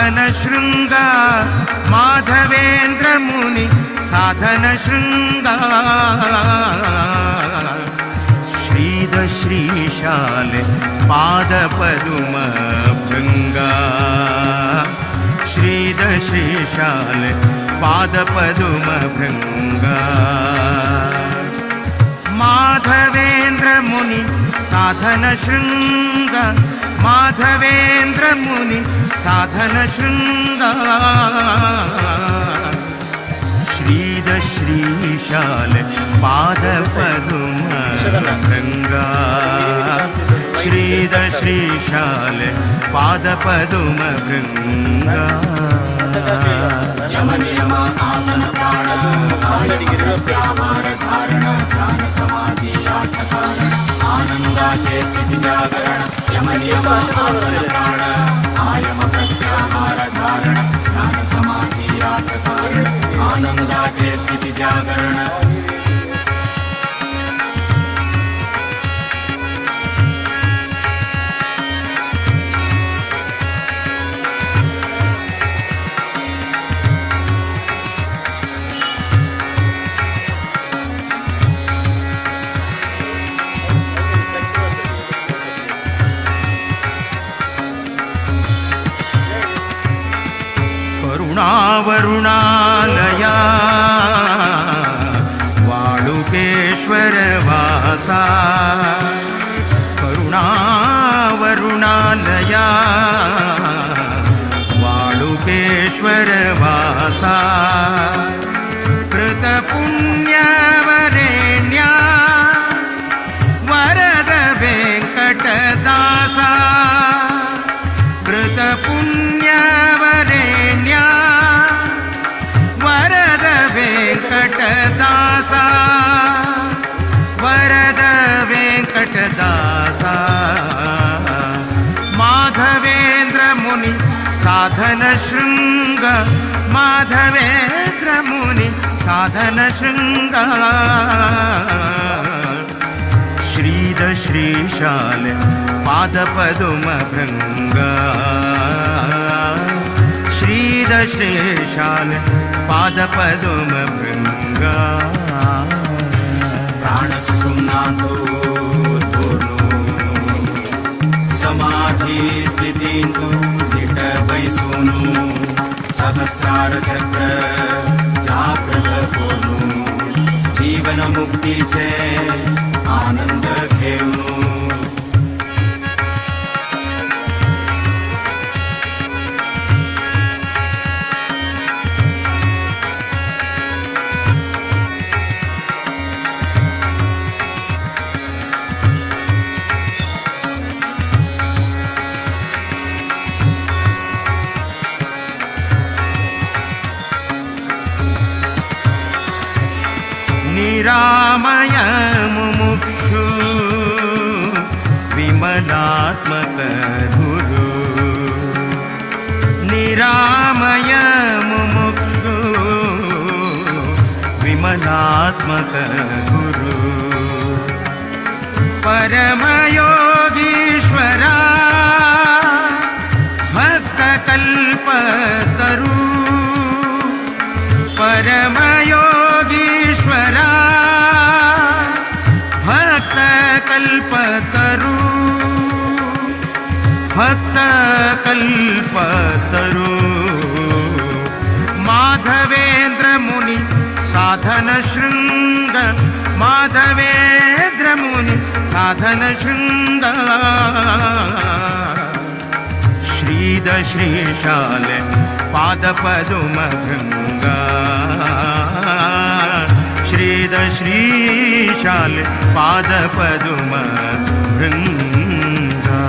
साधन शृंगा माधवेंद्र मुनि साधन शृंगा श्रीद श्रीशाल पाद पदुम भृंगा श्रीद श्रीशाल पाद पदुम भृंगा माधवेंद्र मुनि साधन शृंग माधवेंद्र मुनि साधन शृंग श्रीद श्रीशाल पाद पदुम भृंगा श्रीद श्रीशाल पाद पदुम भृंगा यम नियम आसन प्राण आयम प्रत्याहार धारण ध्यान समाधी आठ कारण आनंदाचे स्थिती जागरण यम नियम आसन प्राण आयम प्रत्याहार धारण ध्यान समाधी आठ कारण आनंदाचे स्थिती जागरण. करुणावरुणालया वाळुकेश्वर वासा करुणावरुणालया वाळुकेश्वर वासा कृतपुण्यवरेण्या वरद वेंकटदासा कृतपुण्यवरेण्या वरद वेंकटदासा वरद वेंकटदासा माधवेंद्र मुनि साधन शृंग माधवेंद्र मुनि साधन शृंग श्रीद श्रीशाल पाद पदुम भृंगा श्रीद श्रीशाल पाद पदुम भृंगा. प्राण सुषुम्नांतो समाधी स्थितींतु दिट बैसूनु सहस्रार चक्र जागृत कोनु जीवन मुक्तीचे आनंद घेऊनु. निरामय मुमुक्षु विमलात्मक गुरु निरामय मुमुक्षु विमलात्मक गुरु परमयोगीश्वरा भक्तकल्पतरु परमयोगीश्वरा भक्तकल्पतरु भक्तकल्पतरु माधवेंद्र मुनि साधन शृंग माधवेंद्र मुनि साधन शृंग श्रीद श्रीशाल पाद पदुम भृंगा श्रीद श्रीशाल पाद पदुम भृंगा.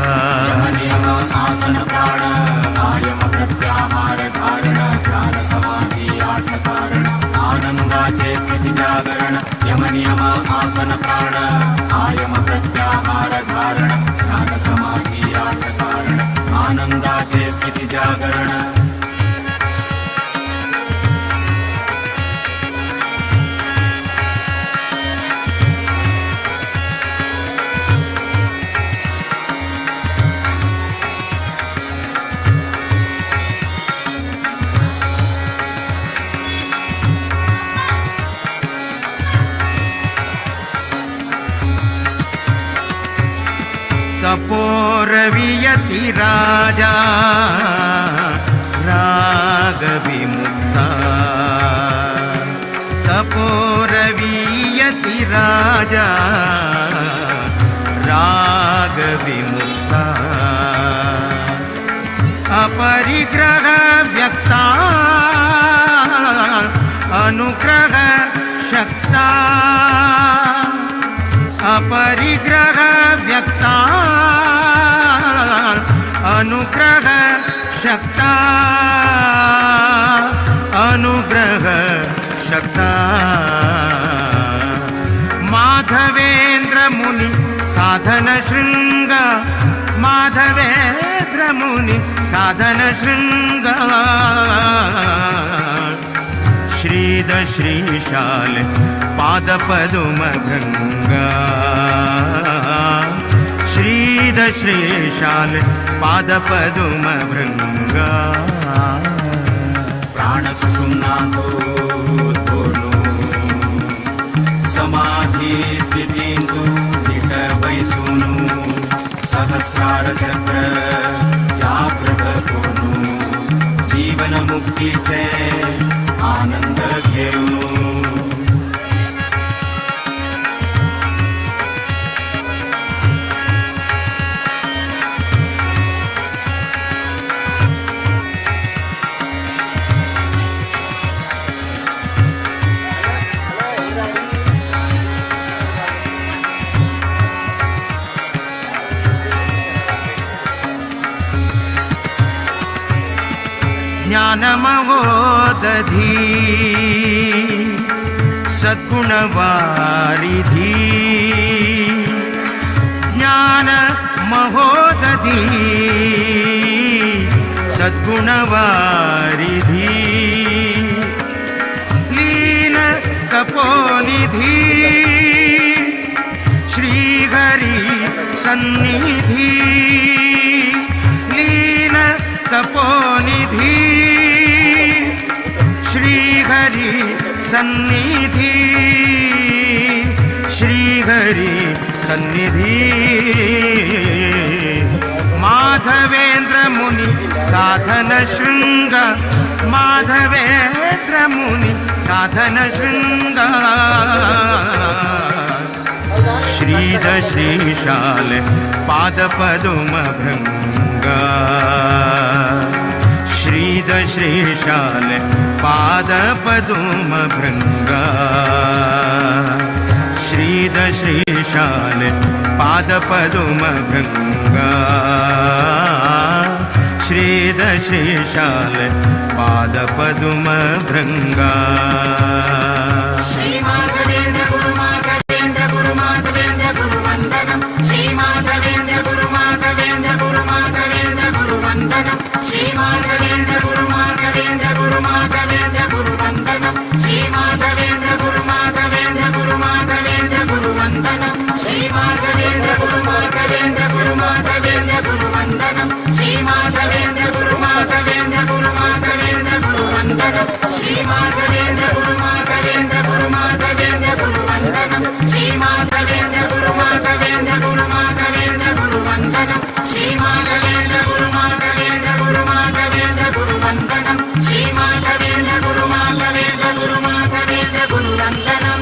यम नियम आसन प्राण आयम प्रत्याहार धारण ध्यान समाधी आठ कारण आनंदाचे स्थिती जागरण यम नियम आसन प्राण आयम प्रत्याहार धारण ध्यान समाधी आठ कारण आनंदाचे स्थिती जागरण. तपोरवियति राजा राग विमुक्ता। तपोरवियति राजा राग विमुक्ता। अपरिग्रह व्यक्ता अनुग्रह शक्ता। अपरिग्रह व्यक्ता अनुग्रह शक्ता। अनुग्रह शक्ता। माधवेंद्र मुनि साधन शृंग। माधवेंद्र मुनि साधन शृंग। श्रीद श्रीशाल पाद पदुम भृंगा। श्रीद श्रीशाल पाद पदुम भृंगा। प्राण सुषुम्नांतो धोनु समाधी स्थितींतु निट बैसूनु सहस्रार चक्र जागृत कोनु जीवन मुक्तीचे आनंद घेऊनु। ज्ञानमहोदधि सद्गुणवारिधि। ज्ञानमहोदधि सद्गुणवारिधि। लीन तपोनिधि श्रीहरि सन्निधि। लीन तपोनिधि श्रीहरि सन्निधि। श्रीहरि सन्निधि। माधवेंद्र मुनि साधन शृंग। माधवेंद्र मुनि साधन शृंग। श्रीद श्रीशाल पाद पदुम भृंगा। श्रीद श्रीशाल पाद पदुम भृंगा। श्रीद श्रीशाल पाद पदुम भृंगा। श्रीद श्रीशाल पाद पदुम भृंगा। श्री माधवेंद्र गुरु माधवेंद्र गुरु माधवेंद्र गुरु वंदनम। श्री माधवेंद्र गुरु माधवेंद्र गुरु माधवेंद्र गुरु वंदनम। श्री माधवेंद्र गुरु माधवेंद्र गुरु माधवेंद्र गुरु वंदनम। श्री माधवेंद्र गुरु माधवेंद्र गुरु माधवेंद्र गुरु वंदनम। श्री माधवेंद्र गुरु माधवेंद्र गुरु माधवेंद्र गुरु वंदनम। श्री माधवेंद्र गुरु माधवेंद्र गुरु माधवेंद्र गुरु वंदनम। श्री माधवेंद्र गुरु माधवेंद्र गुरु माधवेंद्र गुरु वंदनम। श्री माधवेंद्र गुरु माधवेंद्र गुरु माधवेंद्र गुरु वंदनम। श्री माधवेंद्र गुरु माधवेंद्र गुरु माधवेंद्र गुरु वंदनम। श्री माधवेंद्र गुरु माधवेंद्र गुरु माधवेंद्र गुरु वंदनम।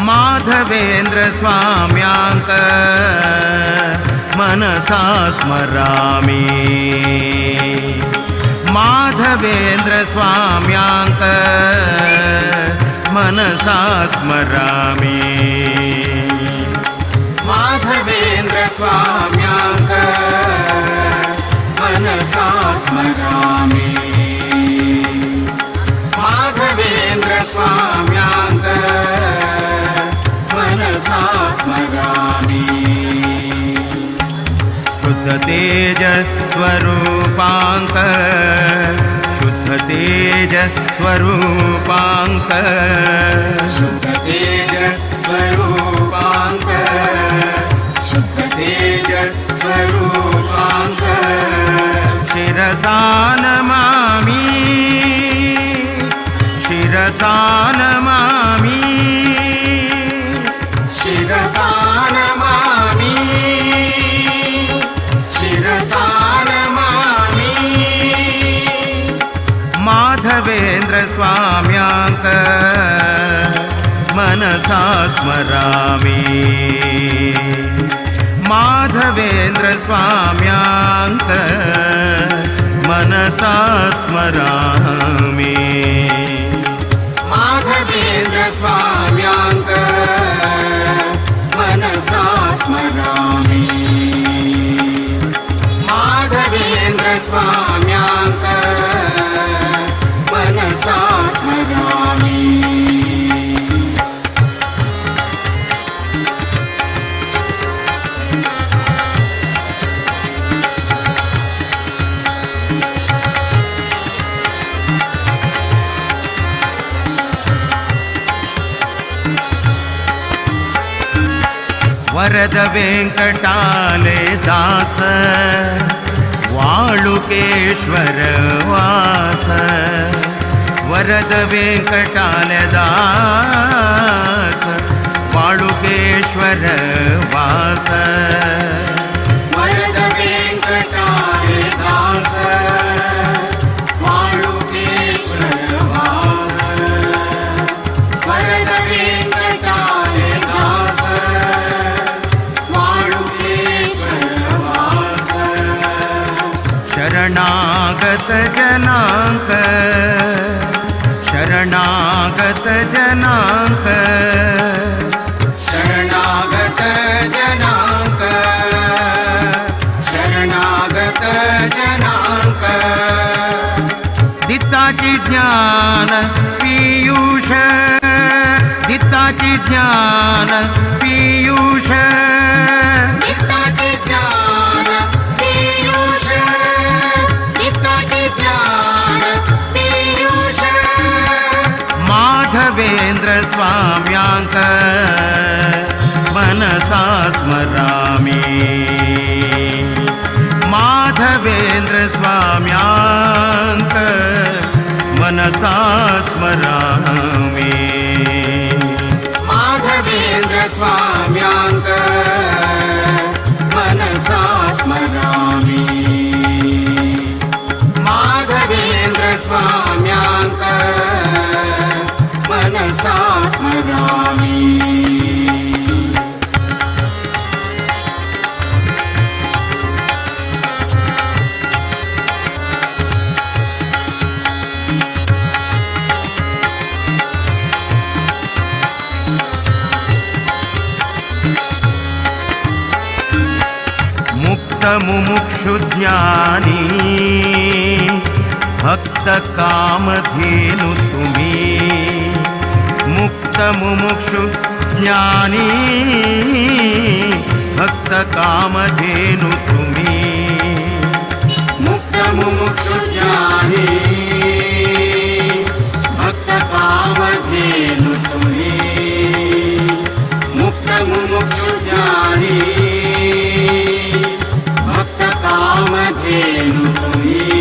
माधवेंद्र स्वाम्यांक मनसा स्मरामि। माधवेंद्र स्वाम्यांक मनसा स्मरामि। माधवेंद्र स्वाम्यांक मनसा स्मरामि। माधवेंद्र स्वाम्यांक मनसा स्मरामि। शुद्ध शुद्ध तेज स्वरूपांक, शुद्ध तेज स्वरूपांक, शुद्ध तेज स्वरूपांक, शुद्ध तेज स्वरूपांक। शिरसा नमामि, शिरसा नमामि, शिरसा नमामि, शिरसा नमामि। माधवेंद्र स्वाम्यांक मनसा स्मरामि, माधवेंद्र स्वाम्यांक मनसा स्मरामि। माधवेंद्र स्वाम्यांक मनसा स्मरामि, माधवेंद्र स्वाम्यांक मनसा स्मरामि। वरद वेंकटाले दास, वाळुकेश्वर वास। वरद वेंकटाले दास, वाळुकेश्वर वास। वरद वेंकटाले दास, वाळुकेश्वर वास। वरद वेंकटाले दास, वाळुकेश्वर वास। शरणागत जनांक, शरणागत जनांक, शरणागत जनांक, शरणागत जनांक। दित्ताची ज्ञान पीयूष, दित्ताची ज्ञान पीयूष, दित्ताचे ज्ञान पीयूष, दित्ताचे ज्ञान पीयूष। माधवेंद्र स्वाम्यांक मनसा स्मरामि, माधवेंद्र स्वाम्यांक मनसा स्मरामि। माधवेंद्र स्वाम्यांक मनसा स्मरामि, माधवेंद्र स्वाम्यांक मनसा स्मरामि। मुक्त मुमुक्षु ज्ञानी, भक्त कामधेनु तुम्ही। मुक्त मुमुक्षु ज्ञानी, भक्त कामधेनु तुम्ही। मुक्त मुमुक्षु ज्ञानी, भक्त कामधेनु तुम्ही। मुक्त मुमुक्षु ज्ञानी, भक्त कामधेनु तुम्ही।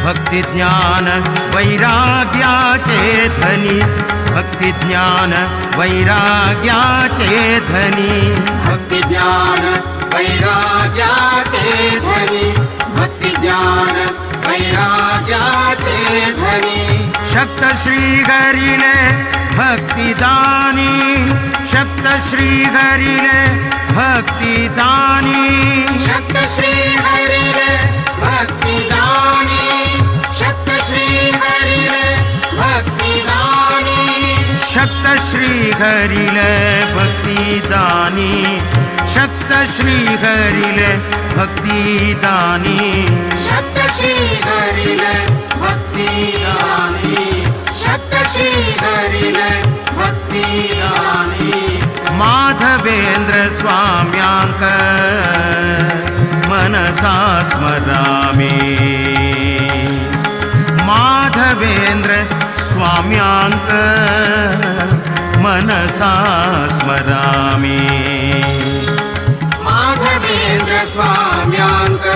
भक्ती ज्ञान वैराग्याचे धनी, भक्ती ज्ञान वैराग्याचे धनी। भक्ती ज्ञान वैराग्याचे धनी, भक्ती ज्ञान वैराग्याचे धनी। शक्त श्रीहरीने भक्तिदानी, शक्त श्रीहरीने भक्तिदानी। शक्त श्रीहरीने भक्तिदानी, शक्त श्रीहरीने भक्तिदानी। शक्त श्रीहरीले भक्तिदानी, शक्त श्रीहरीले भक्तिदानी। शक्त श्रीहरीने भक्तिदानी, शक्त श्रीहरीने भक्तिदानी। माधवेंद्र स्वाम्यांक मनसा स्मरामि। माधवेन्द्र स्वाम्यांक मनसा स्मरामि। माधवेन्द्र स्वाम्यांक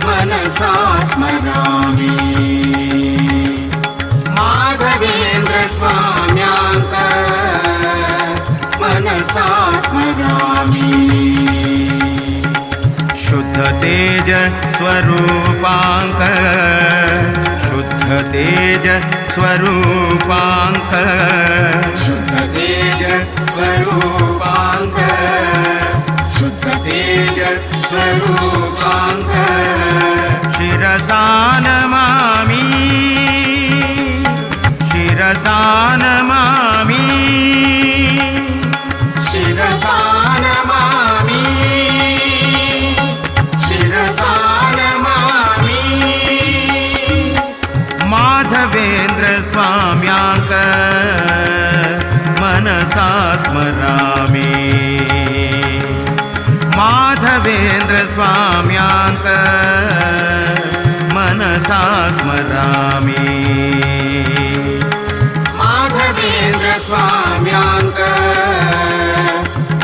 मनसा स्मरामि। माधवेन्द्र स्वाम्यांक मनसा स्मरामि। शुद्ध तेज स्वरूपांक, शुद्ध तेज स्वरूपांक, शुद्ध तेज स्वरूपांक, शुद्ध तेज स्वरूपांक। शिरसा नमामि, शिरसा नमामि, शिरसा नमामि, शिरसा नमामि। माधवेन्द्र स्वाम्यांक मनसा स्मरामि। माधवेन्द्र स्वाम्यांक मनसा स्मरामि। माधवेन्द्र स्वाम्यांक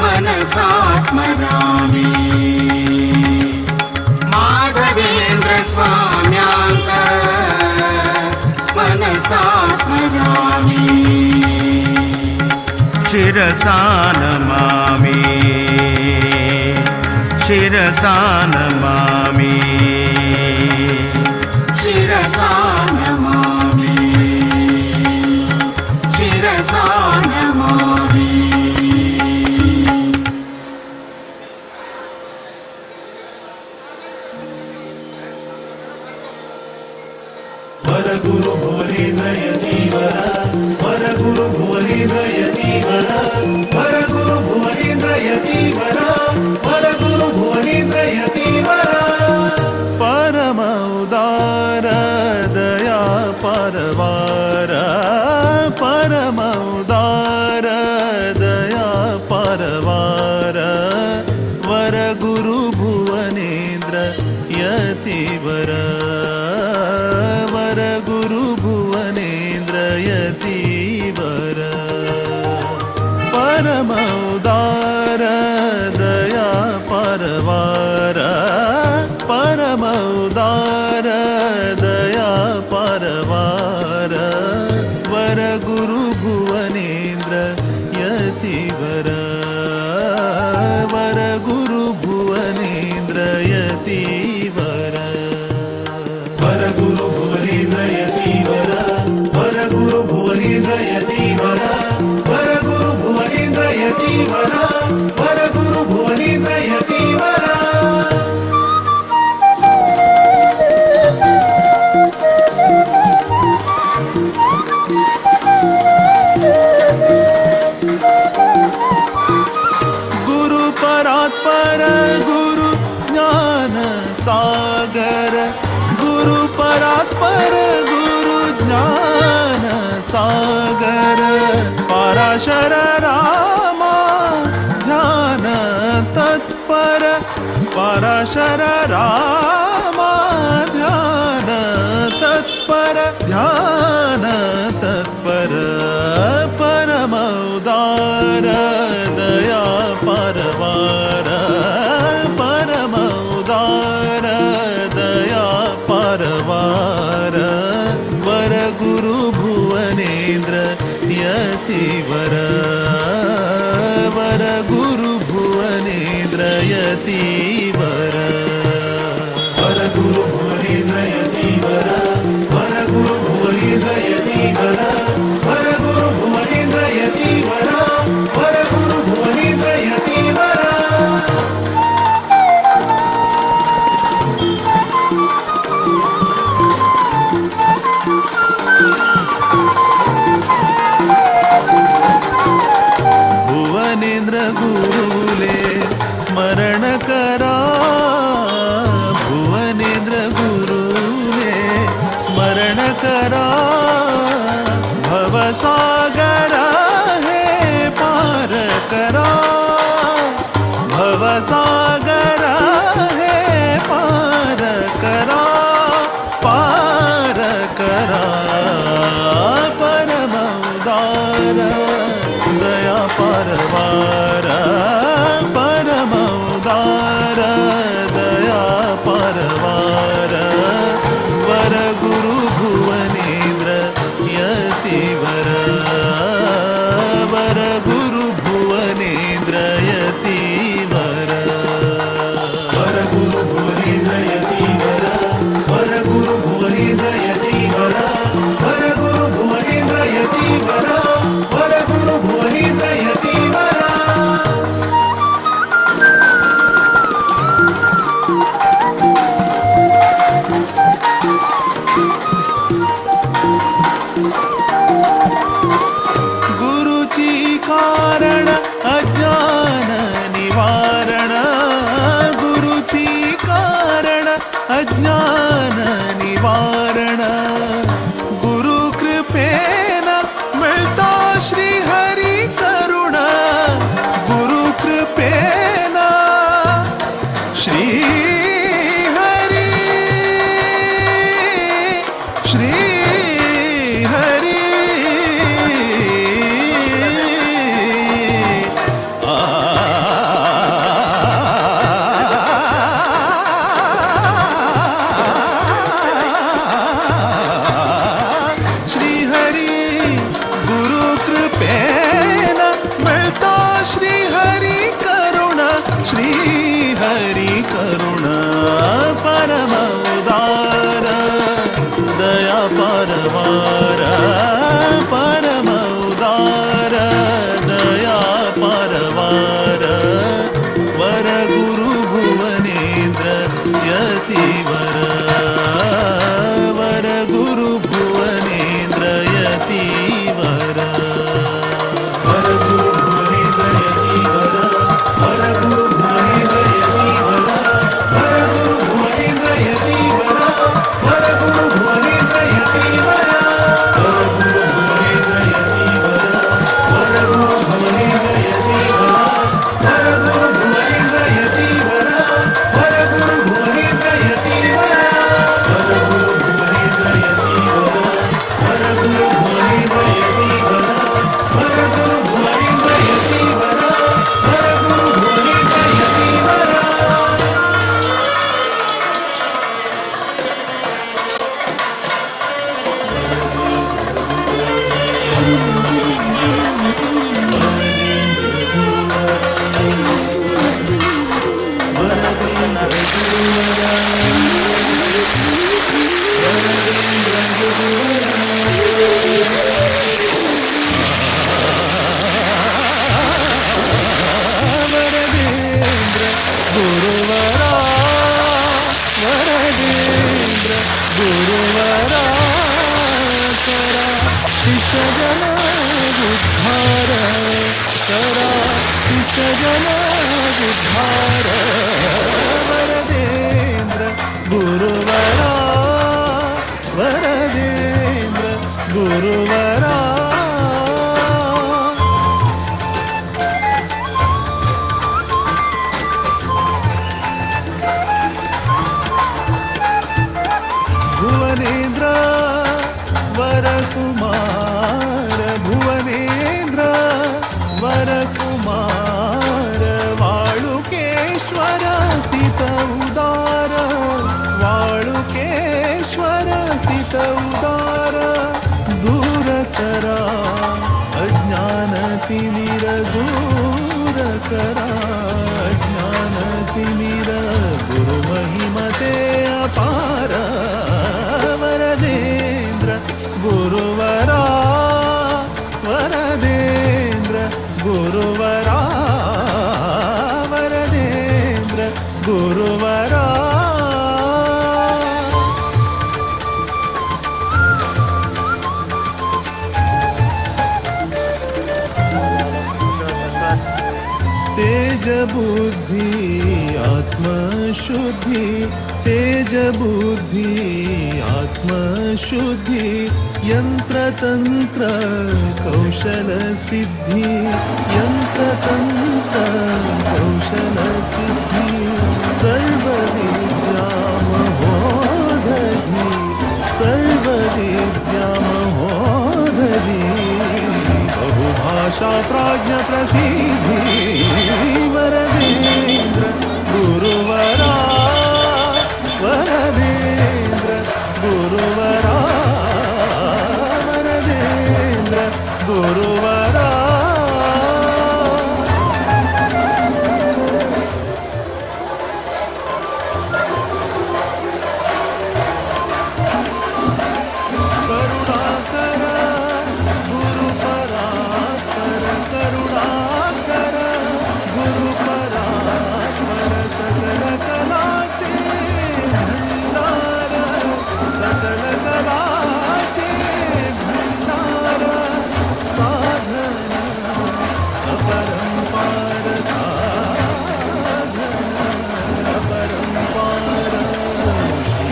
मनसा स्मरामि। माधवेन्द्र स्वाम्यांक मनसा स्मरामि। शिरसा नमामि, शिरसा नमामि, शिरसा नमामि, शिरसा नमामि। वरगुरु भुवनेन्द्र यतीवर, वरगुरु भुवनेन्द्र यतीवर, वरगुरु भुवनेन्द्र यतीवर, वरगुरु भुवनेन्द्र यतीवर। परम उदार दया परवार, परम उदार दया परवार, वरगुरु भुवनेन्द्र यतीवर, वरगुरु भुवनेन्द्र यतीवर। परम उदार दया परवार, परम उदार दया परवार, वरगुरु भुवनेन्द्र यतीवर, वरगुरु भुवनेन्द्र यतीवर। वरगुरु भुवनेन्द्र यतीवर, वरगुरु भुवनेन्द्र यतीवर, वरगुरु भुवनेन्द्र यतीवर, वरगुरु भुवनेन्द्र यतीवर। गुरु परात्पर गुरु ज्ञान सागर, गुरु परात्पर गुरु ज्ञान सागर, पराशर रामा ध्यान तत्पर, पराशर रामा ध्यान तत्पर, ध्यान तत्पर। परम उदार दया परवार, परम उदार दया परवार, वरगुरु भुवनेन्द्र यतीवर, वरगुरु भुवनेन्द्र यतीवर। वरगुरु भुवनेन्द्र यतीवर, वरगुरु भुवनेन्द्र यतीवर, वरगुरु भुवनेन्द्र यतीवर, वरगुरु भुवनेन्द्र यतीवर। भुवनेन्द्र गुरुले स्मरण करा, भुवनेन्द्र गुरुले स्मरण करा, पारवार परम उदार दया पारवार वर गुरु भुवनेन्द्र यतिवर वर गुरु भुवनेन्द्र यतिवर वर गुरु भुवनेन्द्र यतिवर वर गुरु भुवनेन्द्र यतिवर वर गुरु भुवनेन्द्र यतिवर वर गुरु भुवनेन्द्र यतिवर. गुरुची कारण अज्ञान निवारण गुरुची कारण अज्ञान निवारण गुरु कृपेन मिळता श्री हरी करुणा गुरु कृपेन श्री हरी श्री हरी आ श्री हरी गुरु कृपेन मिळता श्री हरी करुणा श्री हरी करुणा परम उदार दया परवार परम उदार दया परवार वर गुरु भुवनेन्द्र यतिवर वर गुरु भुवनेन्द्र यतिवर वर गुरु भुवनेन्द्र यतिवर वर गुरु भुवनेन्द्र यतिवर वर गुरु भुवनेन्द्र यतिवर वर गुरु भुवनेन्द्र यतिवर वर गुरु भुवनेन्द्र यतिवर वर गुरु भुवनेन्द्र यतिवर वर गुरु भुवनेन्द्र यतिवर वर गुरु भुवनेन्द्र यतिवर वर गुरु भुवनेन्द्र यतिवर वर गुरु भुवनेन्द्र यतिवर वर गुरु भुवनेन्द्र यतिवर वर गुरु भुवनेन्द्र यतिवर. वरदेन्द्र गुरुवरा वरदेन्द्र गुरुवरा करा शिष्यजन उद्धार करा शिष्यजन उद्धार वरदेन्द्र गुरुवरा वरदेन्द्र गुरुवरा. भुवनेन्द्र वरकुमार भुवनेन्द्र वरकुमार वाळुकेश्वर स्थित उदार वाळुकेश्वर स्थित उदार दूर करा अज्ञान तिमिर दूर करा अज्ञान तिमिर गुरु महिमते अपार वरदेन्द्र गुरुवरा वरदेन्द्र गुरुवरा वरदेन्द्र गुरुवरा. तेज बुद्धि आत्मशुद्धि तेज बुद्धि आत्मशुद्धि यंत्रतंत्र कौशल सिद्धि यंत्रतंत्र कौशल सिद्धि सर्व विद्या महोदधि सर्व विद्या महोदधि बहु सुभाषा प्राज्ञ प्रसिद्धि वरदेन्द्र गुरुवरा वरदेन्द्र गुरुवरा वरदेन्द्र गुरुवरा। करुणाकर गुरु परात्पर करुणाकर गुरु परात्पर सकल कलाचे भंडार सकल कलाचे भंडार साधन अपरंपार साधन अपरंपार श्री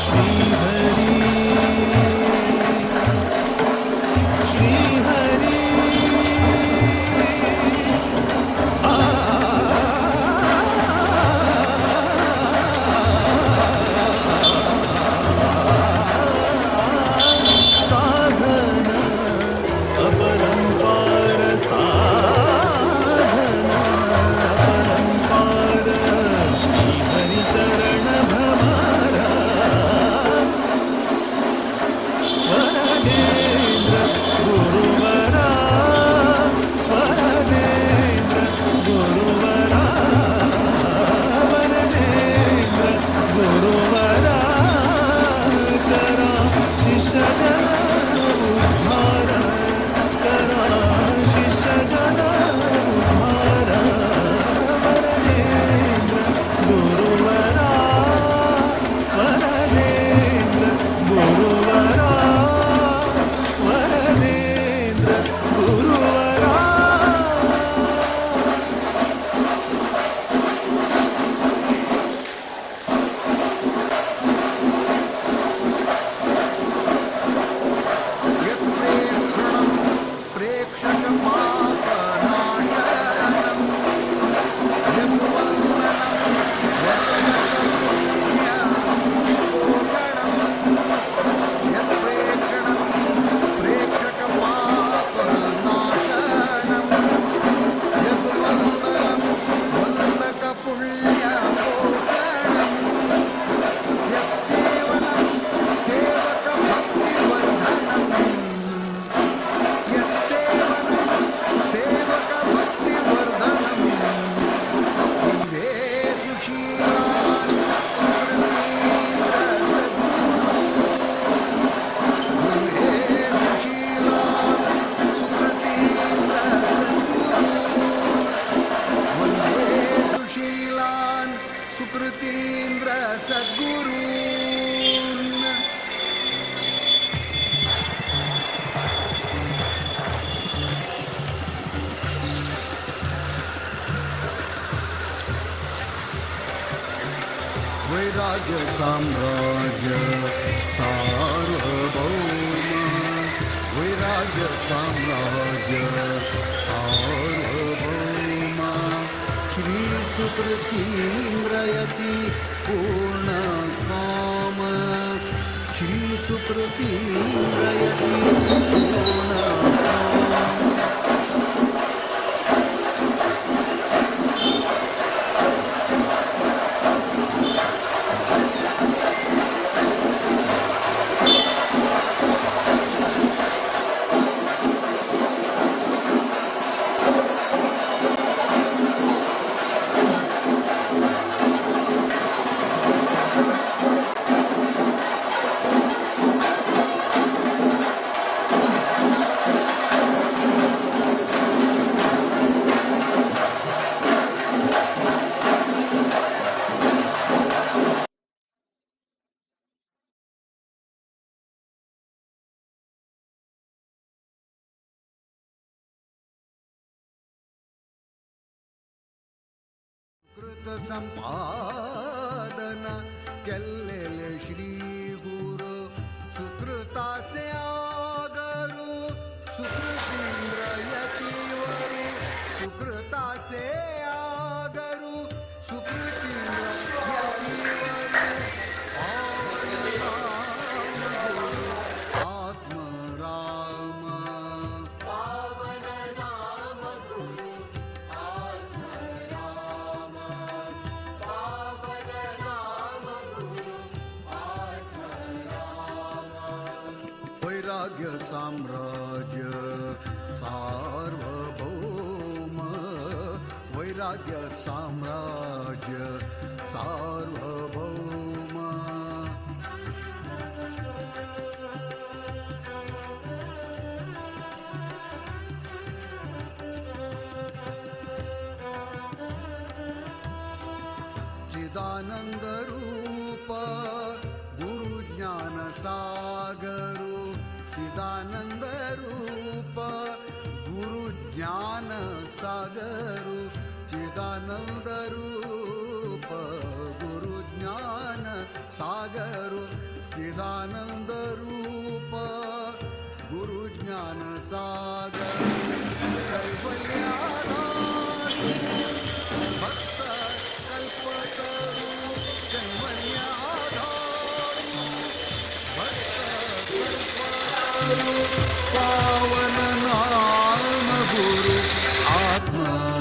श्री हरि श्री हरि आ साधन अपरंपार साधन अपरंपार श्री हरि चरण भमरा वरदेन्द्र गुरुवरा वरदेन्द्र गुरुवरा वरदेन्द्र गुरुवरा करा शिष्यजन उद्धार करा शिष्यजन उद्धार वरदेन्द्र गुरुवरा वरदेन्द्र गुरुवरा वरदेन्द्र गुरुवरा। यत्प्रेक्षणं प्रेक्षकपापनाशनं यद्वन्दनं वन्दकपुण्यपोषणं यत्प्रेक्षणं प्रेक्षकपापनाशनं यद्वन्दनं वन्दकपुण्यपोषणं यत्सेवनं सेवकभक्तिवर्धनम् यत्सेवनं सेवकभक्तिवर्धनम् वन्दे सुशीलान् सुकृतीन्द्र सद्गुरून् वन्दे सुशीलान् सुकृतीन्द्र सद्गुरून् वन्दे सुशीलान् सुकृतीन्द्र सद्गुरून्। वैराग्य साम्राज्य सार्वभौम वैराग्य साम्राज्य सार्वभौम श्री सुकृतीन्द्रयति पूर्ण काम श्री सुकृतीन्द्रयति पूर्ण काम। कृत संपादन केल्लेले श्री गुरु सुकृताचे आगरु सुकृतींद्र यतीवरु सुकृताचे आगरु सुकृतींद्र यतीवरु। वैराग्य साम्राज्य सार्वभौम, वैराग्य साम्राज्य सार्वभौम। चिदानंद रूप गुरु ज्ञान सागरु, चिदानंद रूप गुरु ज्ञान सागरु, चिदानंद रूप गुरु ज्ञान सागरु, चिदानंद रूप गुरु ज्ञान सागरु। कैवल्याधारू भक्त कल्पतरू, कैवल्याधारू भक्त कल्पतरू, पावन नाम गुरु आत्म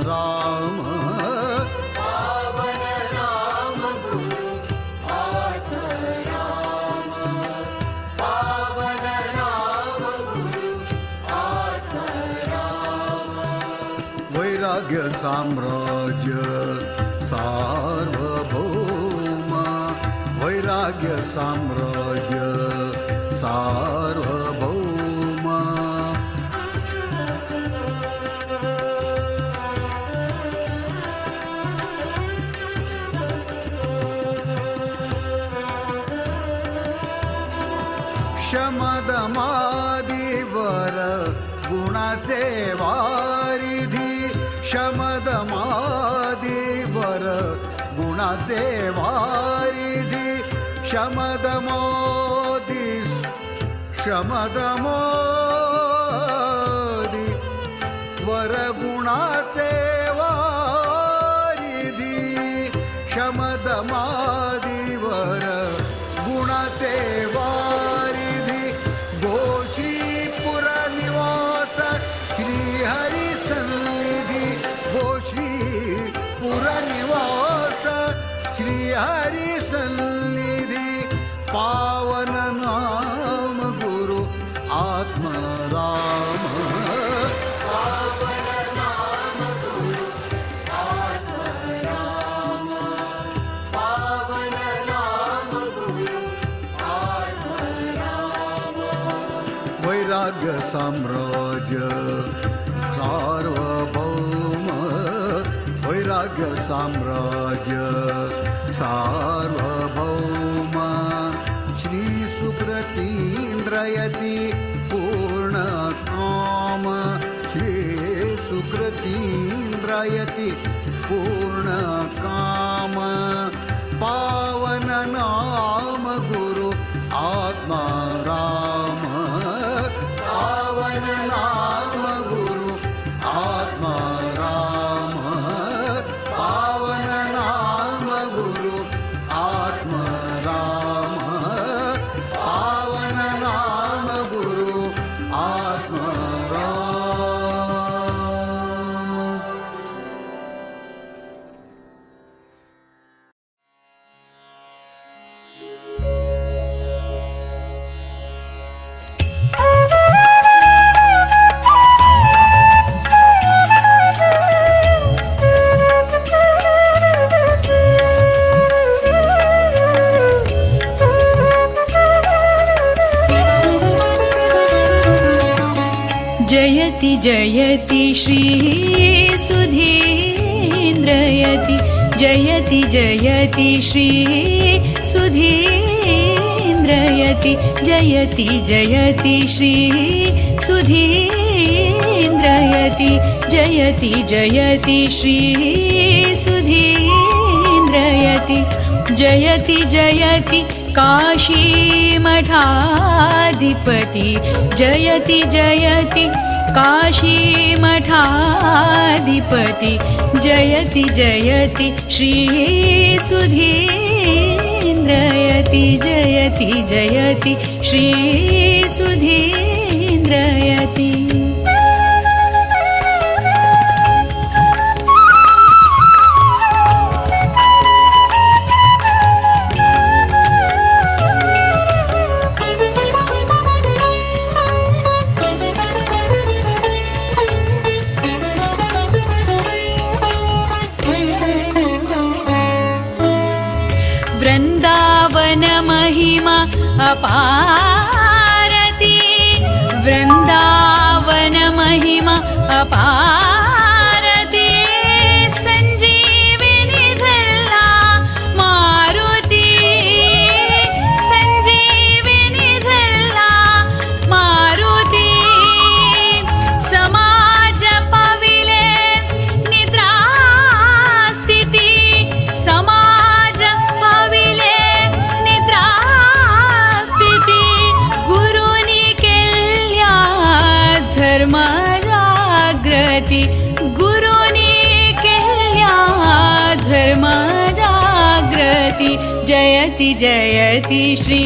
राम, पावन नाम गुरु आत्म राम, पावन नाम गुरु आत्म राम। वैराग्य साम्राज्य सार्वभौम, वैराग्य साम्राज्य सार्वभौम। शमदमादिवर गुणाचे वारिधी, शमदमादिवर गुणाचे वारिधी, शमदमोदी शमदमोदी वर गुणाचे वारिधी, शमदमादिवर गुणाचे वारिधी, गोश्रीपुर निवास श्री हरि सन्निधि, गोश्रीपुर निवास श्री हरि सन्निधि, पावन नाम गुरु आत्म राम, पावन नाम गुरु आत्म राम, पावन नाम गुरु आत्म राम। वैराग्य साम्राज्य सार्वभौम, वैराग्य साम्राज्य सार्वभौम। श्री सुकृतीन्द्रयति पूर्ण काम, श्री सुकृतीन्द्रयति पूर्ण काम, पावन नाम गुरु आत्मा राम, पावन नाम गुरु आत्मा राम, पावन नाम गुरु आत्मा राम, पावन नाम गुरु आत्मा राम। जयति जयति श्री सुधीन्द्रयति, जयति जयति श्री सुधीन्द्रयति, जयति जयति श्री सुधीन्द्रयति, जयति जयति श्री सुधीन्द्रयति, जयति जयति काशीमठाधिपति, जयति जयति काशीमठाधिपति, जयति जयति श्री सुधीन्द्रयति, जयति जयति श्री सुधीन्द्रयति। वृंदावन महिमा अपारती वृंदावन महिमा अपारती संजीविनी धरला मारुती संजीविनी धरला मारुती समाज पाविले निद्रा स्थिती समाज पाविले निद्रा स्थिती गुरुनी केल्या धर्म जागृती गुरुनी केल्या धर्म जागृती जयति जयति श्री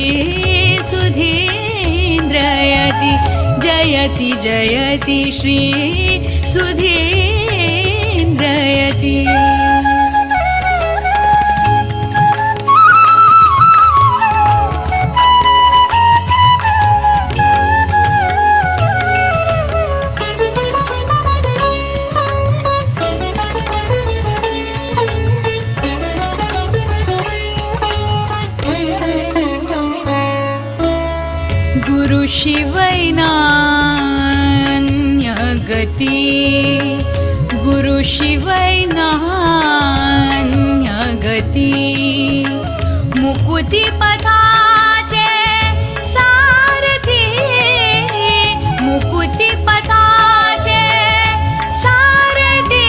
सुधीन्द्रयति जयति जयति श्री सुधीन्द्रयति। गुरु शिवैनान्य गति गुरु शिवैनान्य गति मुकुति पथाचे सारथी मुकुति पथाचे सारथी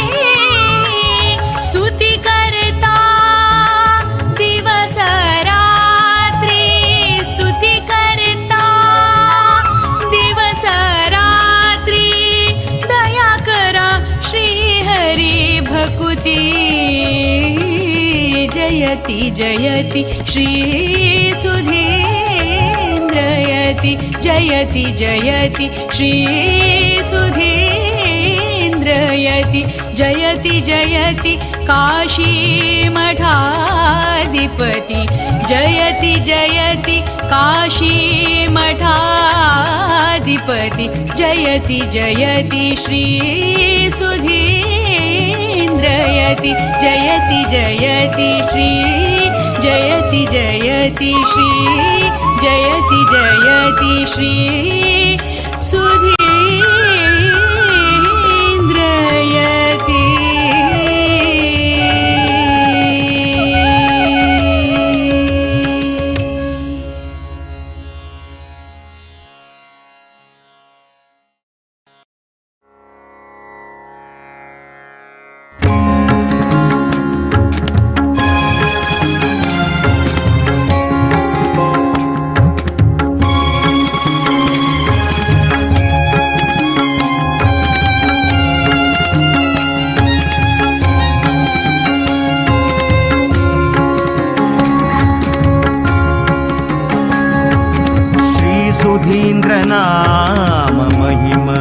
स्तुती करता दिवस रात्री स्तुती करता दिवस रात्री दया करा श्री हरि भकुती जयति जयति श्री सुधीन्द्रयति जयति जयति श्री सुधीन्द्रयति जयति जयति काशी मठाधिपति जयति जयति काशी मठाधिपति जयति जयति श्री सुधीन्द्रयति जयति जयति श्री जयति जयति श्री जयति जयति श्री सुधीन्द्रयति। श्री सुधीन्द्र नाम महिमा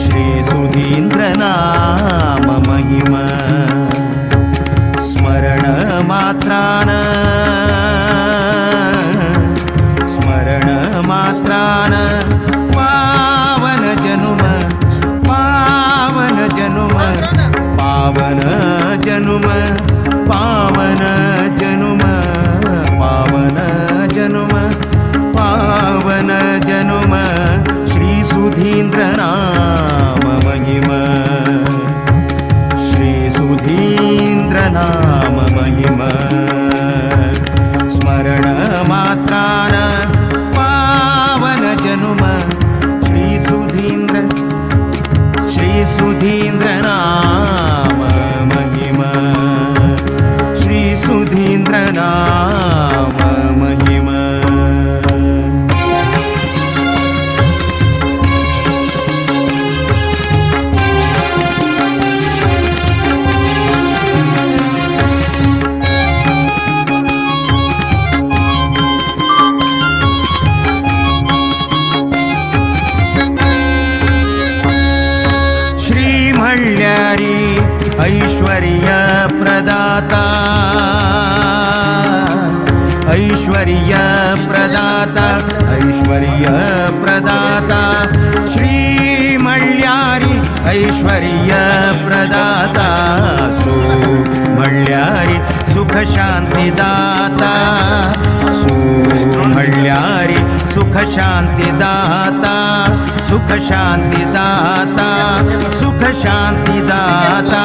श्री सुधीन्द्र नाम महिमा स्मरण मात्रान स्मरण मात्रान पावन जनुम पावन जनुम पावन जनुम पावन जनुम पावन जनुम पावन जनुम श्री सुधीन्द्र नाम महिमा श्री सुधीन्द्र नाम महिमा स्मरण मात्रान पावन जनुम श्री सुधीन्द्र नाम महिमा श्री सुधीन्द्र नाम महिमा। ऐश्वर्य प्रदाता ऐश्वर्य प्रदाता ऐश्वर्य प्रदाता श्री मल्यारी ऐश्वर्य प्रदाता सो मल्यारी सुख शांती दाता सु म्हणल्यारी सुख शांती दाता सुख शांती दाता सुख शांती दाता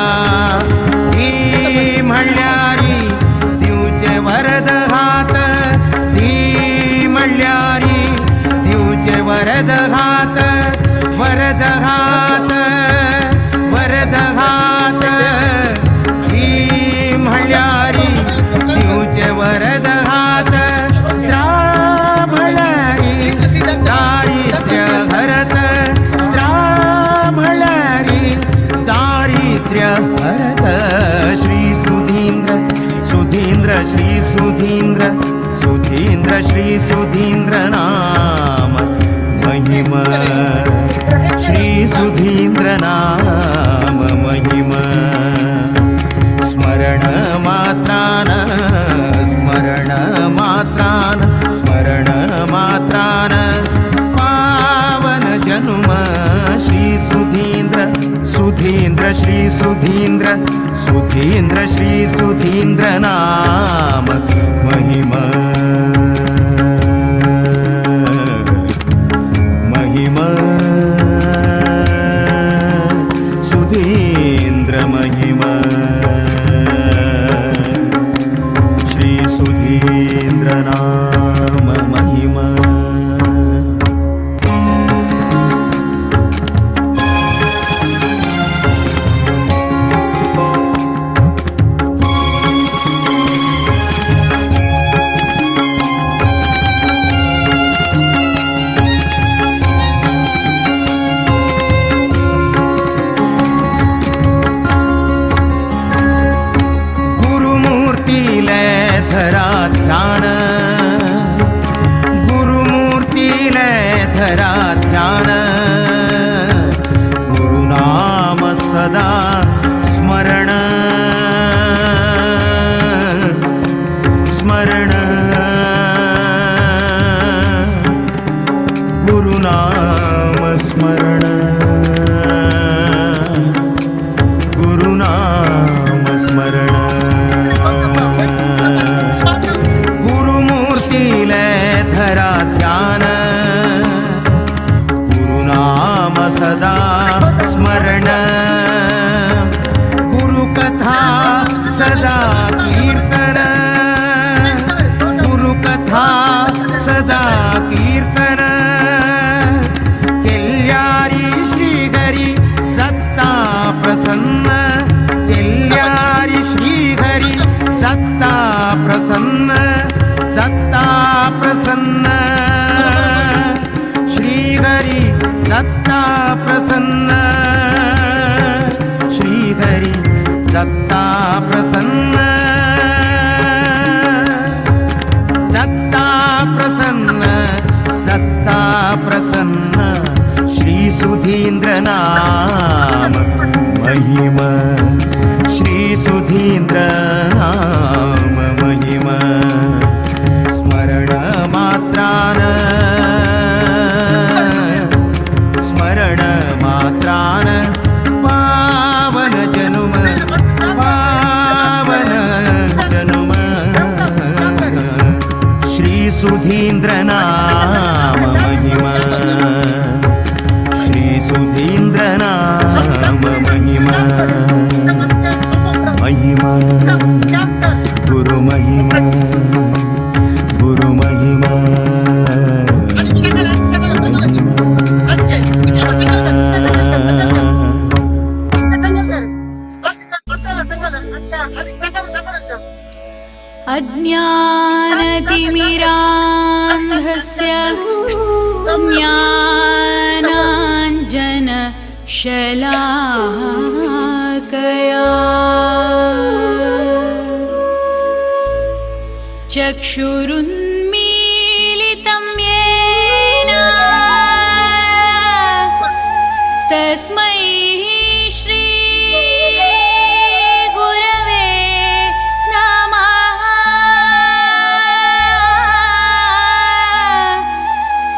धी म्हणल्यारी दिवचे वरद हात धी म्हणल्यारी दिवचे वरद हात वरद हात वरद हात धी म्हणल्यारी दिवचे वरद हात त्रा म्हणल्यारी दारिद्र्य हरत त्रा म्हणल्यारी दारिद्र्य हरत श्री सुधींद्र सुधींद्र श्री सुधींद्र सुधींद्र श्री सुधींद्र नाम महिमा श्री सुधींद्र नाम महिमा स्मरण मात्रान स्मरण मात्रान स्मरण मात्रान पावन जनुम श्री सुधींद्र सुधींद्र श्री सुधींद्र सुधींद्र श्री सुधींद्र नाम महिमा महिमा सुधींद्र महिमा श्री सुधींद्र नाम महिमा। धरा ध्यान गुरुमूर्तीले धरा ध्यान गुरुनाम सदा स्मरण स्मरण गुरुनाम स्मरण गुरुनाम स्मरण धरा ध्यान गुरुनाम सदा स्मरण गुरुकथा सदा कीर्तन गुरुकथा सदा कीर्तन केल्यारी श्रीहरी जत्ता प्रसन्न केल्यारी श्रीहरी जत्ता प्रसन्न जत्ता प्रसन्न श्रीहरी जत्ता प्रसन्न श्रीहरी जत्ता प्रसन्न जत्ता प्रसन्न जत्ता प्रसन्न श्री सुधींद्र नाम महिमा श्री सुधींद्र नाम महिमा स्मरण मात्रान स्मरण मात्रान पावन जनुम पावन जनुम श्री सुधींद्र नाम महिमा श्री सुधींद्र नाम महिमा महिमा गुरु महिमा गुरु महिमा अज्ञानतिमिरान्धस्य ज्ञानाञ्जनशलाकया चक्षुरुन्मीलितं येन तस्मै श्री गुरवे नमः।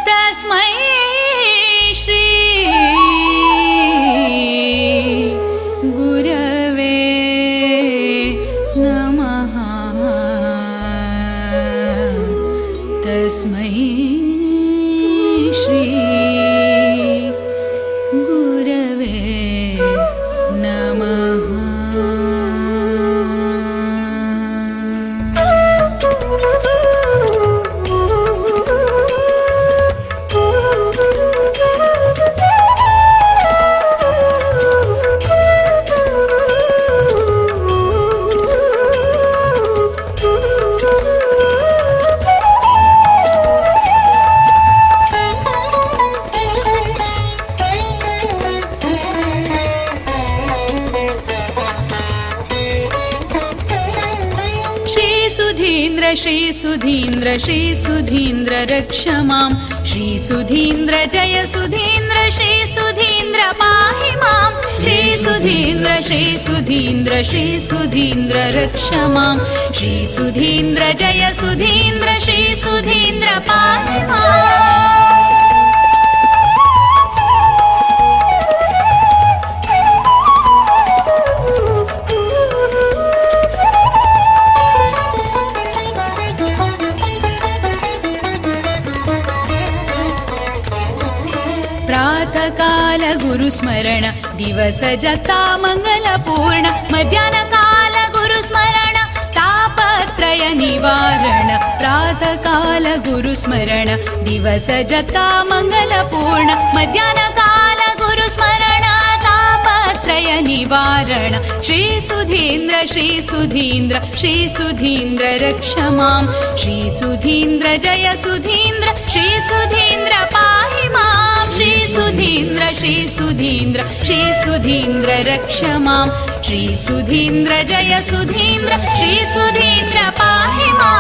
तस्मै श्री गुरवे नमः। तस्मै श्री गुरवे नमः। श्री सुधीन्द्र श्री सुधीन्द्र रक्ष मां, श्री सुधीन्द्र जय सुधीन्द्र श्री सुधीन्द्र पाहि मां। श्री सुधीन्द्र श्री सुधीन्द्र श्री सुधीन्द्र रक्ष मां, श्री सुधीन्द्र जय सुधीन्द्र श्री सुधीन्द्र पाहि मां। प्रातःकाल गुरुस्मरण दिवस जता मंगलपूर्ण, मध्याह्नकाल गुरुस्मरण तापत्रय निवारण। प्रातःकाल गुरुस्मरण दिवस जता मंगलपूर्ण, मध्याह्नकाल गुरुस्मरण तापत्रय निवारण। श्री सुधीन्द्र श्री सुधीन्द्र श्री सुधीन्द्र रक्ष मां, श्री सुधीन्द्र जय सुधीन्द्र श्री सुधीन्द्र पाहि मां। श्री सुधीन्द्र श्री सुधीन्द्र श्री सुधीन्द्र रक्ष मां, श्री सुधीन्द्र जय सुधीन्द्र श्री सुधीन्द्र पाहि मां।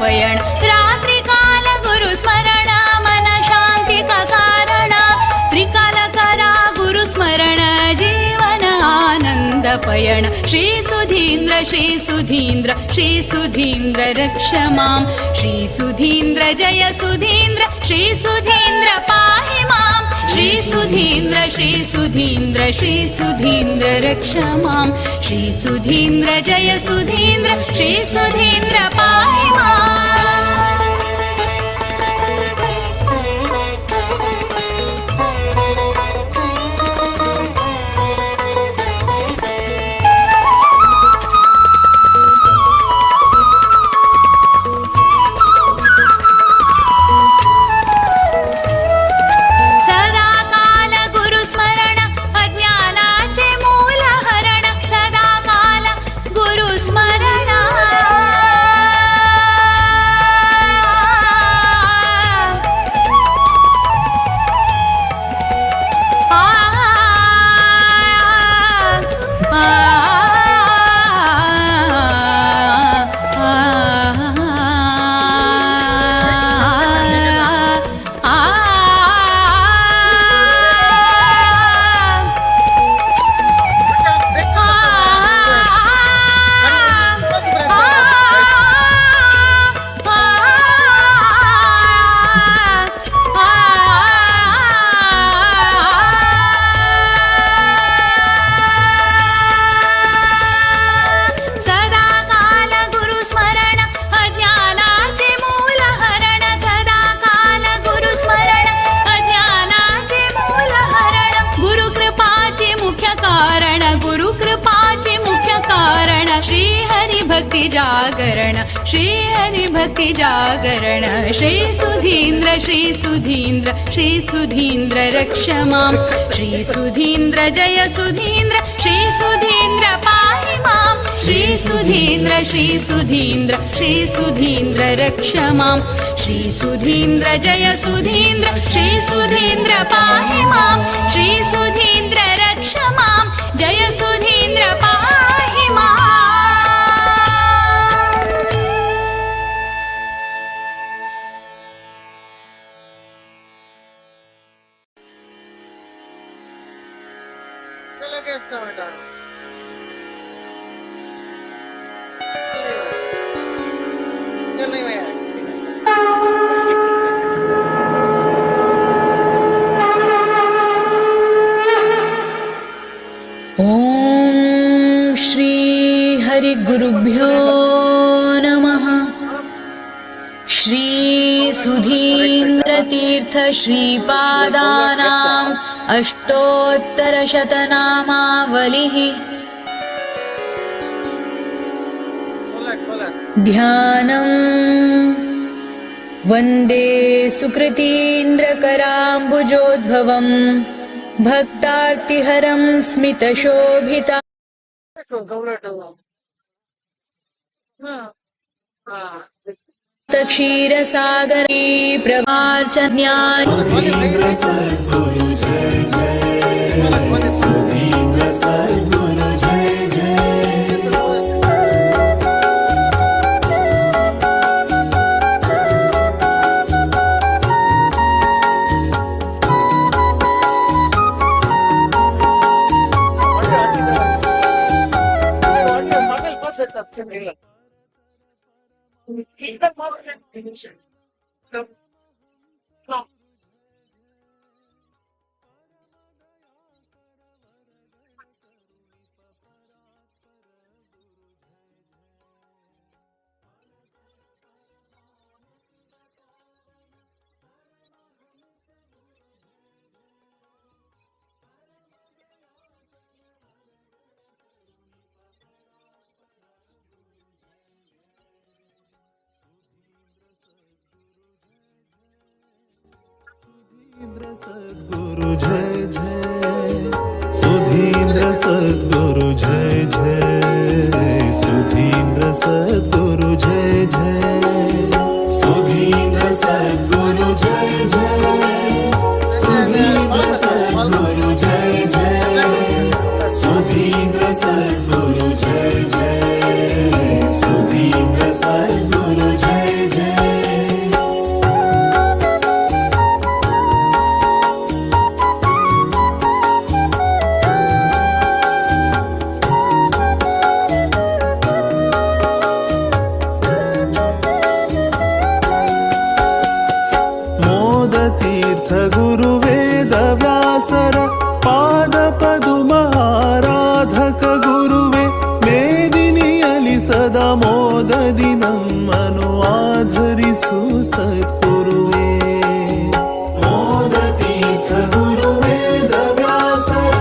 पयण रात्रिकाल गुरुस्मरण मन शांति का कारण, त्रिकाल करा गुरुस्मरण जीवन आनंद पयण। श्री सुधीन्द्र श्री सुधीन्द्र श्री सुधीन्द्र रक्ष मां, श्री सुधीन्द्र जय सुधीन्द्र श्री सुधीन्द्र पाहि मां। श्री सुधीन्द्र श्री सुधीन्द्र श्री सुधीन्द्र रक्ष मां, श्री सुधीन्द्र जय सुधीन्द्र श्री सुधीन्द्र पाहि मां। भक्ति जागरण श्री हरि भक्ति जागरण। श्री सुधीन्द्र श्री सुधीन्द्र श्री सुधीन्द्र रक्ष मां, श्री सुधीन्द्र जय सुधीन्द्र श्री सुधीन्द्र पाहि मां। श्री सुधीन्द्र श्री सुधीन्द्र श्री सुधीन्द्र रक्ष मां, श्री सुधीन्द्र जय सुधीन्द्र श्री सुधीन्द्र पाहि मां। श्री सुधीन्द्र रक्ष मां जय सुधीन्द्र पाहि मां। ॐ श्री हरिगुरुभ्यो नमः। श्री सुधीन्द्रतीर्थ श्रीपादानाम् अष्टोत्तरशतनामावलिः। ध्यानम् वन्दे सुकृतीन्द्रकराम्बुजोद्भवं भक्तार्तिहरं स्मितशोभिता क्षीरसागरी प्रवार्चन्या। सद्गुरु जय जय सुधीन्द्र सद्गुरु जय जय। सुधीन्द्र सद्गुरु जय जय सुधीन्द्र सद्गुरु जय जय सुधीन्द्र सद्गुरु जय जय सुधीन्द्र सद्गुरु जय जय सुधीन्द्र सद्गुरु जय जय सुधीन्द्र सद्गुरु जय जय सुधीन्द्र सद्गुरु जय जय। तीर्थ गुरु वेद व्यासर पाद पदुम आराधक गुरुवे मेदिनियलि सदा मोददि नम्मनु आधरिसु सद्गुरुवे। मोद तीर्थ गुरु वेद व्यासर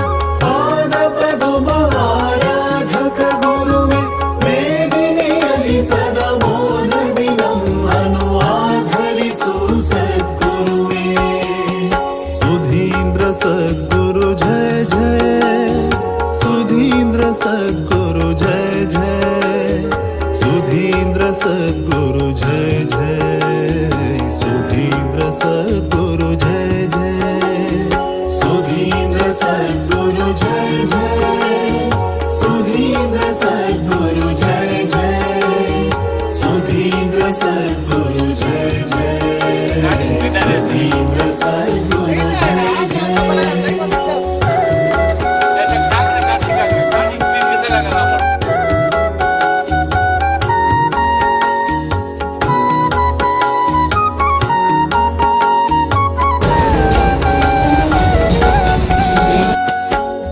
पाद पदुम आराधक गुरुवे मेदिनियलि सदा मोददि नम्मनु आधरिसु सद्गुरुवे। सुधीन्द्र सद्गुरु जय जय सुधीन्द्र सद्गुरु जय जय सुधीन्द्र सद्गुरु जय जय सुधीन्द्र सद्गुरु जय जय सुधीन्द्र सद्गुरु जय जय सुधीन्द्र सद्गुरु जय जय सुधीन्द्र सद्गुरु जय जय सुधीन्द्र सद्गुरु जय जय।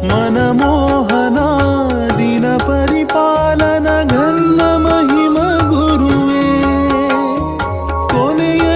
मनमोहना दीन परिपालन घन्न महिम गुरुवे। कोನೆಯ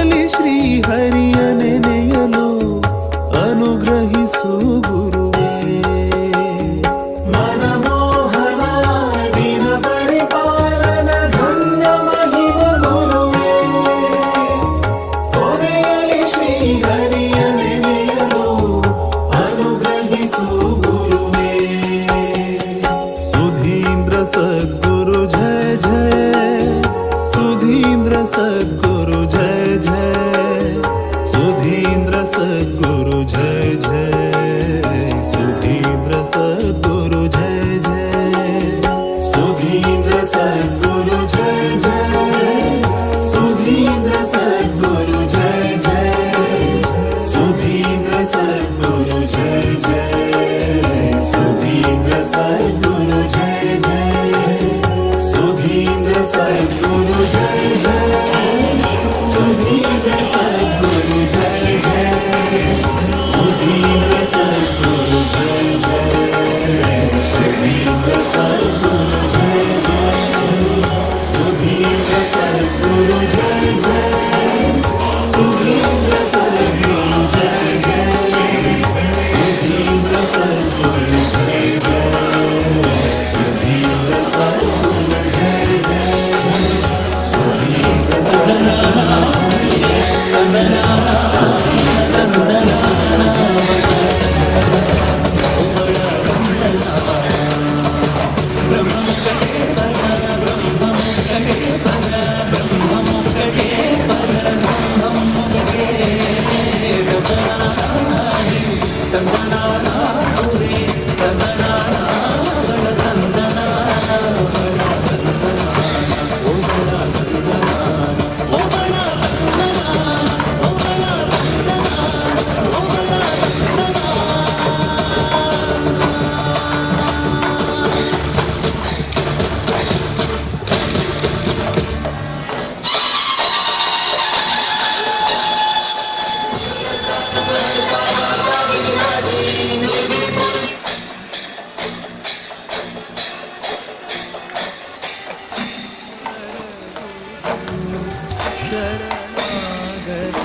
शरणागत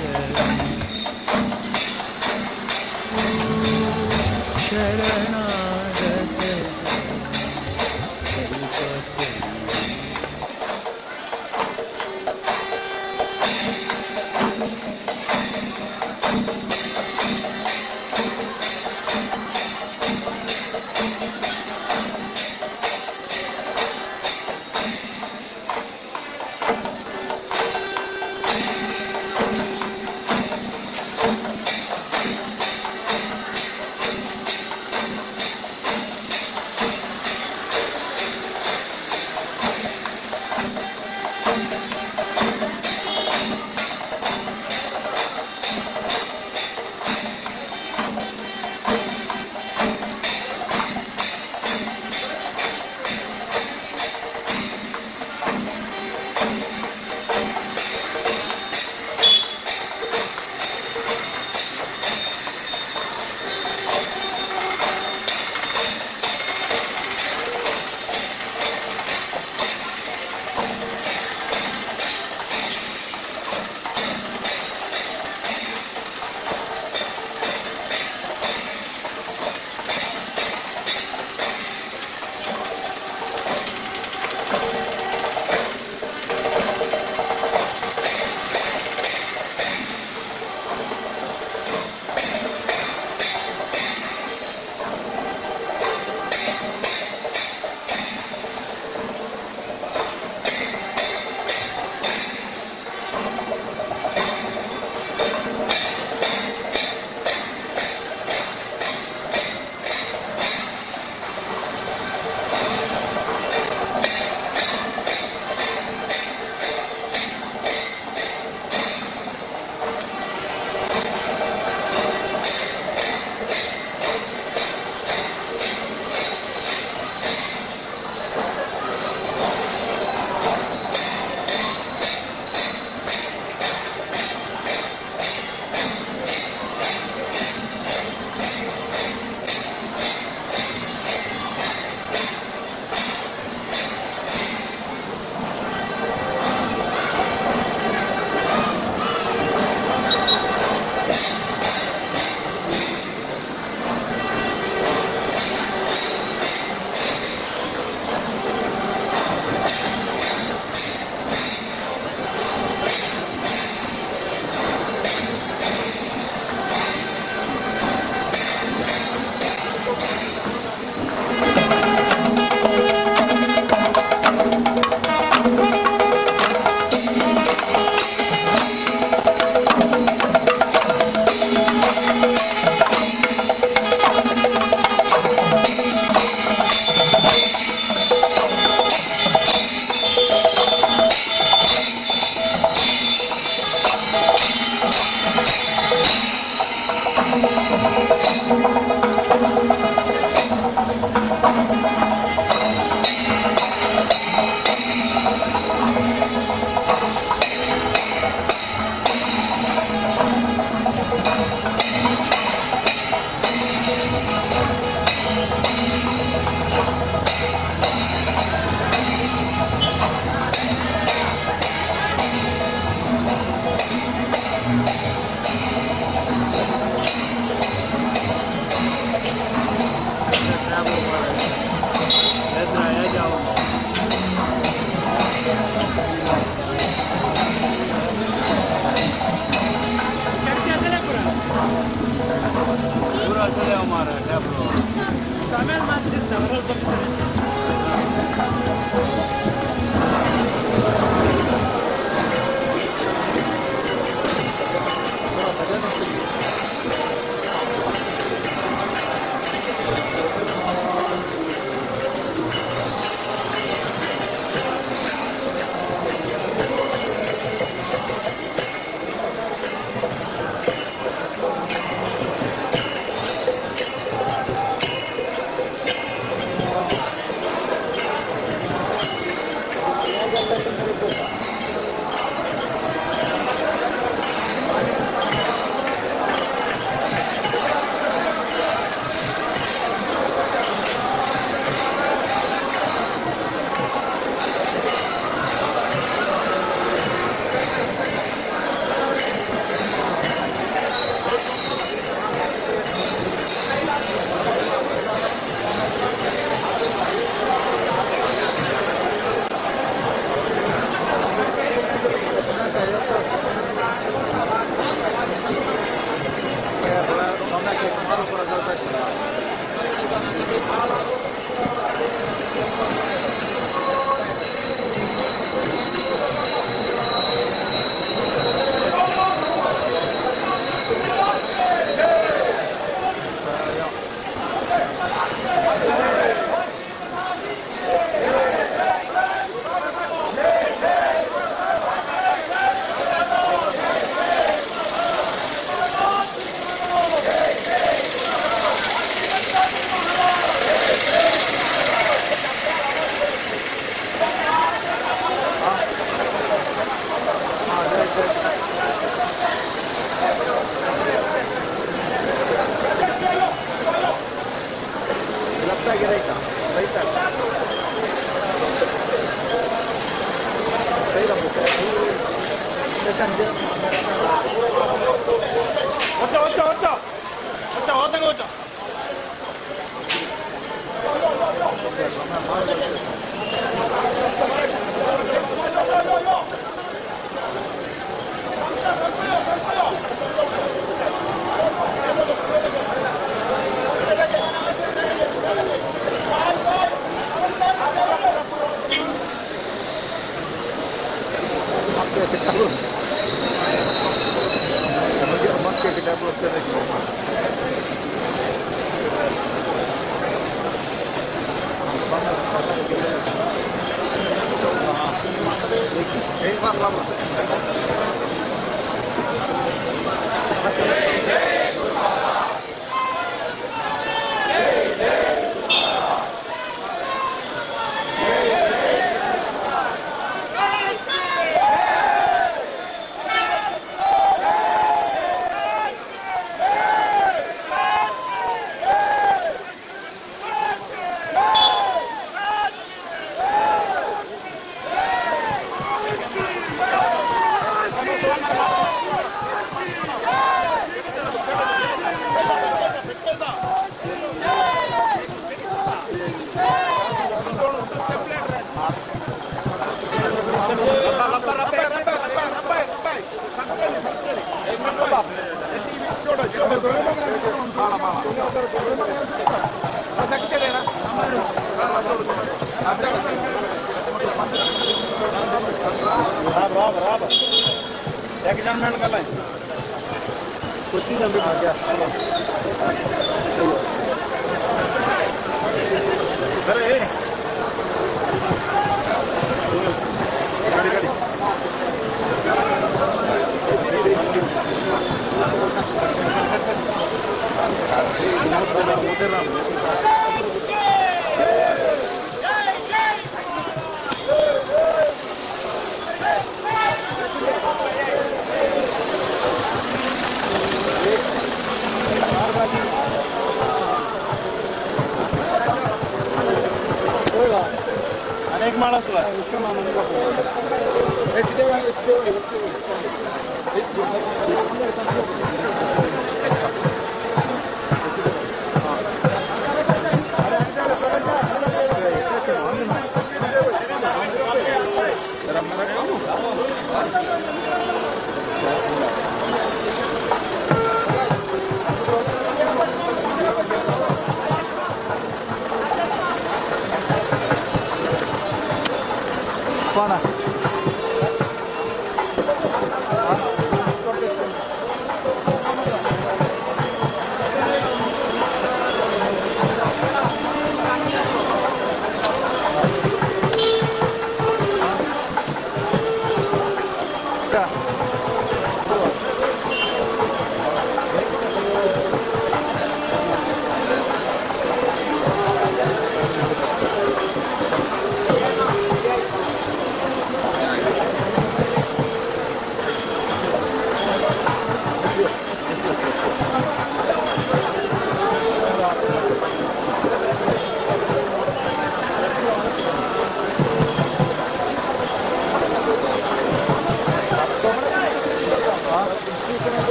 जन, शरणागत जन, कल्पतरु।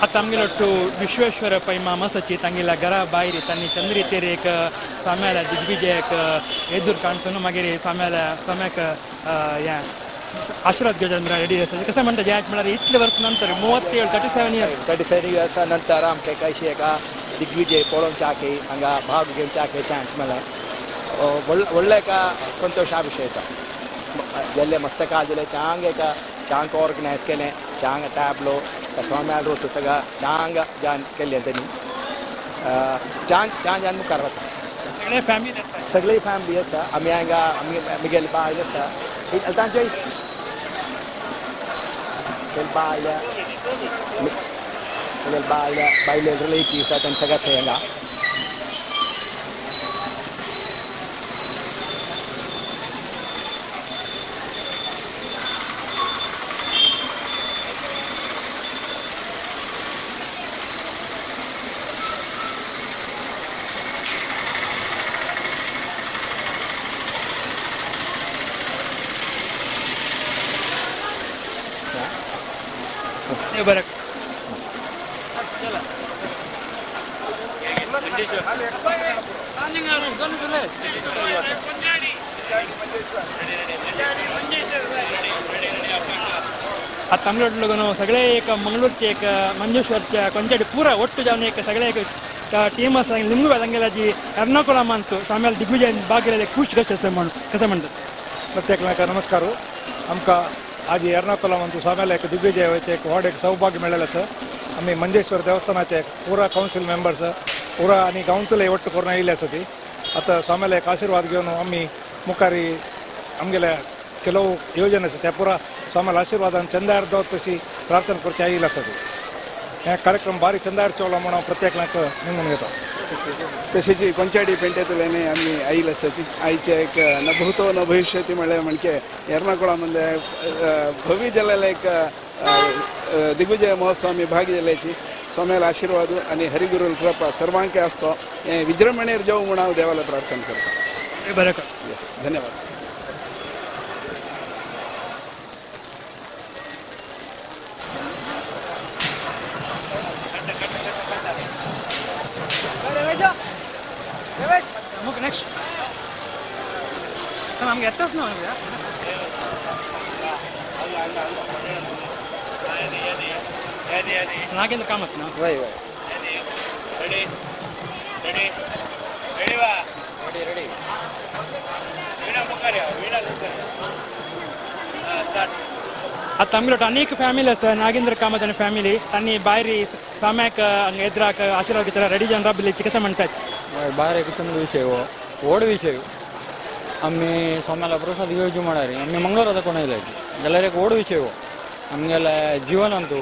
आतां आमगेलो टू विश्वेश्वर पै मामासाची तांगेल्या घरा भायर तांणी चंद्रितेर एक स्वाम्याल्या दिग्विजयाक एदूर काणसून मागीर स्वाम्याल्या स्वाम्याक हें आशीर्वाद घेवच्या रेडी आसा. कशें म्हणटा जें म्हळ्यार इतले वर्स नंतर 37 37 इयर्स 37 इयर्सा नंतर आमकां कशी एका दिग्विजय पळोवच्याक हांगा भाग घेवच्याक चान्स मेळ्ळें. व्हडलो एका संतोशा विशय आसा. गेल्ले मस्तका जालें चांग एका चांग ऑर्गनायज केलें चांग टॅबलो स्वाम्याल रोत सगळं चांग जान केल्लें तेणी चांग चांग जान मुखार वता. सगळे फॅमिली आसा, सगळी फॅमिली आसा. आमी हांगा आमी म्हगेले बायल आसा, तांचे बायल बायल बायले रिलेटिव्स आसा तांचे सगळें थंय हांगा. बरं आतां आमगे सगळे एक मंगळूरचे एक मंजेश्वरच्या कोंचाडी पुरा ಒಟ್ಟು जावन एक सगळे एक टीम आसा. लिंगू तांगेल्याची एर्नाकुलमांत स्वाम्याल दिग्विजय भाग खुश कशें आसा म्हणून कशें म्हणटात. प्रत्येकाक नमस्कार. आमकां आज एर्नाकुलम स्वाम्याला एक दिग्विजय एक व्हड एक सौभाग्य मेळ्ळें आसा. आमी मंजेश्वर देवस्थानाचे पुरा कावन्सील मेंबर्स पुरा आनी गांवतले ಒಟ್ಟು करून आयिल्ले आसा. ती आतां स्वाम्याला एक आशिर्वाद घेवन आमी मुखार आमगेल्या ಕೆಲವು ಯೋಜನೆ आसा त्या पुरा स्वाम्याला आशिर्वादान चंदार दवरत तशी प्रार्थना करची आयिल्ले आसा. ती हे कार्यक्रम बारीक चंदार चोवला म्हणून हांव प्रत्येकाक निमून घेता. तशेंच कोंचाडी पेंटेंतल्यान आमी आयिल्ले आसा. आयचे एक न भूतो न भविष्यती म्हळ्यार म्हणजे एर्नाकुळा भव्य जाल्लें एक दिग्विजय महोत्सव आमी भाग जाल्याची स्वाम्याला आशिर्वाद आनी हरिगुरू कृपा सर्वांक आसचो हें विजृंभणेर जावं म्हूण हांव देवाला प्रार्थना करता. बरें, धन्यवाद. नेक्स्ट आमगे येताच ना. नागेंद्र कामत ना. वय वय रेडी रेडी रेडी वा रेडी रेडी वीणा मुखार या, वीणा मुखार. आतां आमगेलो अनेक फॅमिली आसा नागेंद्र कामत आनी फॅमिली तांणी भायर स्वाम्याक हांगा एद्राक आशिर्वाद घेतला रेडी जावन राबिल्ली कशें म्हणटात. भायर एक चंद विशय हो व्हड विशय. आमी स्वाम्याला प्रसाद घेवची म्हळ्यार आमी मंगळूर कोण येयले जाल्यार एक व्हड विशय हो आमगेल्या जिवनांतू.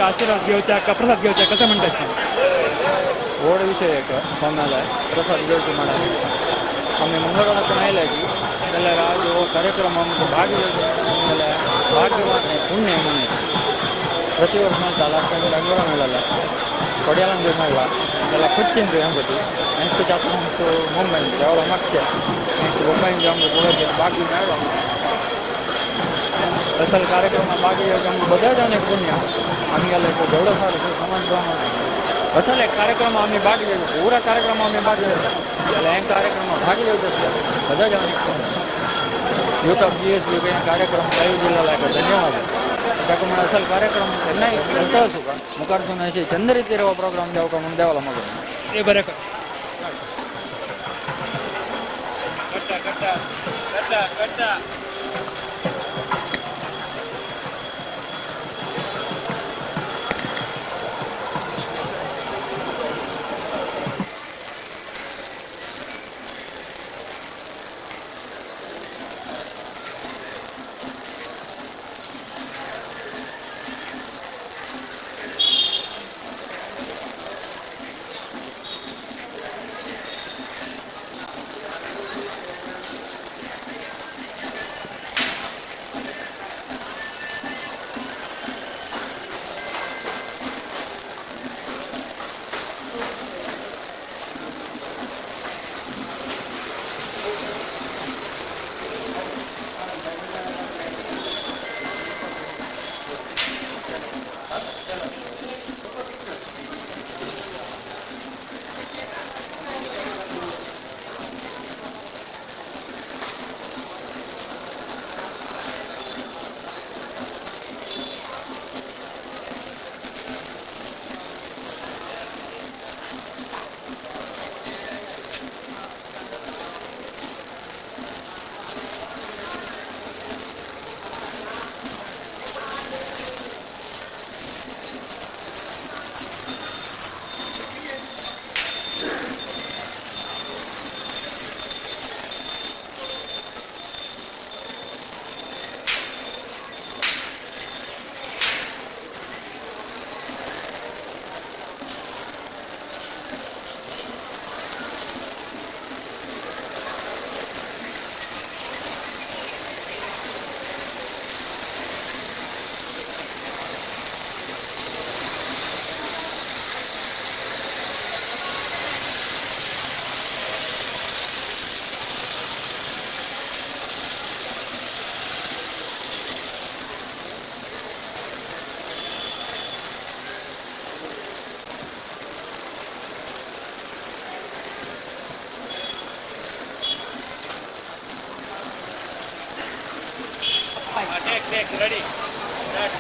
आशीर्वाद घेवच्याक प्रसाद घेवच्याक कशें म्हणटात. व्हड विशय एक स्वाम्याला प्रसाद घेवची म्हळ्यार आमी मंगळूरा कोण आयले की जाल्यार आज हो कार्यक्रम आमकां भाग घेवचो आमगेल्या भाग्यवान पुण्य म्हणून प्रति वर्स मेळटा. लास्ट टायम बेंगलोरा मेळ्ळा, कोडियालान मेळ्ळा, जाल्यार कोच्चीन आमकां नेक्स्ट जात्रा आमकां मुंबयन देवळा मागचे नेक्स्ट मुंबयन आमकां पळोवचें भाग्य मेळ्ळा. असल कार्यक्रम भाग घेवचे आमकां बरें जावन एक पुण्य आमगेले देवडो सार समाज असल एक कार्यक्रम आमी भाग घेवचो पुरा कार्यक्रम आमी भाग घेवचो जाल्यार हे कार्यक्रम भाग घेवचो बरें जावन एक पुण्य. यूट्यूब GSB हे कार्यक्रम लाईव्ह दिलेला आहे धन्यवाद. ताका म्हण असल कार्यक्रम केन्नाय चलता तुका मुखारसून अशें चंद रितीर हो प्रोग्राम जावका म्हणून देवाला मागून. बरें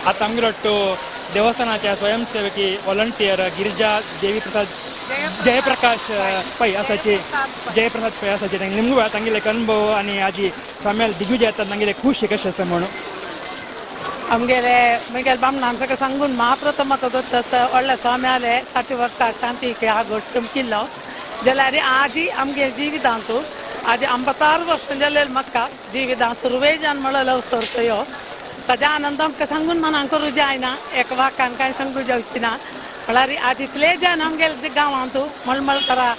आतां आमगेलो देवस्थानाच्या स्वयंसेवकी व्हॉलंटियर गिरिजा देवी प्रसाद जयप्रकाश पै आसाची जयप्रसाद पै आसाची तांगे निमगुया तांगेले अनुभव आनी आजी स्वाम्याल दिग्विजय तांगेले खुशी कशें आसा म्हणून. आमगेले मुगेले बामणान सगळें सांगून महाप्रथम म्हाका गोत्त व्हडल्या स्वाम्याले 60 वर्सां शांतीक ह्या गोश्ट किल्लो जाल्यार आजी आमगे जिवितांतू आजी 56 वर्सां जालेले म्हाका जिवितां सुरवेजान म्हणलो अवसर यो ताज्या आनंद आमकां सांगून मनान करूं जायना एक वाकान कांय सांगू जावची ना म्हळ्यार आज इतले जाण आमगेले गांवांतू मळमळकरा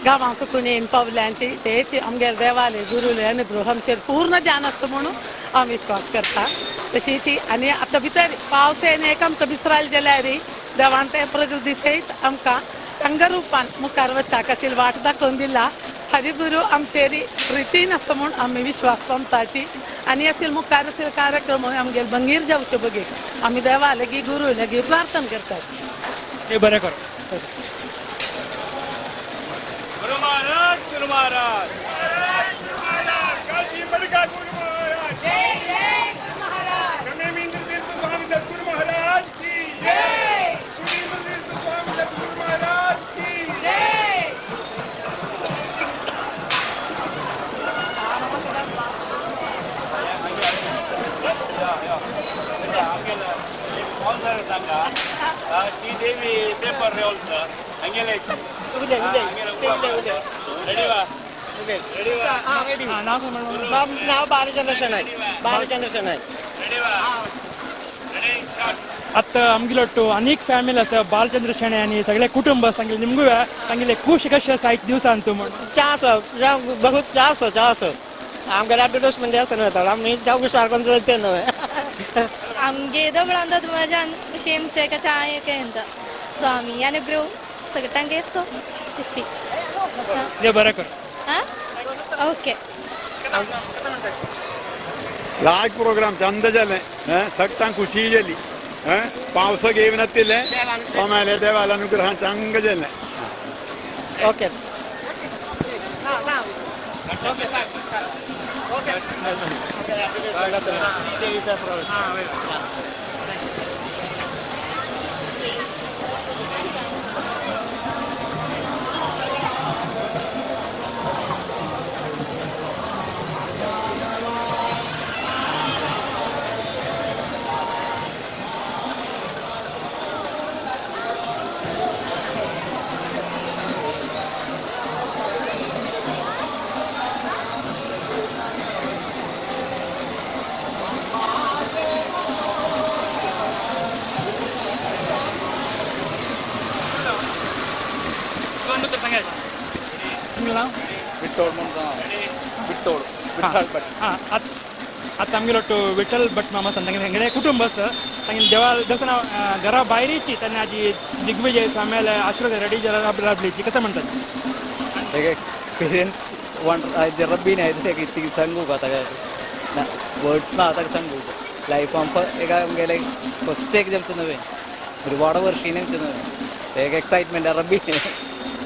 गांवांत कुणेन पावल्यांची तेच आमगेले देवाले गुरुले अनुग्रह आमचेर पूर्ण जाण आसता म्हणून हांव विश्वास करता. तशी ती आनी आतां भितर पावस येयन एक आमकां विसरायले जाल्यार देवान ते प्रकृती सयत आमकां चांग रुपान मुखार वचपाक अशी वाट दाखोवन दिला. हरिगुरू आमचेर प्रितीन आसता म्हूण आमी विश्वास पावताची आनी असेल मुखार असेल कार्यक्रम आमगेले भंगीर जावचे बगीर आमी देवा लागीं गुरू लागीं प्रार्थना करतात. ते बरें करो. गुरु महाराज गुरु महाराज काशी मडका गुरु महाराज जय जय गुरु महाराज रमेंद्र तीर्थ स्वामी सद्गुरु महाराज की जय सुरेंद्र तीर्थ स्वामी सद्गुरु महाराज की जय. श्रीदेवी पेपर रेवल्स हंगेले नाव बालचंद्र शणै बालचंद्र शणै. आतां आमगेलो अनेक फॅमिली आसा बालचंद्र शणै आनी सगळे कुटुंब सांगले निमगुया सांगले खूश कशें आसा आयज दिवसान तूं म्हण. चार बहुत चार चार आमगेले एडवर्टायजमेंट आसा न्हय आमी जावं सारको चलते न्हय. आमगे म्हणून मजा शेमचे चाय ಎಂತ ಸ್ವಾಮಿ ಅನುಗ್ರಹ ಸಗಟಂಗೆ ಖುಷಿ. बरें कर. ओके. लायक प्रोग्राम चंद जालें सगळ्यांक खुशी जाली पावस घेवन नातिल्लें स्वाम्याले देवाले अनुग्रहान चांग जालें. ओके. आतां आमगेलो विठ्ठल भट मामा तांगेले हेंगेले कुटुंब आसा तांगेले देवा देवस्थाना घरा भायरीची तांणी आजी दिग्विजय स्वाम्याले आशीर्वाद रेडी लाभली कसं म्हणतात. एक एक्सपिरियन्स रब्बी नाही इतकी सांगू का आतां वर्ड्स ना आतां सांगू लायफ आमकां एक आमगेले फस्ट एक जमचें नवें रिवॉर्ड वर्षी नवें एक एक्सायटमेंट रब्बी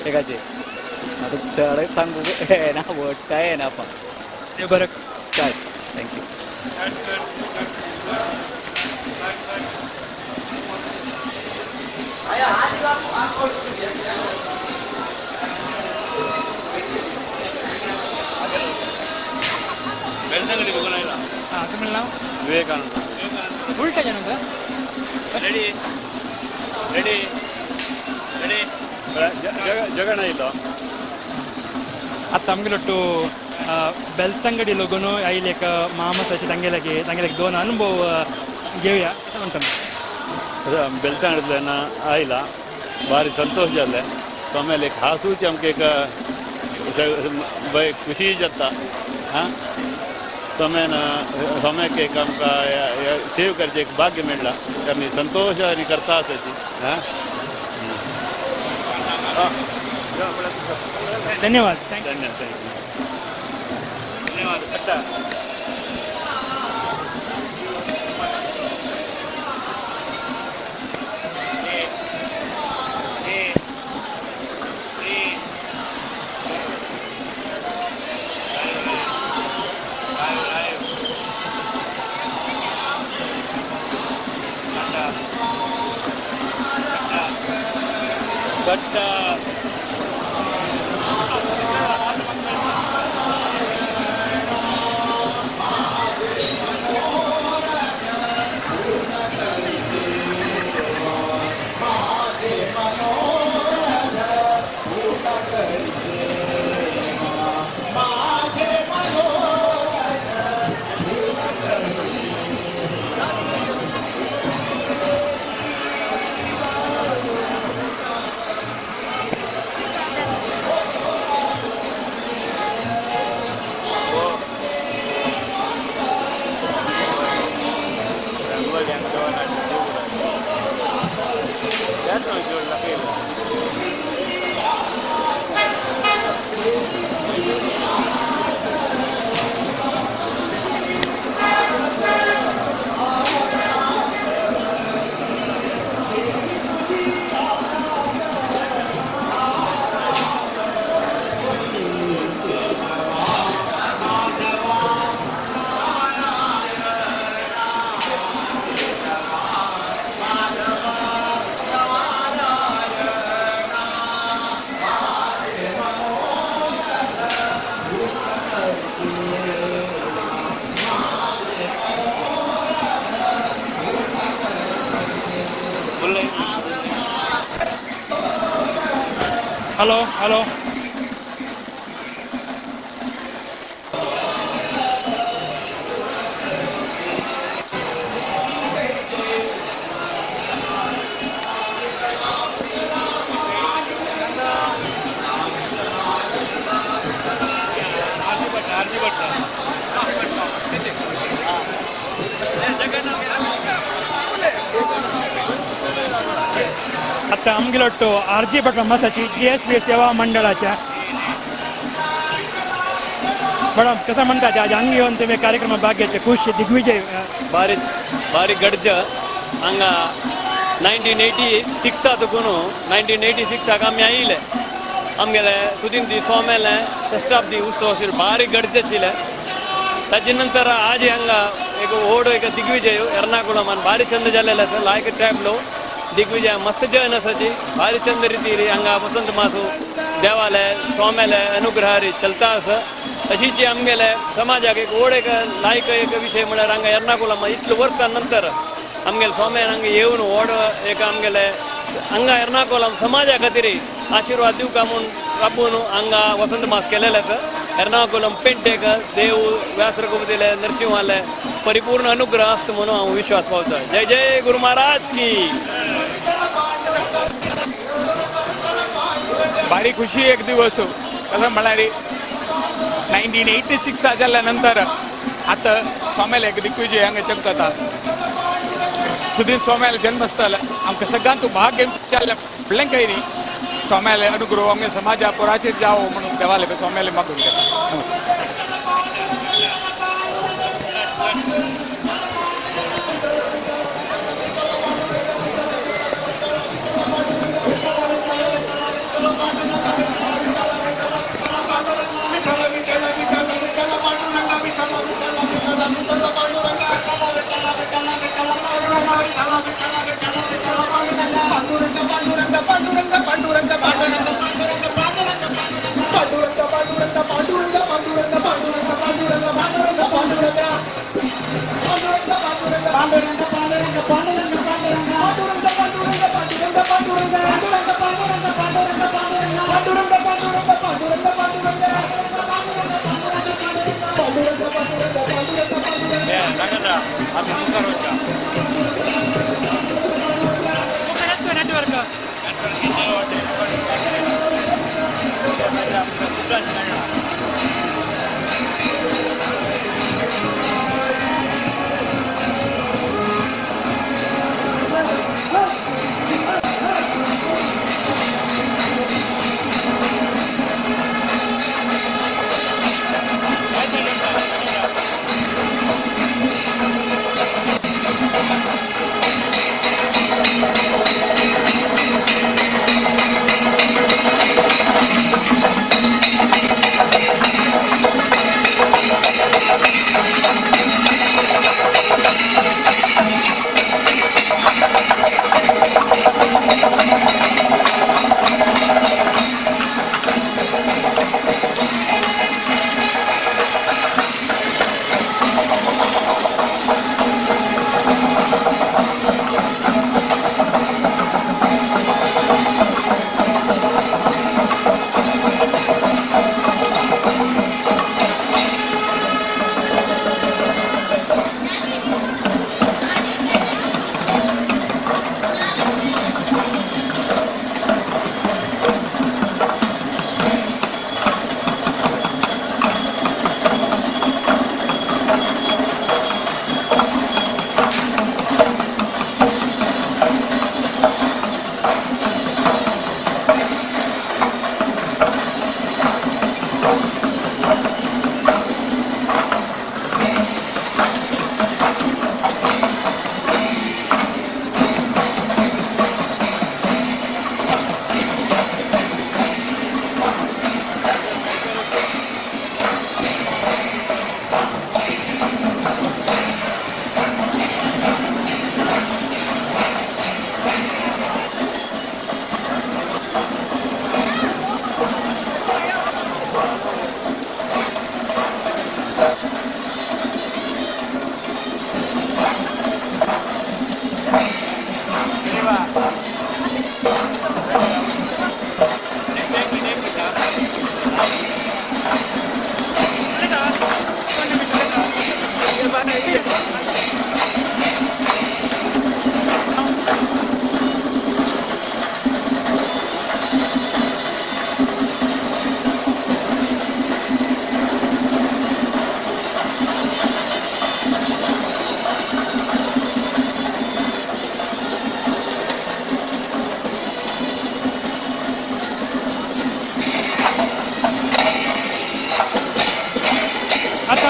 एकाचे आतां चड सांगू येना वर्ड्स काय येना आपण. बरें काय thank you. Vivekananda ಉಲ್ಟಾ ಜನ ರೆಡಿ ರೆಡಿ ರೆಡಿ ಜಗಣ ಇಲ್ಲ. आतां आमगेलो बेलतंगडी लोगून आयले एक मामासाचे तांगेले तांगेले दोन अनुभव घेवया म्हणटा. बेलतंगडींतल्यान आयला भारी संतोष जाले स्वाम्याले खासूच आमकां एक खुशी जाता. आं स्वाम्यान स्वाम्याक एक आमकां सेव करचें एक भाग्य मेळ्ळां आमी संतोश आनी करता आसाची. आं धन्यवाद. धन्यवाद धन्यवाद. अच्छा. Hello hello आता आमगेलो आर जी भट मसाची जी एस बी सेवा मंडळाच्या मॅडम कसं म्हणतात आज हांगा येवन तुमी कार्यक्रम भाग घेतले खुश दिग्विजय बारीक बारीक गडज हांगा 1986 तुकून 1986 आमी आयिल्ले आमगेले सुदिन स्वाम्याले षष्ठाब्दी उत्सव आशिल्लो बारीक गडज आशिल्ले. ताजे नंतर आज हांगा एक व्हड एक दिग्विजय एर्नाकुलमान भारी चंद जाल्लेले आसा लायक टॅबलो दिग्विजय मस्त जन आसाची भारी चंद रितीर हांगा वसंत मासू देवाले स्वाम्याले अनुग्रहारी चलता आसा. तशीच आमगेले समाजाक एक व्हड एक लायक एक विशय म्हळ्यार हांगा एर्नाकुलम इतले वर्सां नंतर आमगेले स्वाम्यान हांगा येवन व्हड एक आमगेले हांगा एर्नाकुलम समाजा खातीर आशिर्वाद दिवका म्हूण राबून हांगा वसंत मास केलेले आसा. एर्नाकुलम पेंटेक देव व्यास रघुपतीले नरसिंहाले परिपूर्ण अनुग्रह आसता म्हणून हांव विश्वास पावता. जय जय गुरु महाराज की. भारी खुशी एक दिवस कसं म्हळ्यार 1986 जाल्या नंतर आतां स्वाम्याले एक दिग्विजय हांगा चमकता. सुधीर स्वाम्याले जन्मस्थळ आमकां सगळ्यांत भाग्य जाल्लें व्हडलें काही न्ही. स्वाम्याले अनुग्रह आमगे समाजा पुराचेर जावो म्हणून देवाले स्वाम्याले मागून घेता.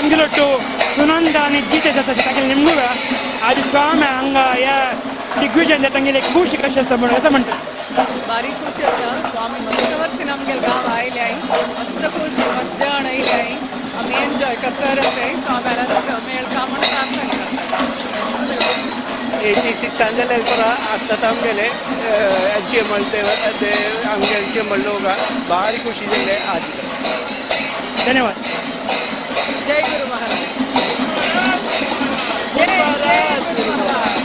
आमगेलो सुनंद आनी गीतेश आसा तागेले निमगुव्या आज स्वामी हांगा ह्या दिग्विजय तांगेले खुशी कशी आसा म्हणून असं म्हणटा. भारी खुशी आसा स्वामी मस्त वर्सी आमगेले गांव आयले आई मस्त खुशी मस्त जण आयले आई आमी एन्जॉय करता आसाय स्वाम्याला मेळका म्हणून प्रार्थना करता. 86 जाल्यार आतां आमगेले एल जी आमगे एल जी लोक भारी खुशी जाले आज. धन्यवाद. जय गुरु महाराज. जय जय गुरु महाराज.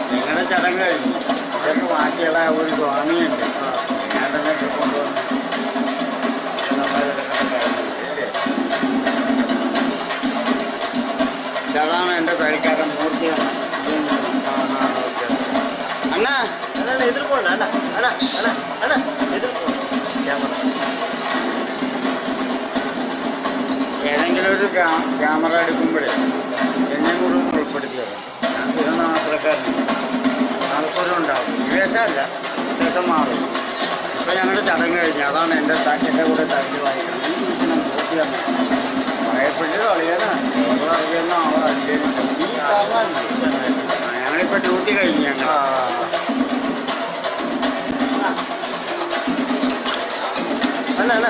ഞങ്ങളുടെ ചടങ്ങ് കഴിഞ്ഞു. ഇതൊക്കെ ബാക്കിയുള്ള ഒരു സ്വാമിയുണ്ട് ഞാനൊക്കെ കൊണ്ടുവന്നു. അതാണ് എൻ്റെ തഴിക്കാരൻ മൂർത്തിയാണ്. അണ്ണാ ഏതെങ്കിലും ഒരു ക്യാമറ എടുക്കുമ്പോഴേ എന്നെ കൂടെ ഒന്ന് ഉൾപ്പെടുത്തിയത്. ഞാൻ സ്ഥിരം മാത്രക്കാരനാണ്. നാളസ്വരം ഉണ്ടാവും. ഈ വേഷമല്ല, ശേഷം മാറും. ഇപ്പം ഞങ്ങളുടെ ചടങ്ങ് കഴിഞ്ഞു. അതാണ് എൻ്റെ എൻ്റെ കൂടെ തല്ലി വായിക്കണം. എനിക്ക് പറയപ്പെട്ടത് കളിയാനാണ്. അറിയുന്ന ആളല്ലേ ഈ കാരണം. ഞങ്ങളിപ്പോൾ ഡ്യൂട്ടി കഴിഞ്ഞു. ഞങ്ങൾ അല്ല അല്ല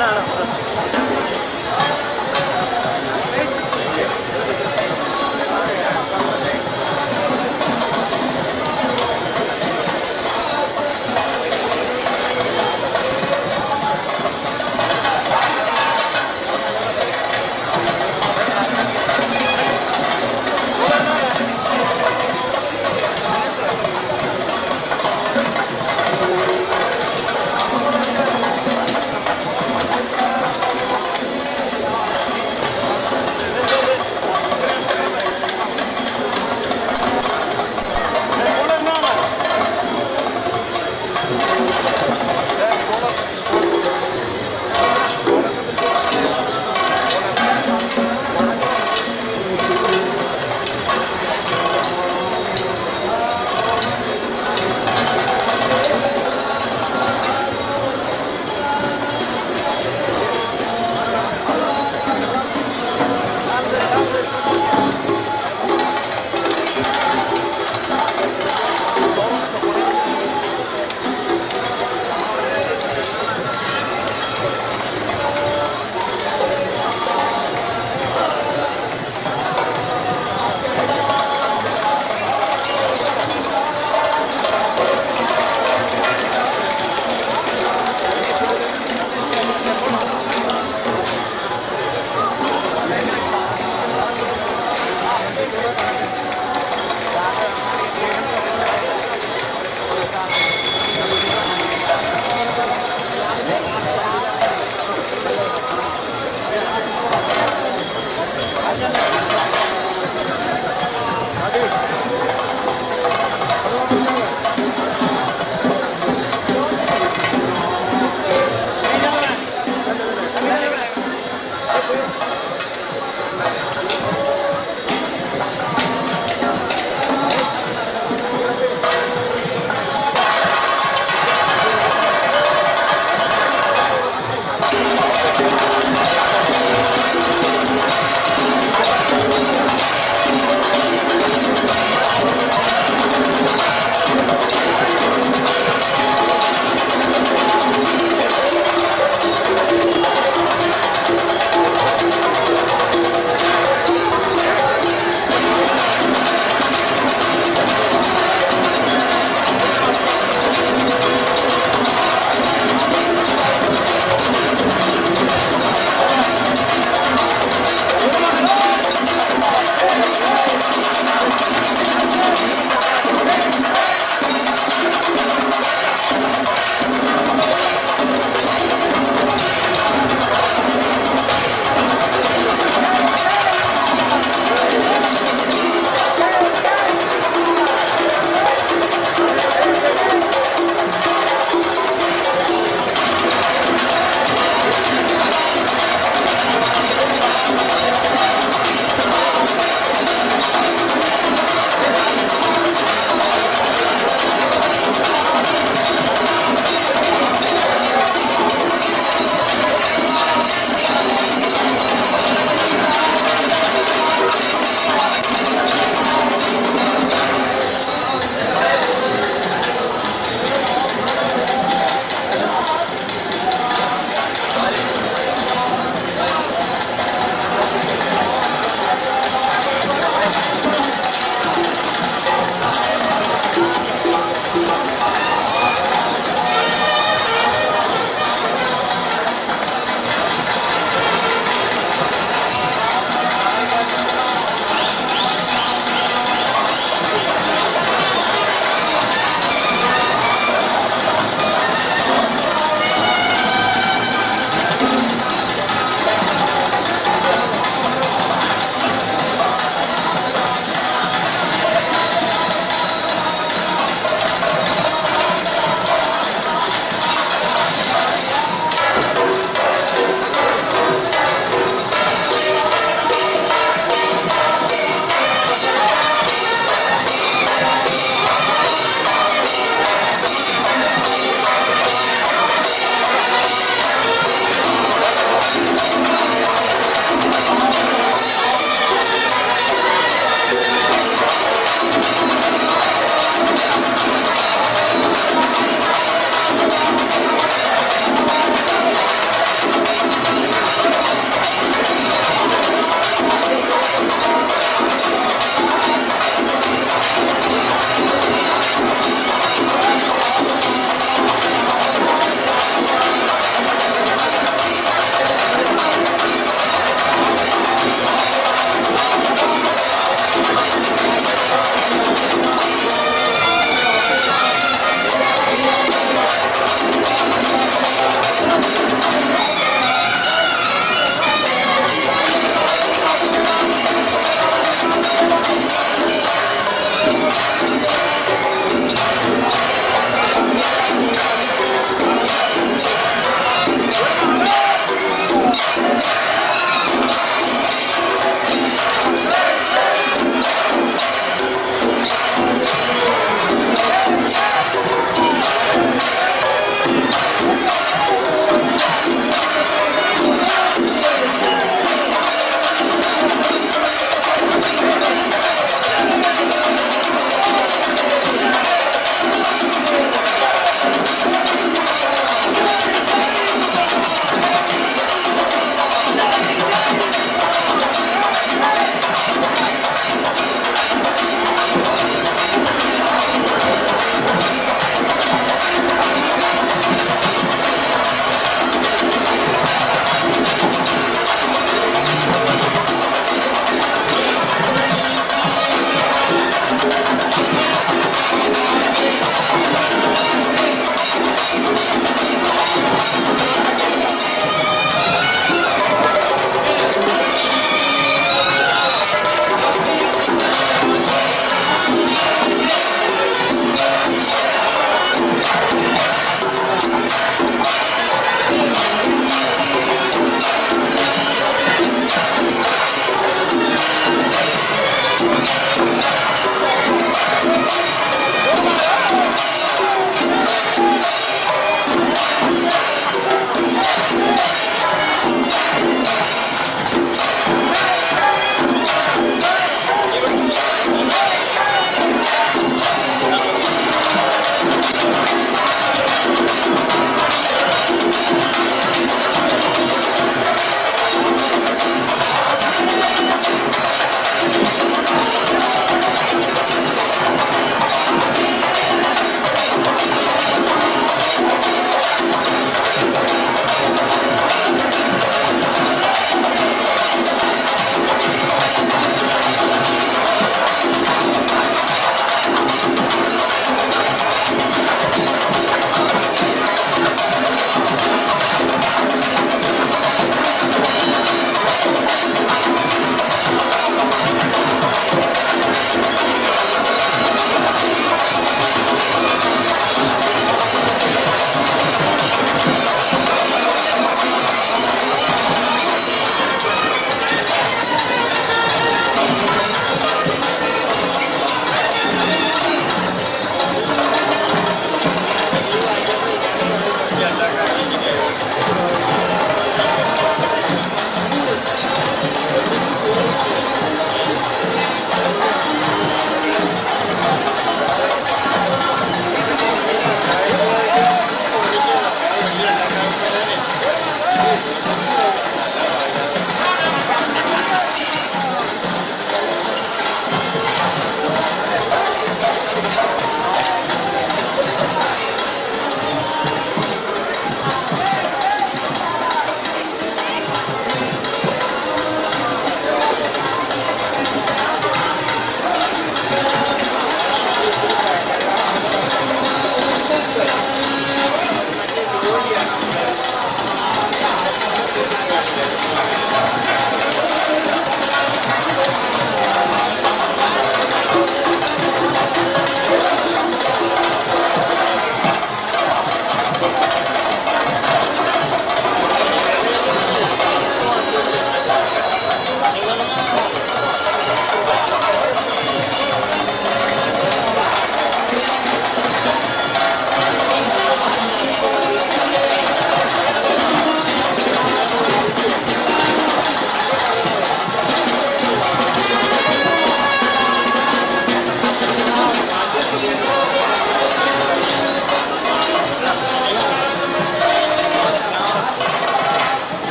Thank you.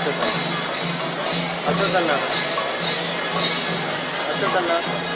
असं चालणार, असं चालणार, असं चालणार.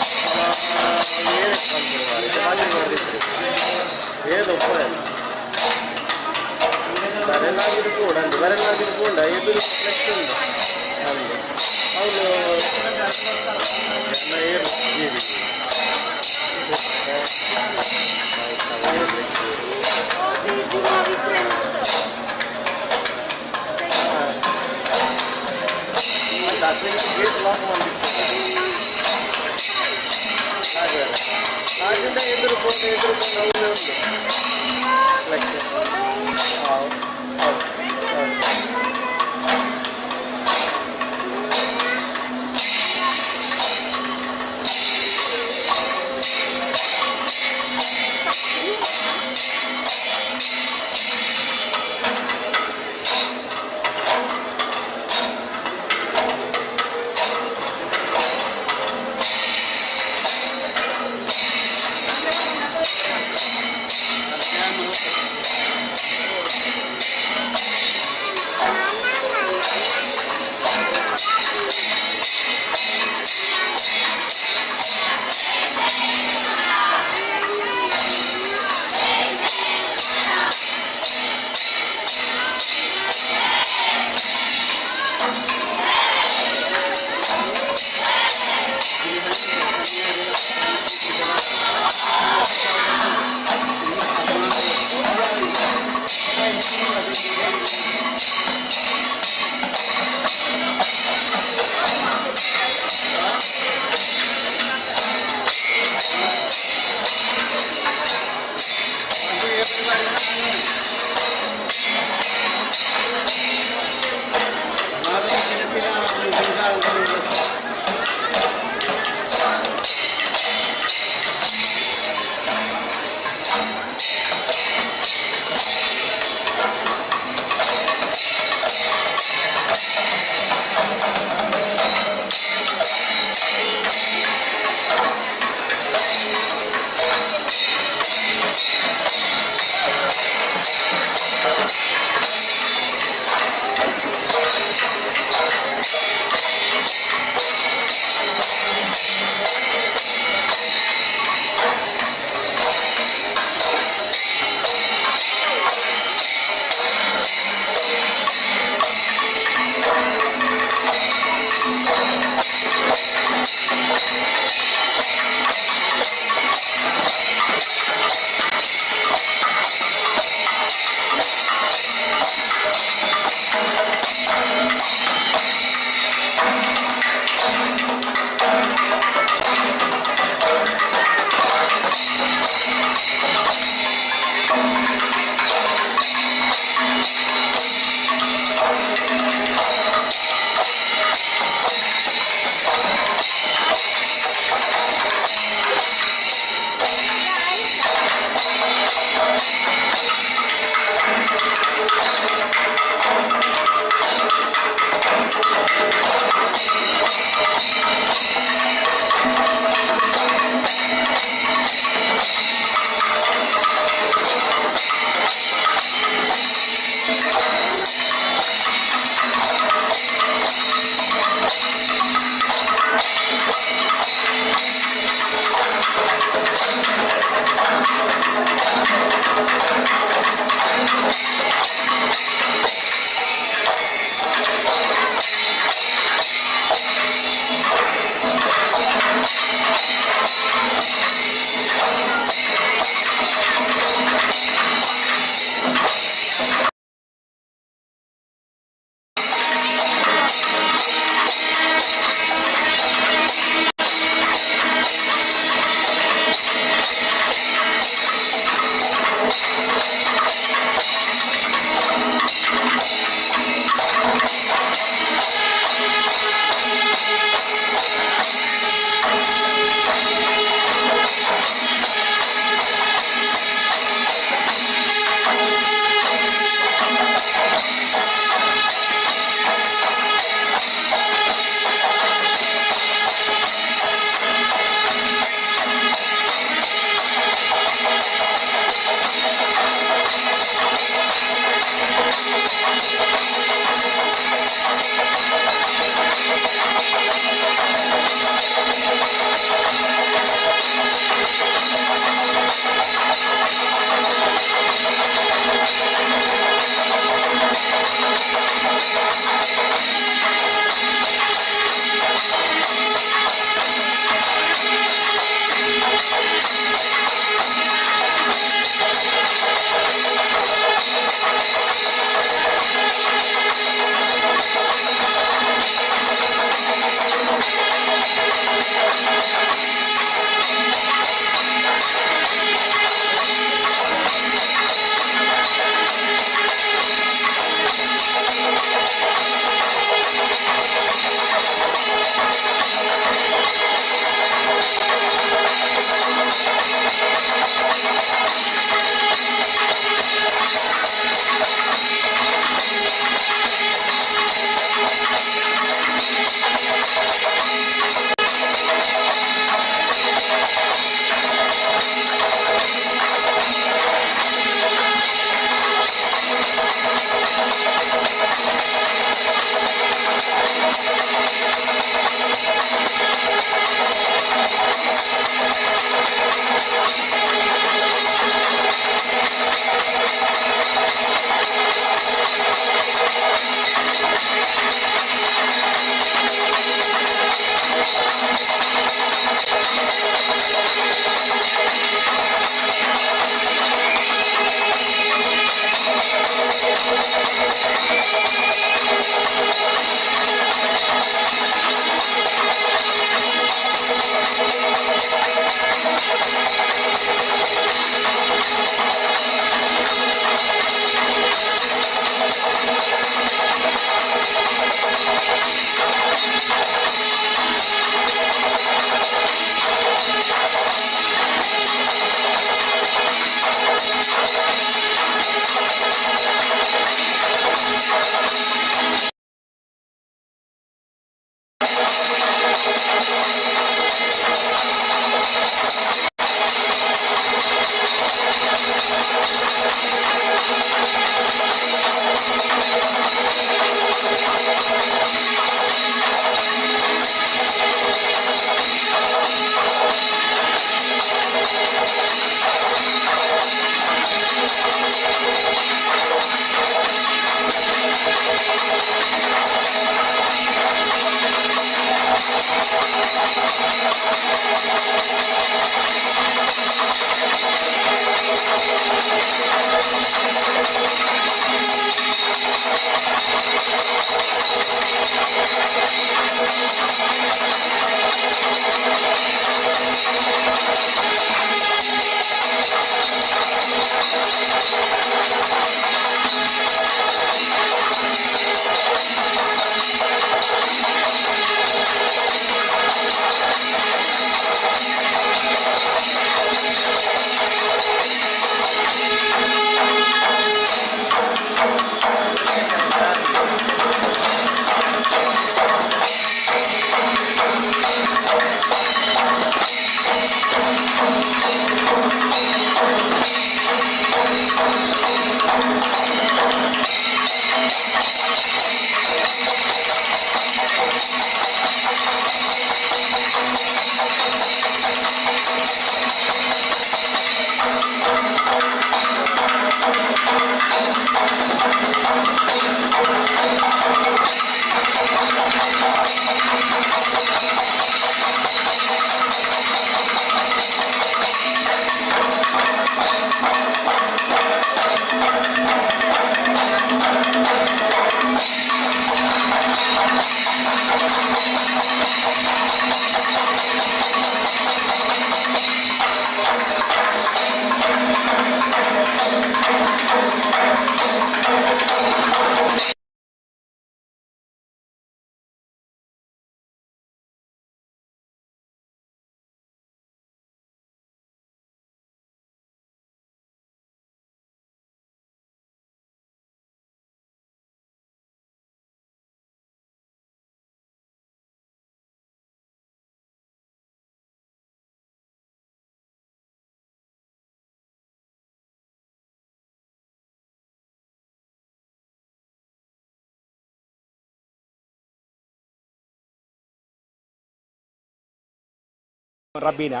Rabina.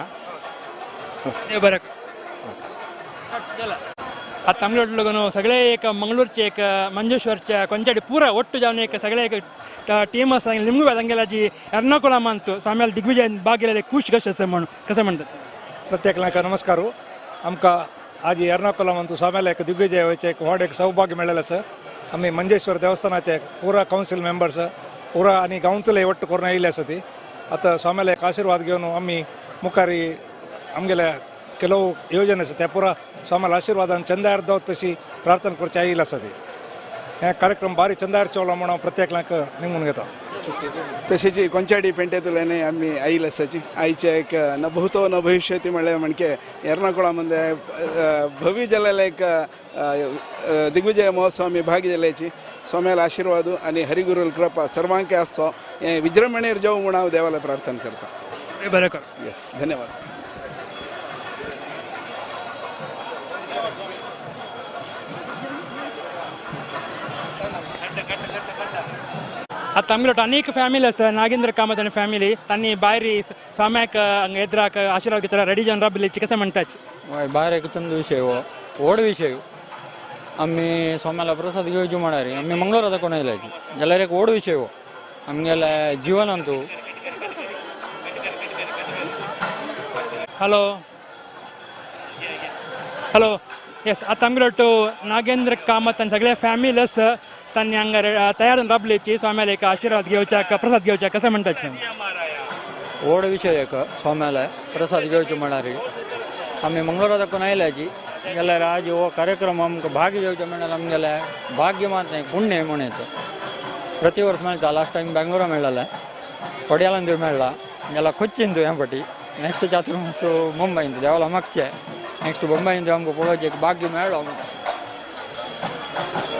आता आमगे सगळे एक मंगळूरचे एक मंजेश्वरच्या कोंचाडी पुरा ಒಟ್ಟು जावन एक सगळे एक टीम आसा निमगू तांगेल्याची एर्नाकुलम अंतु स्वाम्याल दिग्विजय भाग खुश कशें आसा म्हणून कसं म्हणतात. प्रत्येकाक नमस्कार. आमकां आज एर्नाकुलम अंतु स्वाम्याला एक दिग्विजय वयचें एक व्हड एक सौभाग्य मेळ्ळें आसा. आमी मंजेश्वर देवस्थानाचे पुरा कावन्सील मेंबर्स पुरा आनी गांवतले ಒಟ್ಟು करून आयिल्ले आसा. ती आतां स्वाम्याला एक आशिर्वाद घेवन आमी मुखारी आमगेल्या ಕೆಲವು ಯೋಜನೆ आसा त्या पुरा स्वाम्याला आशिर्वादान चंदार दावत तशी प्रार्थना करची आयिल्ली आसा. ती हे कार्यक्रम भारी चंदार चोवला म्हणून प्रत्येकाक निमून घेता. तशेंच कोंचाडी पेंटेंतल्यान आमी आयिल्ले आसाची आयचे एक न भूतो न भविष्यती म्हणल्यार म्हणके एर्नाकुळा मध्ये भव्य जाल्लें एक दिग्विजय महोत्सव आमी भाग जाल्याची स्वाम्याला आशिर्वाद आनी हरिगुरुल कृपा सर्वांक आसचो हें विजृंभणेर जावं म्हूण हांव देवाला प्रार्थना करता. बरें कर. येस, धन्यवाद. आतां आमगेलो अनेक फॅमिली आसा नागेंद्र कामत आनी फॅमिली तांणी भायर स्वाम्याक हांगा एद्राक आशिर्वाद घेतला रेडी जावन राबिल्ली कशें म्हणटाच. हय भायर एक चंद विशय हो व्हड विशय. आमी स्वाम्याला प्रसाद घेवची म्हळ्यार आमी मंगळूरा कोण आयल्याची जाल्यार एक व्हड विशय हो आमगेल्या जिवनांतू. हॅलो हॅलो येस आतां आमगेलो नागेंद्र कामत आनी सगळे फॅमिली आसा तांणी हांगा तयार जावन राबलेची स्वाम्याला एक आशिर्वाद घेवच्याक प्रसाद घेवच्याक कशें म्हणटाच. व्हड विशय एक स्वाम्याला प्रसाद घेवचे म्हळ्यार आमी मंगळूरा दाखोवन आयल्याची जाल्यार आज हो कार्यक्रम आमकां भाग घेवचो म्हळ्यार आमगेल्या भाग्य मात न्हय पुण्य म्हण येता. प्रति वर्स मेळटा. लास्ट टायम बेंगलोरा मेळ्ळें पडयालांतूय मेळ्ळा जाल्यार कोच्चींतूय ह्या फाटी नेक्स्ट चातुर्मास मुंबयंत देवाला मागचें नेक्स्ट मुंबयंत आमकां पळोवचें एक भाग्य मेळ्ळो.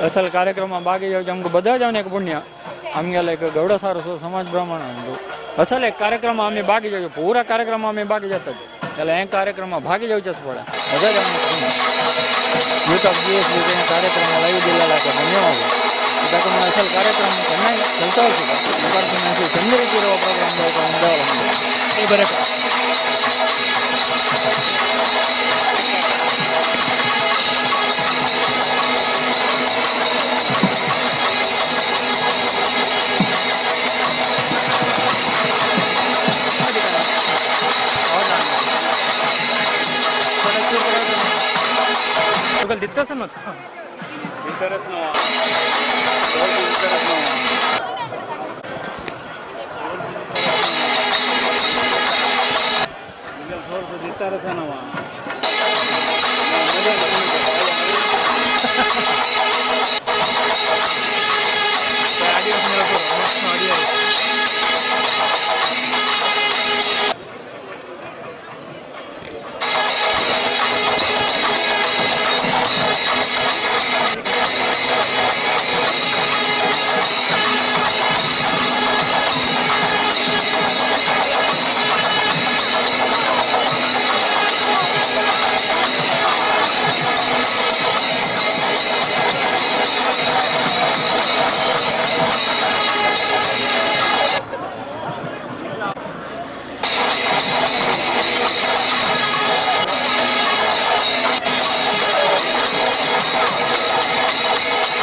असल कार्यक्रमा भाग घेवचें आमकां बदल जावन एक पुण्य आमगेले एक गौड सारसो समाज ब्राह्मण असल एक कार्यक्रम आमी भाग घेवचो पुरा कार्यक्रम आमी भाग घेतात जाल्यार हे कार्यक्रम भाग घेवचेच पडा बदल जावन पुण्य. यूथ ऑफ जी एस बी कार्यक्रम लाईव्ह दिलेला धन्यवाद. ताका असल कार्यक्रम केन्नाय चलता सुद्दां चंद रितीर हो प्रोग्राम जावपाक देवाला बरें. तुका दित्तच न्हू दित्तरच न्हू दित्तरच न्हू. दित्तरच न्हू.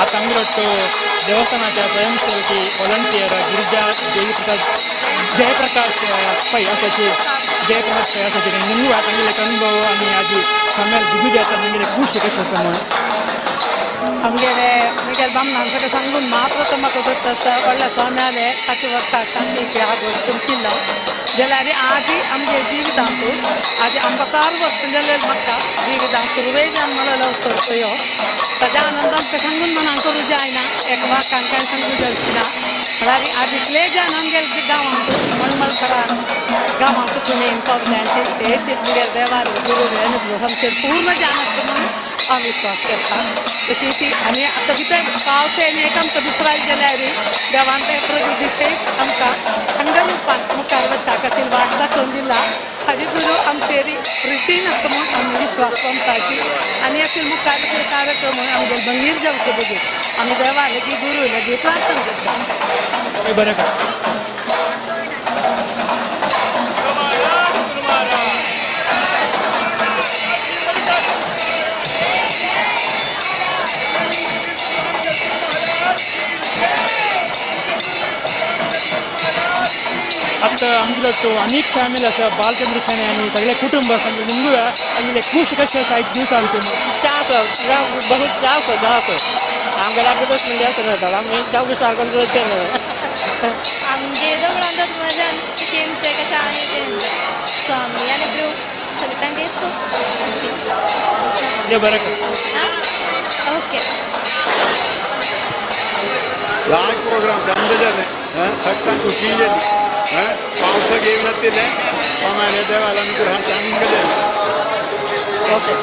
आतां आमगेलो देवस्थानाच्या स्वयंसेवकी व्हॉलंटियर गिरिजा देवीप्रसाद जयप्रकाश पै आसाची जयप्रकाश पै आसाची निंगू तांगेले अनुभव आनी आजी स्वाम्याल दिग्विजय तांगेले खूब कशें आसा म्हूण. आमगेले मुगेले बामणान सगळें सांगून मात्र म्हाका गोत्त आसा व्हडल्या स्वाम्याले ताचे वर्सा शांतीक आगोश चमकिल्लो जाल्यार आजी आमगे जिवितांतू आजी आमकां चार वर्स जालें म्हाका जिवितांत सुरवेच्यान म्हणलेलो करतयो ताज्या आनंद आमकां सांगून मनान करूं जायना एक वाक्यान कांय सांगूं जावची ना म्हळ्यार आज इतले जाण आमगेले गांवांत मणमलकरा गांवांत पुणेन पावल्यांचे तेच मुगेले देवार गुरू अनुग्रह आमचेर पूर्ण जाण आसता म्हणून हांव विश्वास करता. तशी ती आनी आतां भितर पावसे आनी एक आमकां दुसऱ्या जाल्यार देवान ते प्रभू दिसे आमकां थंड रुपान मुखार वचपा खातीर वाट दाखोवन दिला हाजी गुरू आमचेर प्रितीन आसता म्हूण आमी विश्वास आमकाची आनी अशें मुखार कार्यक्रम आमगे भंगीर जावचो बगीर आमी देवा लागीं गुरू लागीं प्रार्थना करता. बरें. आतां आमगेलो अनेक फॅमिली आसा बालचंद्र शेणै आनी सगळे कुटुंब आसा निमगुया आमगेले खूश कशें आसा एक दीस आमचे चास बहुत चास चास आमगेले आमगे म्हणजे आसा आमी चौवीस आमगे दोगळांत मजा स्वामी अनुग्रह सगळ्यांक बरें. ओके लार्ज प्रोग्राम चंद जालें सगळ्यांक खुशी जाली पावस घेवन नातिल्लें स्वाम्याले देवाला अनुग्रह चंद जालें. ओके.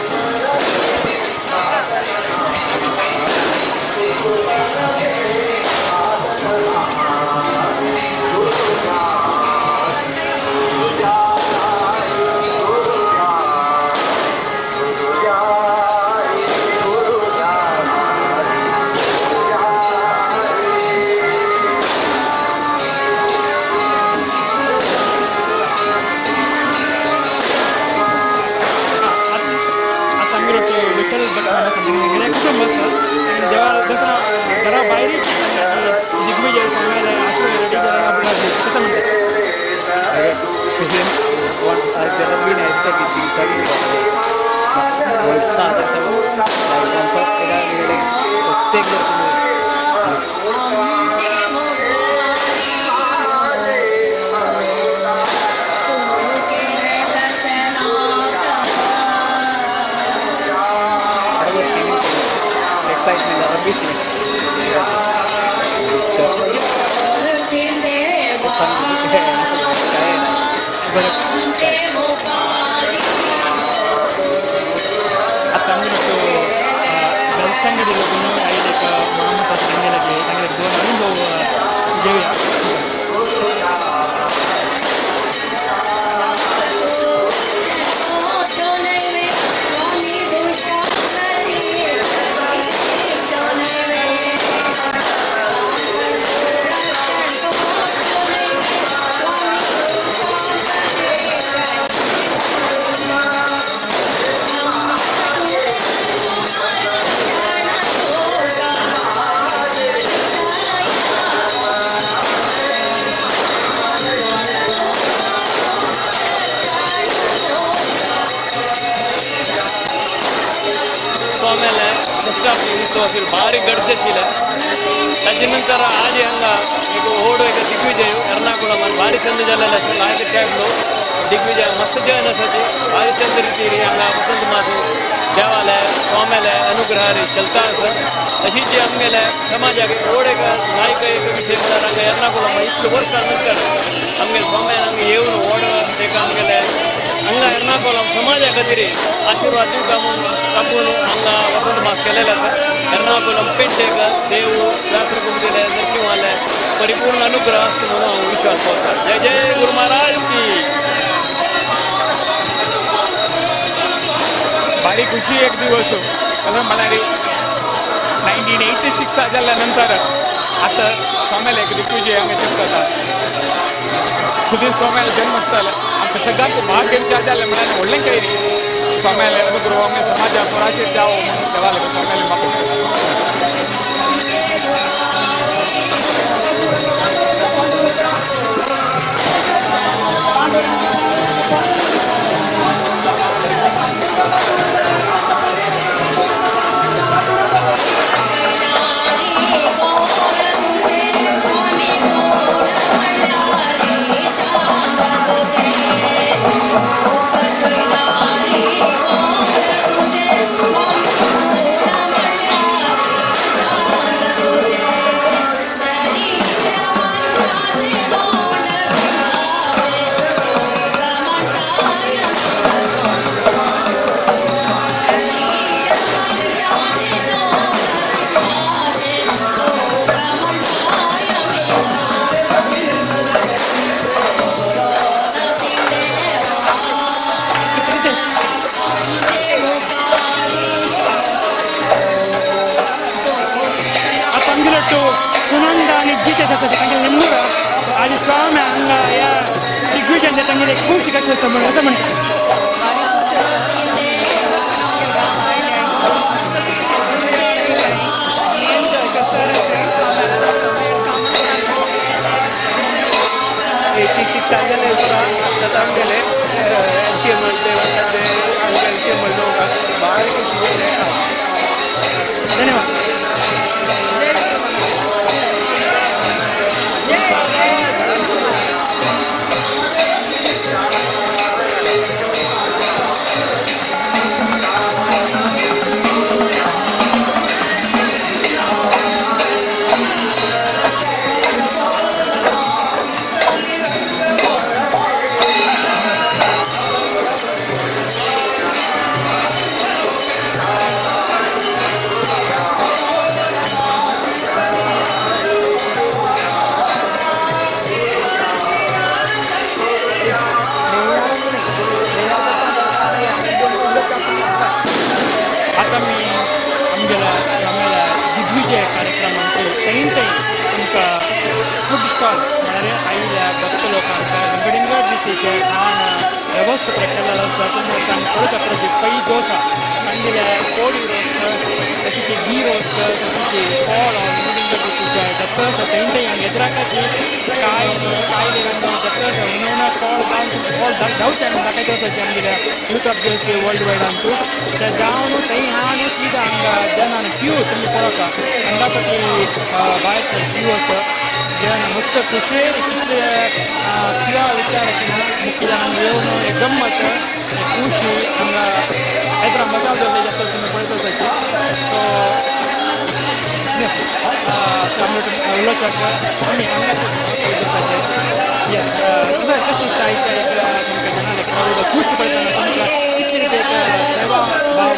ಭಾರಿ ಗರ್ಜೆಸಿಲ್ಲ. ತದನಂತರ ಆಜೆ ಹಂಗ ಈಗ ಓಡೋ ಈಗ ದಿಗ್ವಿಜಯ ಎರ್ನಾಕುಳಂ ಭಾರಿ ಚಂದ ಜನ ನಾಯಕ ಕ್ಯಾಬ್ಲು ದಿಗ್ವಿಜಯ ಮಸ್ತ್ ಜನ ಸತಿ ಭಾರಿ ಚಂದ ರೀತಿ ಹಂಗ ವಸಂತ ಮಾಸು ದೇವಾಲಯ ಸ್ವಾಮ್ಯಾಲಯ ಅನುಗ್ರಹ ರೀ ಚಲ್ತಾ तशीच आमगेले समाजाक व्हड एक नायक एक विशय म्हळ्यार हांगा एर्नाकुलम इतले वर्सां नंतर आमगेले स्वाम्यान हांगा येवन व्हड एक आमगेले हांगा एर्नाकुलम समाजा खातीर आशिर्वाद दिवका म्हणून तापून हांगा वसंत मास केलेलो आसा. एर्नाकुलम पेंटेक देव रात्रकुमदिले नरसिंहाले परिपूर्ण अनुग्रह आसता म्हणून हांव विश्वास दवरता. जय जय गुरु महाराज की. भारी खुशी एक दिवस कसं म्हळ्यार 1986 जाल्ल्या नंतर आतां स्वाम्याले एक दिग्विजय हांगा चमकता. सुधीर स्वाम्याले जन्मस्थल आमकां सगळ्यांक भाग घेवचें जालें म्हळ्यार व्हडलें कांय न्ही. स्वाम्याले अनुग्रह आमगे समाजाक स्वराचेर जावो म्हणून देवाले स्वाम्याले मागूं. सुनंद आणि जितेश आसा तांगेले नेमणूक आज स्वामी हांगा ह्या दिग्विजयान तांगेले खूब शिकायचें आसता म्हणून असं म्हणटा. जाले उपरांत आतां आमगेले एल सी एम आमगे एल सी एम लोक भारी खुशी. धन्यवाद. आता मी आमगेल्या आम्हाला दिग्विजय कार्यक्रमांतू थंय थंय तुमकां फूड स्टॉल म्हळ्यार आयिल्ल्या भक्त लोकांक विंगड विंगड रितीचे खाण वेवस्था केल्लेलो आसता. तुमी पळयता पळय पै डोसा, तांगेल्या कोडी रोस, तशीच घी रोस, तशीच फोळ विंगड विंगड रितीचे जाता थंय हांगा एदराकाची काय कायले जाता उणवणा कोळ कोळ जावचें आमी दाखयता तशें आमगेल्या यूथ ऑफ जे वर्ल्ड वायडांतू ते जावन थंय हांव सीधा हांगा जनान क्यू तुमी पळोवका हांगा पटी भायर क्यू आसा जन मस्त खुशे कितले क्युआ विचार मुखेल हांगा येवन एक गम्मत एक खुशी हांगा येत्रा मजा जाता जाता तुमी पळयता तशी. सो उलोवपाक आमी हांगा कशें दिसता तुमकां जनाले खूश पळयतना तुमकां कितले एक सेवा भाव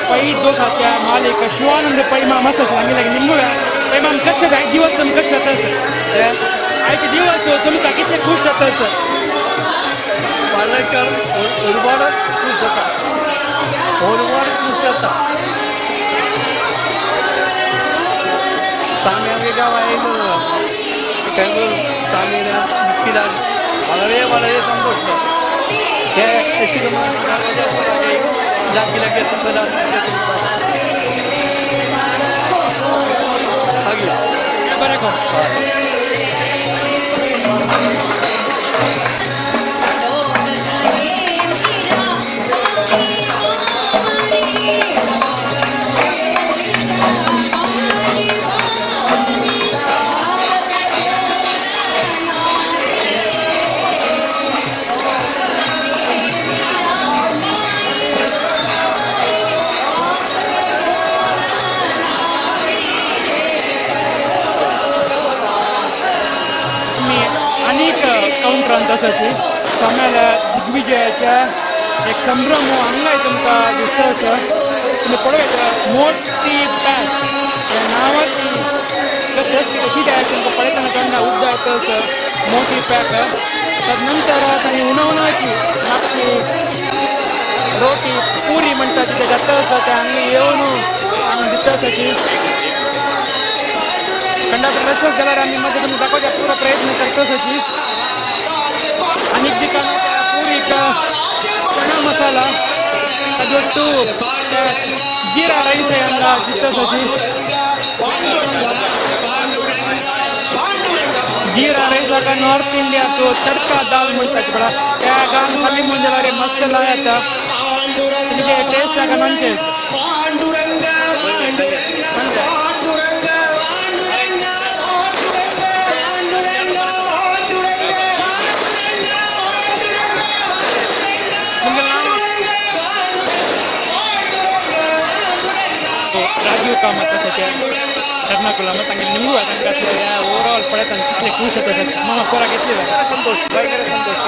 पै दोसाच्या मालिक शिवानंद पै माम आसा हांगे निमगुळ्या पै माम कशें जाय दिवस तुमी कशें जाता सर आयचे दिवस तुमकां कितले खूश जाता सर? पालकर ഒരുപാട് खुश जाता, ഒരുപാട് खुश जाता. സ്വാമി അംഗീകാരമായിരുന്നു സ്വാമിനെ വളരെ വളരെ സന്തോഷം. तसंच स्वाम्याला दिग्विजयाच्या एक संभ्रम हांगाय तुमकां दिसता आसा. तुमी पळयता मोठी पॅक ह्या नांवाची कशी जाय तुमकां पळयतना तेन्ना उद्दा येता आसा मोठी पॅक. तदनंतर तांणी उणवणाची आपली रोटी पुरी म्हणटा तिथे जाता आसा ते हांगा येवन हांगा दिसता आसा की कंडक्टर रसोच जाल्यार आमी मध्ये तुमी दाखोवच्या पुरो प्रयत्न करता आसा. अनेक ठिकाणी पुरी चणा मसाला ताजोट्टू जीरा राईस आहे हांगा दिसता तशी जीरा राईस हाका नॉर्थ इंडियाचो तडका दाल म्हणटा पळय त्या गान खाली म्हूण जाल्यार मस्त लायता तुमचे टेस्ट हाका नॉनचे. राजीव कामत आसा एर्नाकुलम तांगे निमगू तांकां ओवरऑल पळयता कितले खूश जाता मामा कोराक घेतली संतोष भयंकर संतोष.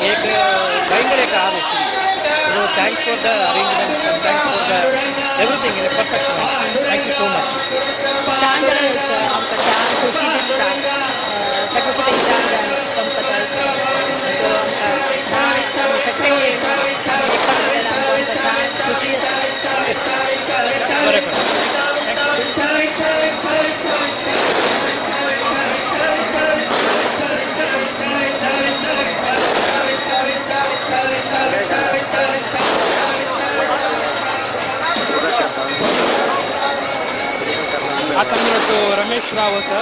एक भयंकर एक आवेश. So thanks for the arrangements and thanks for the everything in a perfect way. Thank you so much. आतां रमेश राव आसा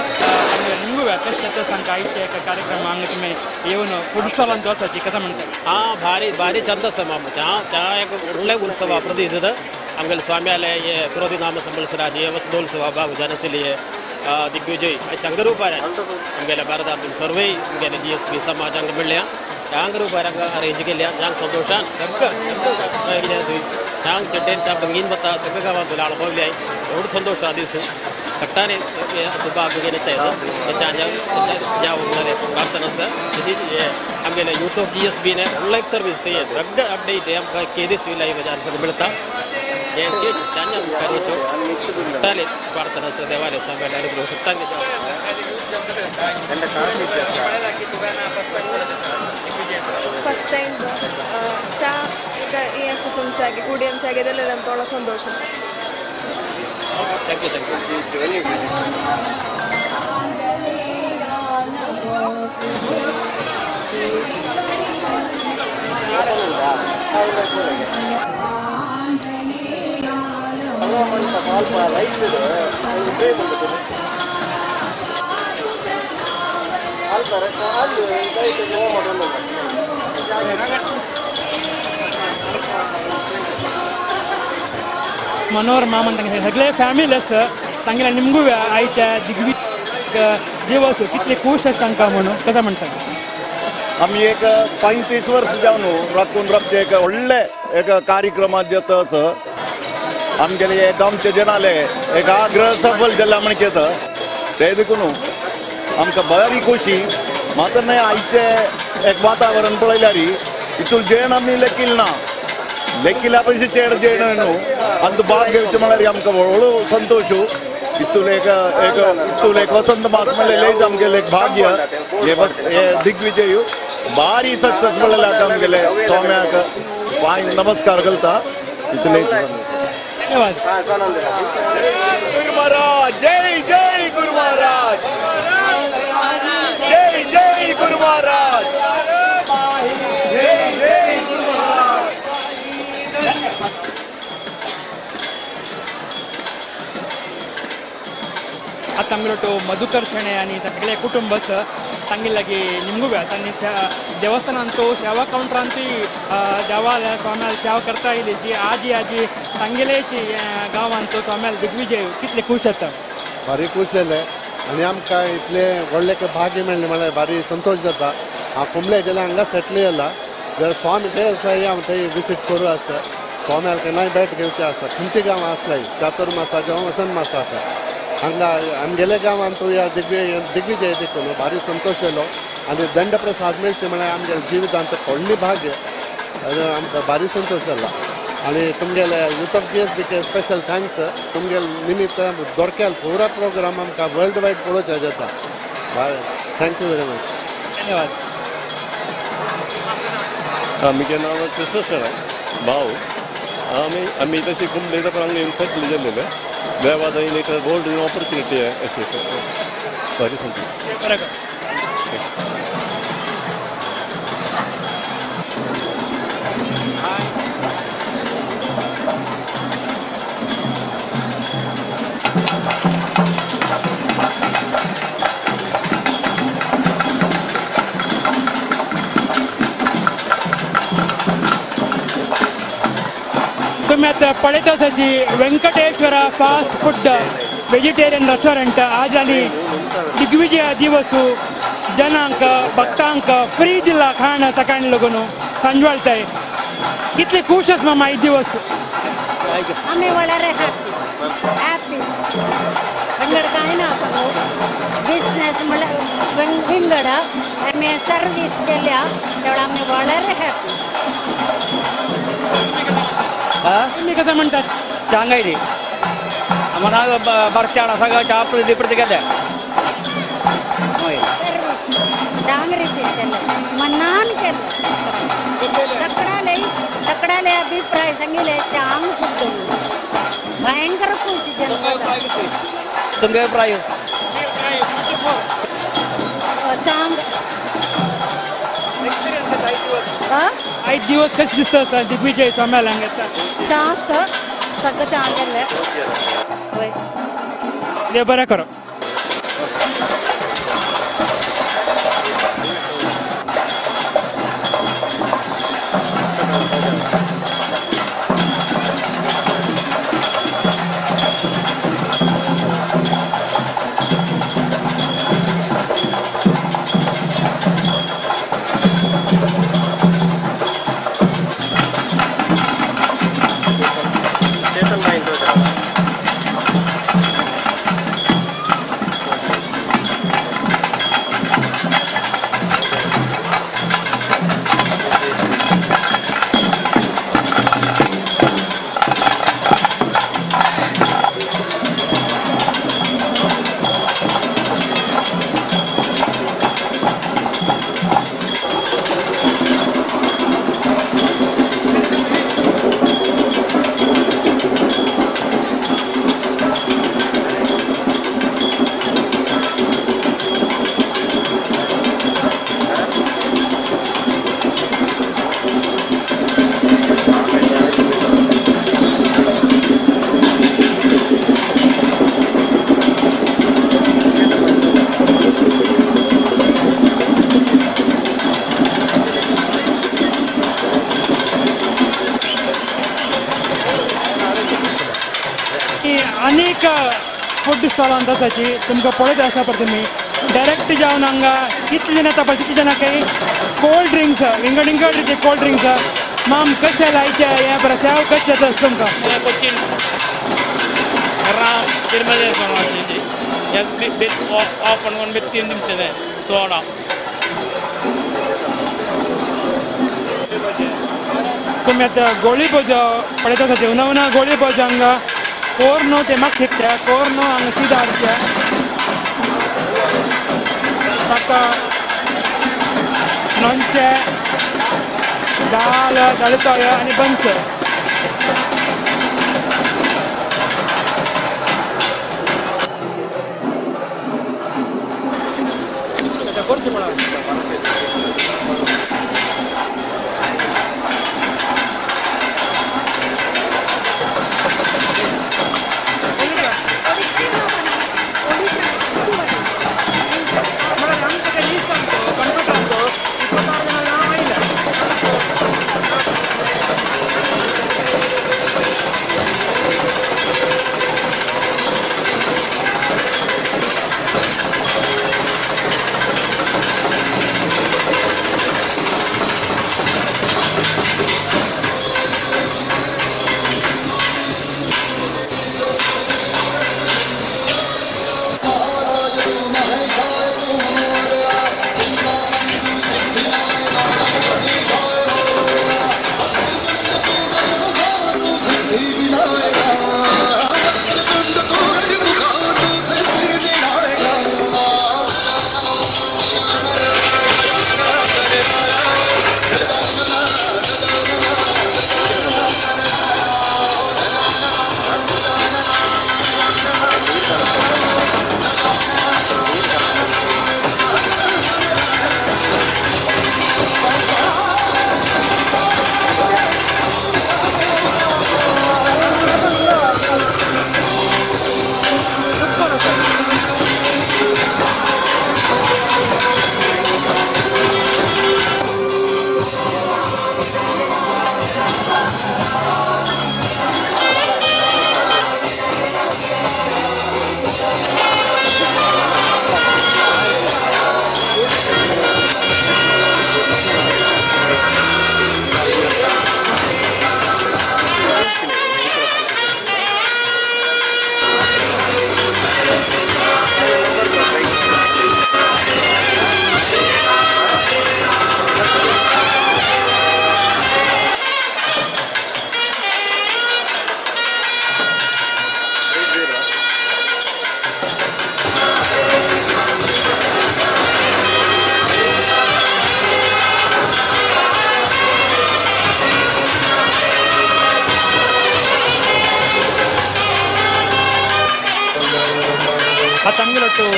निमगू कशें तांकां आयचे एक कार्यक्रम हांगा तुमी येवन फूड स्टॉलांत वचपाची कशें म्हणटा? हाँ, भारी भारी चंद आसा मामा. चा चा एक व्हडलें उत्सव प्रति आमगेले स्वाम्याले हे क्रोधी नाम संवत्सरा हे वसदोत्सव बाबू जनसिली दिग्विजय चंगरूपार आमगेले भारतांतून सर्वय आमगेले जी एस बी समाज हांगा मेळ्ळ्या चांग रूपार हांगा अरेंज केल्या चांग संतोशान सगळं चांग चड्डेन चा बंगीन बता सगळं गांवांत लाळ पावले व्हड संतोष आ दीस कट्टाने आमगेले यूथ ऑफ जी एस बीने ऑनलाइन सर्वीस ते सगळं अपडेट आमकां केदीस लायव सगळं मेळटा. ഫസ്റ്റ് ടൈം ചാ ചുംസാക്കി കൂടിയംസാക്കി ഇതെല്ലാം സന്തോഷം. Thank you thank you. Manohar मामन तांगे सगळे फॅमिली आसा तांगेले निमगू आयच्या दिग्वी दिवस कितले खूश आसा तांकां म्हणून कशें म्हणटा? आमी एक 35 वर्स जावन राखून राबचे एक व्हडले एक कार्यक्रमात जेता आसा. आमगेले हे गांवचे जनाले एक आग्रह सफल जाला म्हणकेत ते देखून आमकां बरी खोशी. मात्र न्हय आयचे एक वातावरण पळयल्यार हितून जेण आमी लेखिल ना, लेखिल्या पयशे चेड जेण न्हू आनी भाग घेवचें म्हळ्यार आमकां व्हडलो संतोश. हितून एक एक हितून एक वसंत मास म्हणलें लेज आमगेलें एक भाग्य हे दिग्विजय भारी सक्सेस म्हणलें आमगेले स्वाम्याक पांय नमस्कार करता. इतले धन्यवाद. गुरु महाराज जय जय गुरु महाराज जय जय गुरु महाराज जय जय गुरु महाराज. आतां आमगेलो मधुकर शेणे आनी सगळे कुटुंब आसा तांगे लागीं निमगू तांणी देवस्थानांतू सेवा कावंटरांतूय देवाल स्वाम्याल सेवा करता येयली जी आजी आजी तांगेलेची गांवांत स्वाम्याल दिग्विजय कितले खूश आसा? भारी खूश जालें आनी आमकां इतलें व्हडलें भाग्य मेळ्ळें म्हळ्यार भारी संतोश जाता. हांव कुंबले गेल्यार हांगा सेटल जाला जाल्यार स्वामी खंय आसल्यार हांव थंय विजीट करूं आसा. स्वाम्याल केन्नाय भेट घेवचें आसा. खंयच्या गांवां आसल्याय चातुर्मासा जावं वसंत मासा आसा हांगा आमगेल्या गांवांत ह्या दिग्विजय देखून भारी संतोश जालो आनी दंडप्रसाद मेळचे म्हळ्यार आमगेल्या जिवितांत व्हडलें भाग्य आमकां भारी संतोश जाला. आनी तुमगेले youth of G S BK special thanks. तुमगेले निमित्त दोरक्याल पुरा प्रोग्राम आमकां वर्ल्ड वायड पळोवचें जाता. Thank you very much. धन्यवाद. म्हजें नांव कृष्ण सर भाऊ. आमी तशी कुंबले पण हांगा येवन सेटल जाल्लेले देवादयेन एक गोल्डन ऑपॉर्च्युनिटी अशी बरी संदी. तुम्ही आता पळयत आसाची Venkateswara fast food vegetarian restaurant आज आनी दिग्विजय दिवस जनांक भक्तांक फ्री दिला खाण सकाळी लागून सांजवाळताय कितले खुश आसा मामा ही दिवस? आमी വളരെ हॅपी हॅपी विंगड कांय ना बिजनेस म्हळ्यार विंगड आमी सर्वीस केल्या तेवढं आमी വളരെ हॅपी. तुम्ही कसं म्हणतात? चांगायली आम्हाला बरचाड सगळं चा प्रति प्रति केल्या चांग रिसीव केलं मनान केलं सगळ्याले सगळ्याले अभिप्राय सांगितले चांग फूड भयंकर खुशी जनता. तुमगे अभिप्राय? चांग आयज दिवस कशें दिसता दिग्विजय स्वाम्याल हांगा? चांस सगळं चांग केलें. देव बरें करो. अनेक फूड स्टॉल आसाची तुमकां पळयत आसा पळय तुमी डायरेक्ट जावन हांगा कितले जाण येता पळय तितले जाणां काही कोल्ड ड्रिंक्स विंगड विंगड रिती कोल्ड ड्रिंक्स माम कशें लायचें हें बरें सेव कशें जाता तुमकां. कोचीन राम तिरुमले सोडा तुमी आतां गोळी भजो पळयता आसा उना उना गोळी भजो हांगा कोर्नो ते म्हाका शिकता कोर्नो हांगा सीधा हाडचे ताका लोणचें दाल दाळतोय आनी बंस.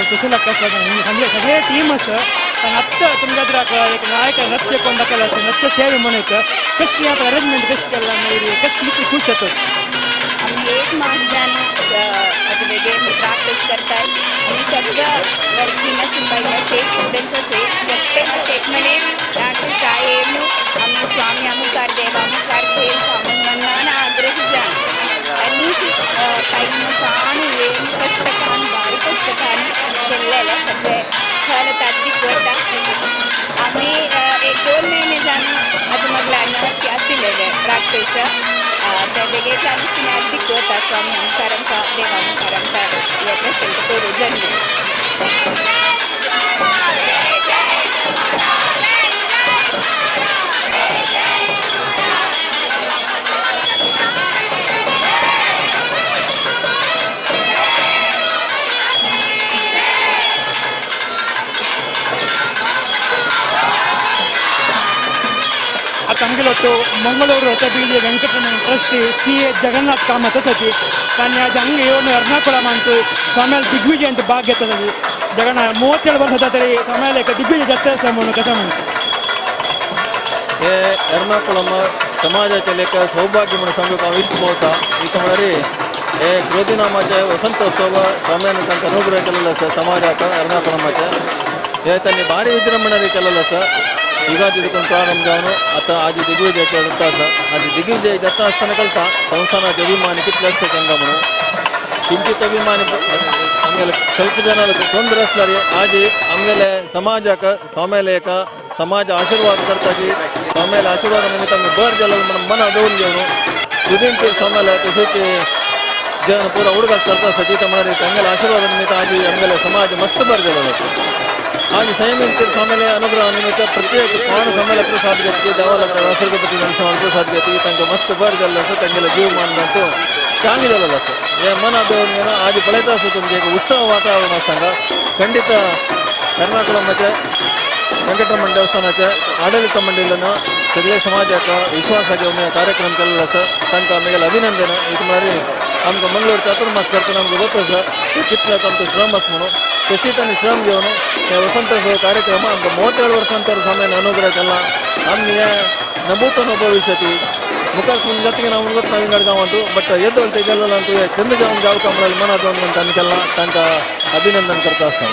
सुशील सगळे सगळे टीम आसा पण आत्ता तुमकां एक नायक नृत्य कोण दाखयला नृत्य सेवे म्हणून कशी आतां अरेंजमेंट कशी केला मागीर कशी कितली खूश जाता. आमी एक मास जावन आतां वेगळे प्रॅक्टीस करतात. आणि सगळं वर्किंग आसून बायला स्टुडंट्स असे सगळे स्टेटमेंट येऊन आम्ही स्वामी अमुकार देव अमुकार खेळ मनान आग्रही आणि ಟೈಮ್ ಕಾಣು ಏನು ಕಷ್ಟ ಕಾಣು ಭಾರಿ ಕಷ್ಟ ಕಾಣು केल्लेले सगळे खरें तात्विक करता आमी एक 2 महिने जावन आतां मगलान आशिल्ले प्राक्टीस ते बेगीन आमी आर्दीक करता स्वामी मुखार आमकां देवा मुखार आमकां हे प्रसंग करूं जल्मी. तमगेलोट्टु Mangaluru Hosabeeje Venkataramana trustee CA Jagannath Kamath सची तांणी आज हांगा येवन एर्नाकुळमांत स्वाम्याल दिग्विजय ಅಂತ ಭಾಗ घेतली. जगन्नाथ 37 वर्ष जातरी स्वाम्याल एक दिग्विजय जात्रा आसा म्हणून कसं म्हणटा? हे एर्नाकुळम समाजाचे एक सौभाग्य म्हणून सांगूंक हांव इश्ट पावता. इतलें म्हळ्यार हे क्रोधिनामाचे वसंतोत्सव स्वाम्यान तांकां अनुग्रह केलेलो आसा समाजाक एर्नाकुळमाचे. हे तांणी भारी विजृंभणाने केलेलो आसा. युगादी देखून प्रारंभ जावन आतां आज दिग्विजयाचे जाता आसा. आनी दिग्विजय जाता आसतना कळटा संस्थानाचे अभिमानी कितले आसता तांकां म्हणून. किंचित अभिमानी आमगेले ಸ್ವಲ್ಪ ಜನ ತೊಂದರೆ आसल्यार आज आमगेले समाजाक स्वाम्याले एक समाज आशीर्वाद करता की स्वाम्याले आशीर्वाद निमित्त आमकां बरें जालें म्हणून मना दवरून घेवन सुदीन स्वाम्याले तशेंच जन पुरा उडगास करता आसा ती म्हळ्यार तांगेले आशीर्वाद निमित्त आज आमगेले समाज मस्त बरें जालेलो आसा. आज संयमित स्वाम्याले अनुग्रह निमित्त प्रत्येक कोण स्वाम्याले प्रसाद घेतली देवाला वासुदेवपती गणेशान प्रसाद घेतली तांकां मस्त बरें जाल्लें आसा. तांगेले जीव मान चांगले जालेलो आसा. हे मना दवरून घेवन आज पळयता आसा तुमचें एक उत्सव वातावरण आसा हांगा. खंडीत एर्नाकुळमाचे वेंकटरमण देवस्थानाचे आडळीत मंडळीन सगळे समाजाक विश्वासा घेवन हे कार्यक्रम केल्लो आसा. तांकां आमगेलें अभिनंदन. एक म्हळ्यार आमकां मंगळूर चातुर्मास करतना आमकां गोत आसा कितलो आमचो श्रम आसा म्हणून तशीच आनी श्रम घेवन हे वसंतोत्सव कार्यक्रम आमकां 37 वर्सांतर स्वाम्यान अनुग्रह केला. आमी हे नभूतो न भविष्यती मुखार सून जातकीर हांव वता विंगड गांवांतू बट येदोळ ते गेल्लो तुवें चंद जावन गांवका म्हळ्यार मना जावन तांणी केला तांकां अभिनंदन करता आसता.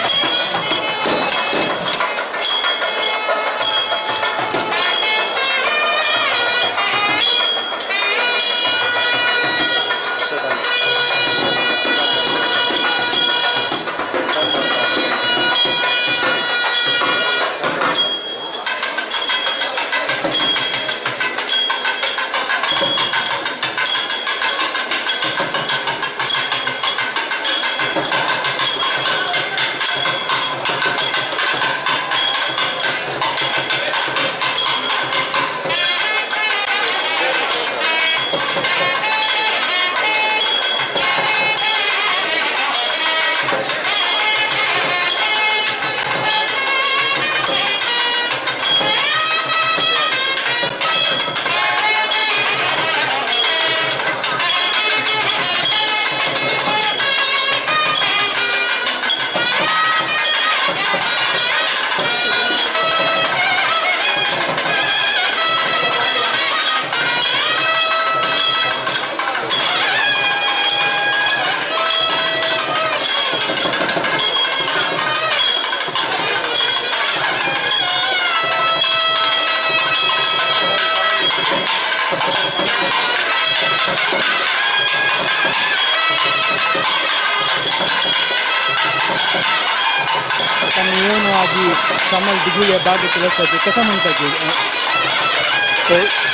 स्वाम्याल दिग्विजय भाग घेतलेलो आसा कसं म्हणपाचें?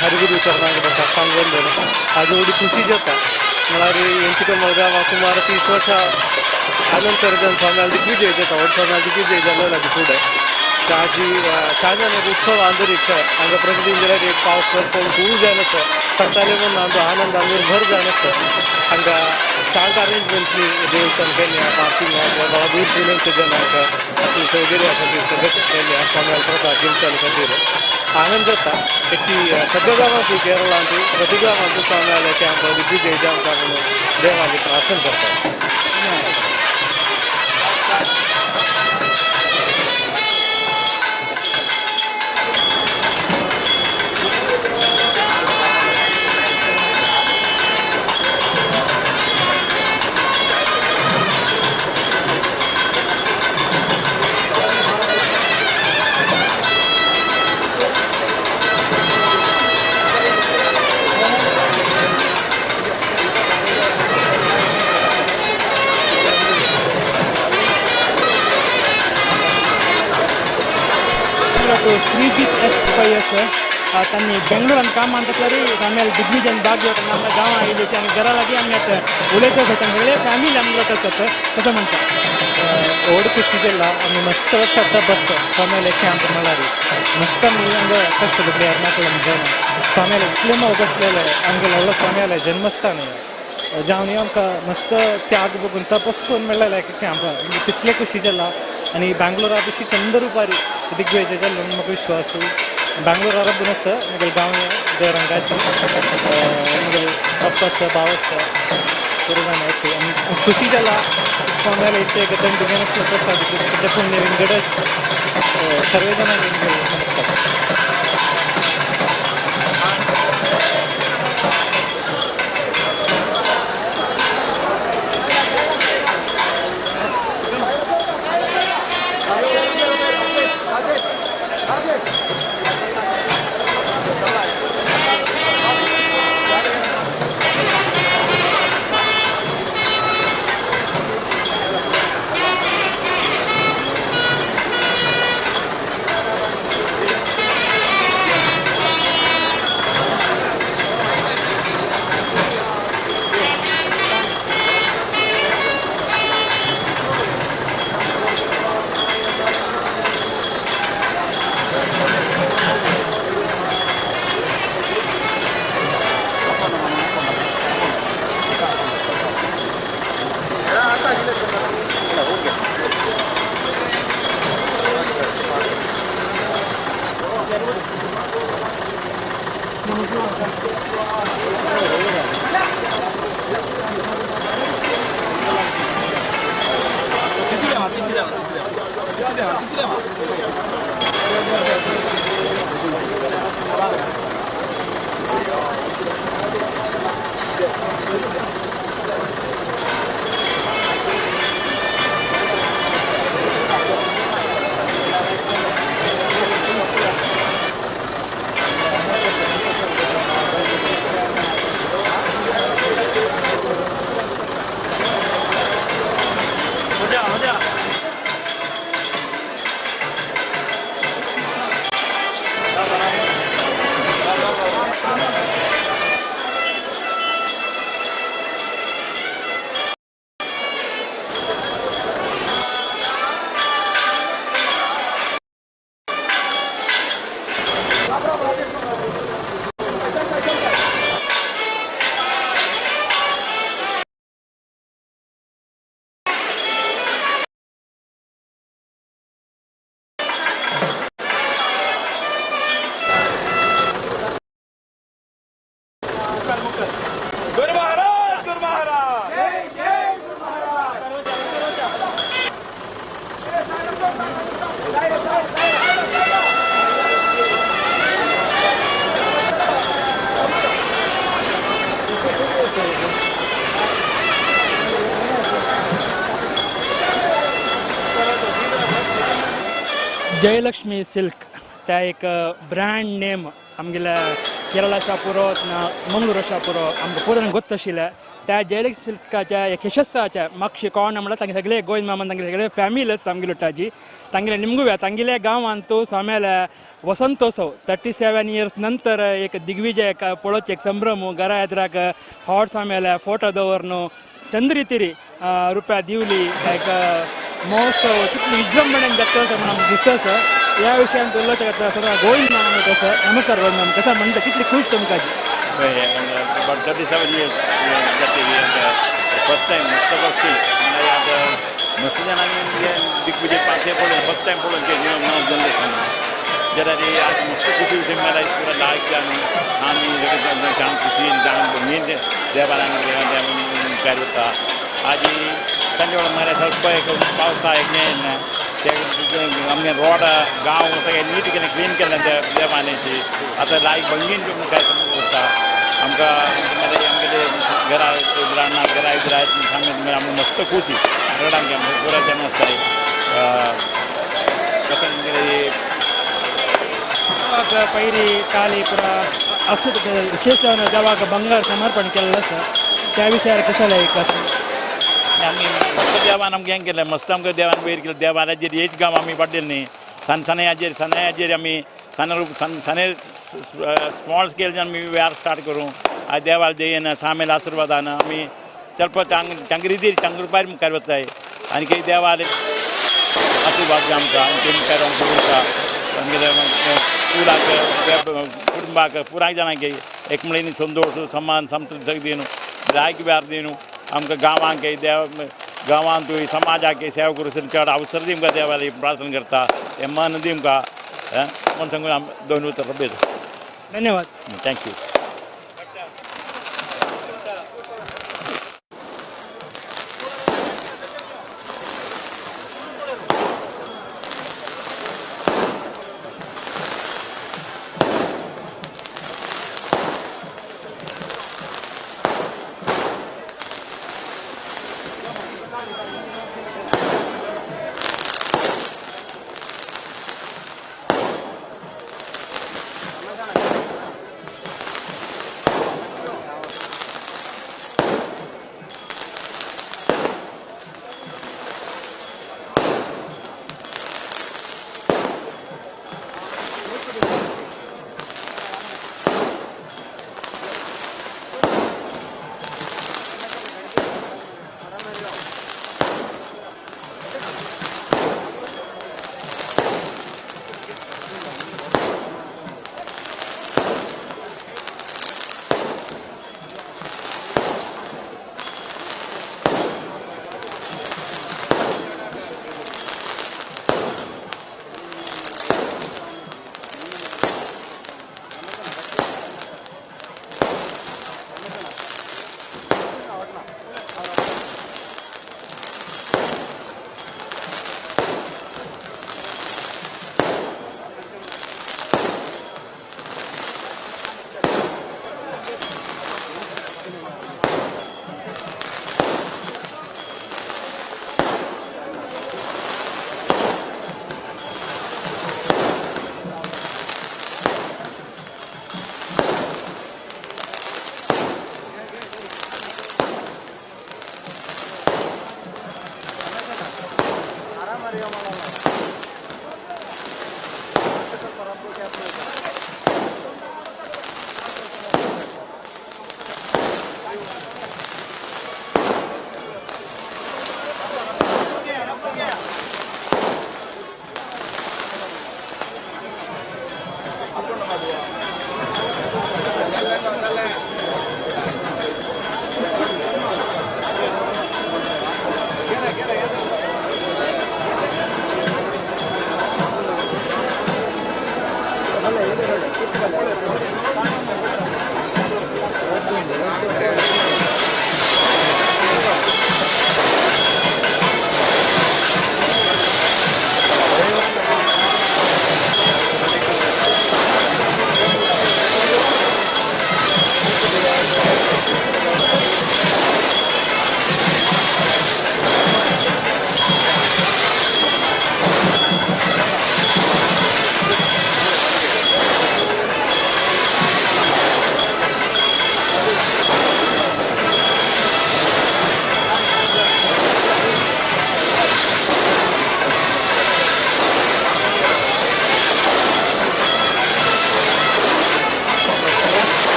हरिगुरु चरणांक साष्टांग वंदन. आज एवढी खुशी जाता म्हळ्यार हेंची मडगांव सुमार 30 वर्सां आनंतर स्वाम्याल दिग्विजय जाता. व्हड स्वाम्याल दिग्विजय जालो लागीं फुडें आजी छान एक उत्सव आंदरिक हांगा प्रतिदिन जाल्यार एक पावस पडून कूळ जायन आसा. सकाळी म्हणून आमचो आनंद निर्भर जायन आसा. हांगा चांग अरेंजमेंट्स देवस्थान केल्ले पार्किंग बा दूर पुण्याचे जनाक सौकर्य आसा सगळें केल्लें स्वाम्याल प्रसाद घेवच्या खातीर आनंद जाता. की सगळ्या गांवांत केरळांत प्रति गांवांत स्वाम्याले कॅम्प दिग्विजय जावचा म्हणून देवाली प्रार्थना करतात. श्रीजित एस पै आसा तांणी बेंगलोरान काम मानतली आमी दिग्विजयान भाग घेवपाक आमकां गांवां आयिल्ली आनी घरा लागीं आमी आतां उलयत आसा तांणी सगळे फॅमिली आमकां आसतात कसं म्हणटा व्हड खुशी केला आमी मस्त वर्साचा बस स्वाम्याले कॅम्प म्हळ्यार मस्त आमी हांगा कष्ट पडले एर्नाकुलम जावन स्वाम्याले इतले मोग आसलेले आमगेले व्हडलो स्वाम्याले जन्मस्थान जावन आमकां मस्त त्याग बघून तपस करून मेळ्ळेले कॅम्प तितले खुशी जाला आनी बँगलोरा बेशी चंद रुपारी दिग्विजय जाल्लो म्हणून म्हाका विश्वास. बँगलोरा रब्बून आसा म्हगेले गांव देवरंगाची म्हगेले बाप्पा आसा भाव आसा सर्व अशें आनी खुशी जाला स्वाम्याले एक दंड आसलो प्रसाद तेच्या पुण्य विंगडच सर्वे जाणांक नमस्कार. जयलक्ष्मी सिल्क त्या एक ब्रँड नेम आमगेल्या केरळा शापुरो ना मंगळूर शापुरो आमकां पुराय गोत्त आशिल्लें. त्या जयलक्ष्मी सिल्काच्या एक यशस्साच्या मागशी कोण म्हणल्यार तांगे सगळे गोविंद मामान तांगेले सगळे फॅमिली आसा आमगेले ताजी तांगेले निमगुव्या तांगेल्या गांवांत स्वाम्याल्या वसंतोत्सव 37 इयर्स नंतर एक दिग्विजय पळोवचें एक संभ्रम घरा येत्राक हॉट स्वाम्याल्या फोटो दवरनु चंद्रितिरी रुपया दिवली एक महोत्सव कितले विजृंभणेन जाता असो म्हणून आमकां दिसता आसा. ह्या विशयान उलोवचें खातीर सगळ्या गोविंद मामा आसा. नमस्कार गोविंद मामा, कसो म्हणटा कितली खूश तुमकां? About 37 years जाते फर्स्ट टायम मस्त गोष्टी आतां मस्त जाणांनी दिग्विजय पांचशे पळोवन फर्स्ट टायम पळोवन न्यू जनरेशन जाल्यार आज मस्त खुशी विशय मेळ्ळा पुरा लायक आमी आमी जाण खुशी जाण मेन देवान कार्य जाता. आज तांचे वांगडा म्हळ्यार ಸ್ವಲ್ಪ एक पावसा एक हें ते आमगे रोड गांव सगळें नीट केलें क्लीन केलें देवानेची आतां लायक भंगीन काय करता आमकां आमगेले घरा रान्ना घरा बिरा आमकां मस्त खुशी रडांक पुरा जन आसताय कसं पयली काली पुरा अक्षत विशेष देवाक बंगार समर्पण केल्लें आसा त्या विशयार कसो एक आसा? आमी मस्त देवान आमकां हें केलें मस्त आमकां देवान वयर केलें देवानाचेर हेच गांव आमी पाडलें न्ही सनायाचेर सनायाचेर आमी सन रूप सने स्मॉल स्केल आमी वेव्हार स्टार्ट करूं आयज देवाल देयेन सामेल आशिर्वादान आमी चलपा चांग रितीर चांग रुपार मुखार वताय आनी काही देवाले आशिर्वाद आमकां आनी ते मुखार आमकां उरता आमगेले स्कुलाक कुटुंबाक पुराय जाणांक एक म्हणल्यार संतोश सम्मान संतृप्त सगळें दिवन लायक व्यार दिवन आमकां गांवांक देव गांवांतूय समाजाक सेवा करूं चड अवसर दिवंक देवाले प्रार्थना करता हें मन दिवंक म्हूण सांगून आम दोन उतर बेज. धन्यवाद. Thank you.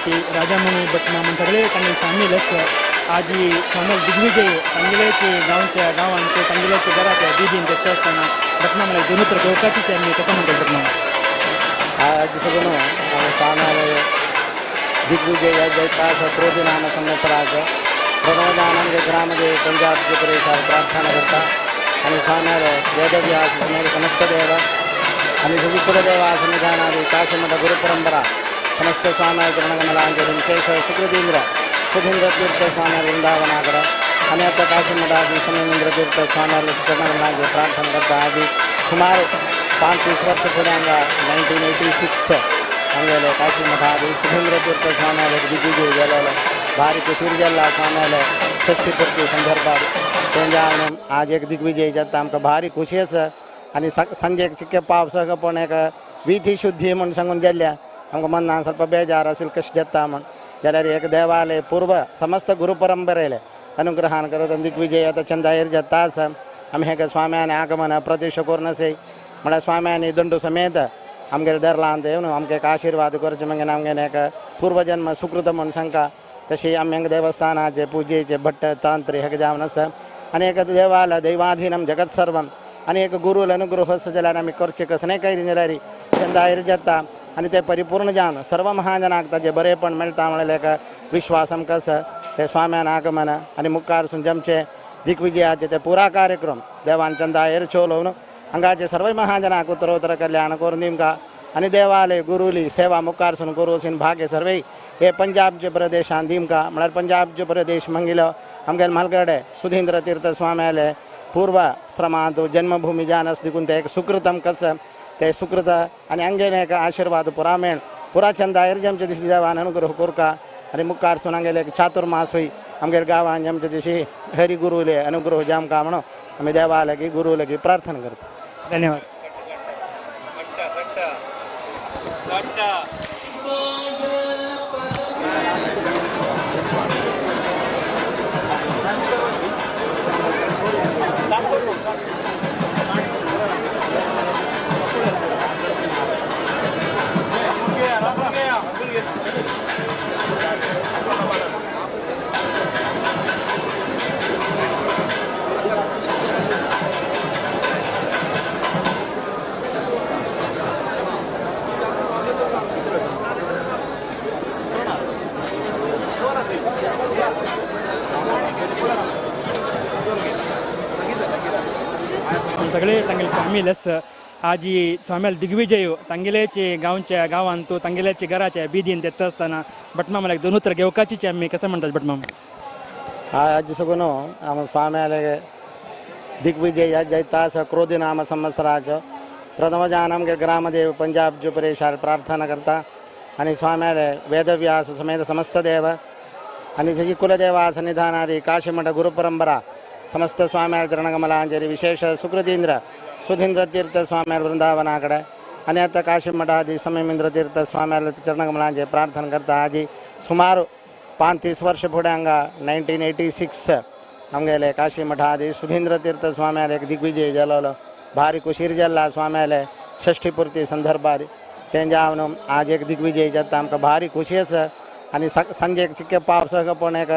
चक्रवर्ती राजामणी भटमाम सगळे तांगेले फॅमिली आसा. आजी स्वामी दिग्विजय तांगेलेची गांवच्या गांवांत तांगेल्याच्या घराच्या दिदीन घेता आसतना भटमाम दोनूत्र घेवपाची आमी कसं म्हणटा भटमाम? आज सगळं स्वामी दिग्विजय जयकाश क्रोधिनाम संवत्सराचं प्रणवदानंद ग्रामदेव पंजाब प्रदेशात प्रार्थना करता आणि स्वाम्याला वेदव्यास समस्त देव आणि कुलदेवा सन्निधानादि काशीमठ गुरुपरंपरा समस्त स्वामी चरणकमलांजलि विशेष सुकृतींद्र सुधींद्र तीर्थ स्वामी वृंदावनाकर अनेक काशीमठादी समेंद्र तीर्थ स्वामी चरणकमलांजलि प्रार्थना करता. आदी सुमार 35 वर्ष फुडें हांगा 1986 हांगेले काशीमठादी सुधींद्र तीर्थ स्वाम्याले दिग्विजय गेलेलो भारी कुशीर जाल्ला स्वाम्याले षष्ठी पूर्ती संदर्भात तेंच्या आज एक दिग्विजय जाता आमकां भारी खुशी आसा. आनी सांजेक चिक्के पावस पण एक विधी शुद्धी म्हूण सांगून गेल्ल्या आमकां मनान ಸ್ವಲ್ಪ बेजार असेल कशें जाता म्हूण जाल्यार एक देवालय पूर्व समस्त गुरुपरंपरेले अनुग्रहान करत दिग्विजय आतां चंदायर जाता आसा. आमी हेका स्वाम्यान आगमन प्रदेश करून आसय म्हळ्यार स्वाम्यानी दंडू समेत आमगेले दरलान येवन आमकां एक आशिर्वाद करचे मागीर आमगेले एक पूर्वजन्म सुकृत म्हूण सांगता. तशी आमी हांगा देवस्थानाचे पुजेचे भट्ट तांत्रिक हेका जावन आसा. आनी एक देवालय दैवाधीनं जगत सर्वं आनी एक गुरुल अनुग्रह आसा जाल्यार आमी करचें कसलें काय जाल्यार चंदायर जाता आनी ते परिपूर्ण जावन सर्व महाजनाक ताजें बरेंपण मेळटा म्हणल्यार एक विश्वास आमकां आसा. ते स्वाम्यान आगमन आनी मुखार सून जमचे दिग्विजयाचे ते पुरा कार्यक्रम देवान चंदायर चलोवन हांगाचे सर्व महाजनाक उत्तरोत्तर कल्याण करून दिमकां आनी देवालय गुरुली सेवा मुखार सून करूं भाग्य सर्वय हे पंजाबचे प्रदेशान दिमकां. म्हळ्यार पंजाबचे प्रदेश मंगिलो आमगेले म्हालगडे सुधींद्र तीर्थ स्वाम्याले पूर्व श्रमांत जन्मभूमी जान आसा देखून ते एक सुकृतम कसं ते सुकृत आनी हांगेले एक आशिर्वाद पुरा मेळ पुरा चंदायर आमचे दिशी देवान अनुग्रह करका आनी मुखार सून हांगेले एक चातुर्मासूय आमगेले गांवान आमचे दिशी हरी गुरुले अनुग्रह जामकां म्हणून आमी देवा लागीं गुरू लागीं प्रार्थना करता. धन्यवाद. सगळे तांगेले फॅमिली आसा. आजी स्वाम्याल दिग्विजय तांगेल्याचे गांवच्या गांवांत तांगेल्याचे घराच्या बिदीन येता आसतना भटमाम दोन उतर घेवकाची आमी कसं म्हणटात भटमाम? आज सगळं आम स्वाम्याले दिग्विजय जयतास क्रोधिनाम संवत्सराचो प्रथमजान आमगे ग्रामदेव पंजाब प्रदेशार प्रार्थना करता आनी स्वाम्याले वेदव्यास समेत समस्त देव आनी कुलदेवा सन्निधानारी काशीमठ गुरुपरंपरा समस्त स्वाम्या चरणकमलांजलि विशेष सुकृतींद्र सुधींद्र तीर्थ स्वाम्या वृंदावनाकडे आनी आतां काशीमठादी समेंद्र तीर्थ स्वाम्या चरणकमलांचे प्रार्थना करता. आजी सुमार 35 वर्ष फुडें हांगा 1986 आमगेले काशीमठादी सुधींद्र तीर्थ स्वाम्याले एक दिग्विजय जालोलो भारी कुशीर जाल्ला स्वाम्याले षष्ठी पूर्ती संदर्भार तेंच्या आज एक दिग्विजय जाता आमकां भारी खुशी आसा. आनी सांजेक चिक्के पावस पण एक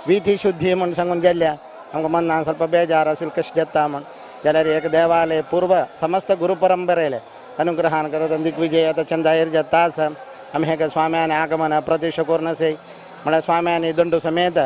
विधी शुद्धी म्हूण सांगून गेल्ल्या आमकां मनान ಸ್ವಲ್ಪ बेजार असेल कशें जाता म्हूण जाल्यार एक देवालय पूर्व समस्त गुरुपरंपरेले अनुग्रहान करत दिग्विजय आतां चंदायर जाता आसा. आमी हेका स्वाम्यान आगमन प्रदेश करून आसय म्हळ्यार स्वाम्यानी दंडू समेत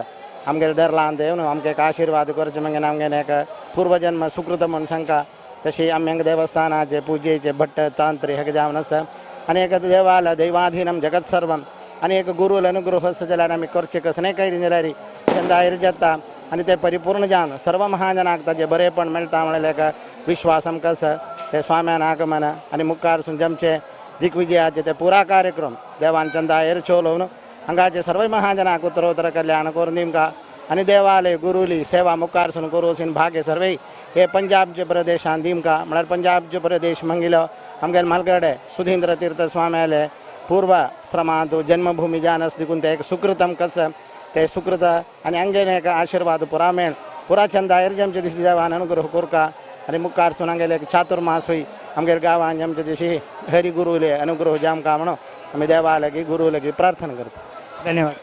आमगेले दरलान येवन आमकां एक आशिर्वाद करचे मागीर आमगेले एक पूर्वजन्म सुकृत म्हूण सांगता. तशी आमी हांगा देवस्थानाचे पुजेचे भट्ट तांत्रिक हेका जावन आसा. आनी एक देवालय दैवाधीनं जगत सर्वं आनी एक गुरुल अनुग्रह आसा जाल्यार आमी करचें कसलें काय जाल्यार चंदायर जाता आनी ते परिपूर्ण जावन सर्व महाजनाक ताजें बरेंपण मेळटा म्हणल्यार एक विश्वास आमकां आसा. ते स्वाम्यान आगमन आनी मुखार सून जमचे दिग्विजयाचे ते पुरा कार्यक्रम देवान चंदायर चलोवन हांगाचे सर्व महाजनाक उत्तरोत्तर कल्याण करून दिमकां आनी देवालय गुरुली सेवा मुखार सून करूं भाग्य सर्वय हे पंजाबचे प्रदेशान दिमकां. म्हळ्यार पंजाबचे प्रदेश मंगिलो आमगेले म्हालगडे सुधींद्र तीर्थ स्वाम्याले पूर्व श्रमांत जन्मभूमी जान आसा देखून ते एक सुकृतम कसं ते सुकृत आनी हांगेले एक आशिर्वाद पुरा मेळ पुरा चंदायर आमचे दिशी देवान अनुग्रह करका आनी मुखार सून हांगेले एक चातुर्मासूय आमगेले गांवान आमचे दिशी हरी गुरुले अनुग्रह जामकां म्हणून आमी देवा लागीं गुरू लागीं प्रार्थना करता. धन्यवाद.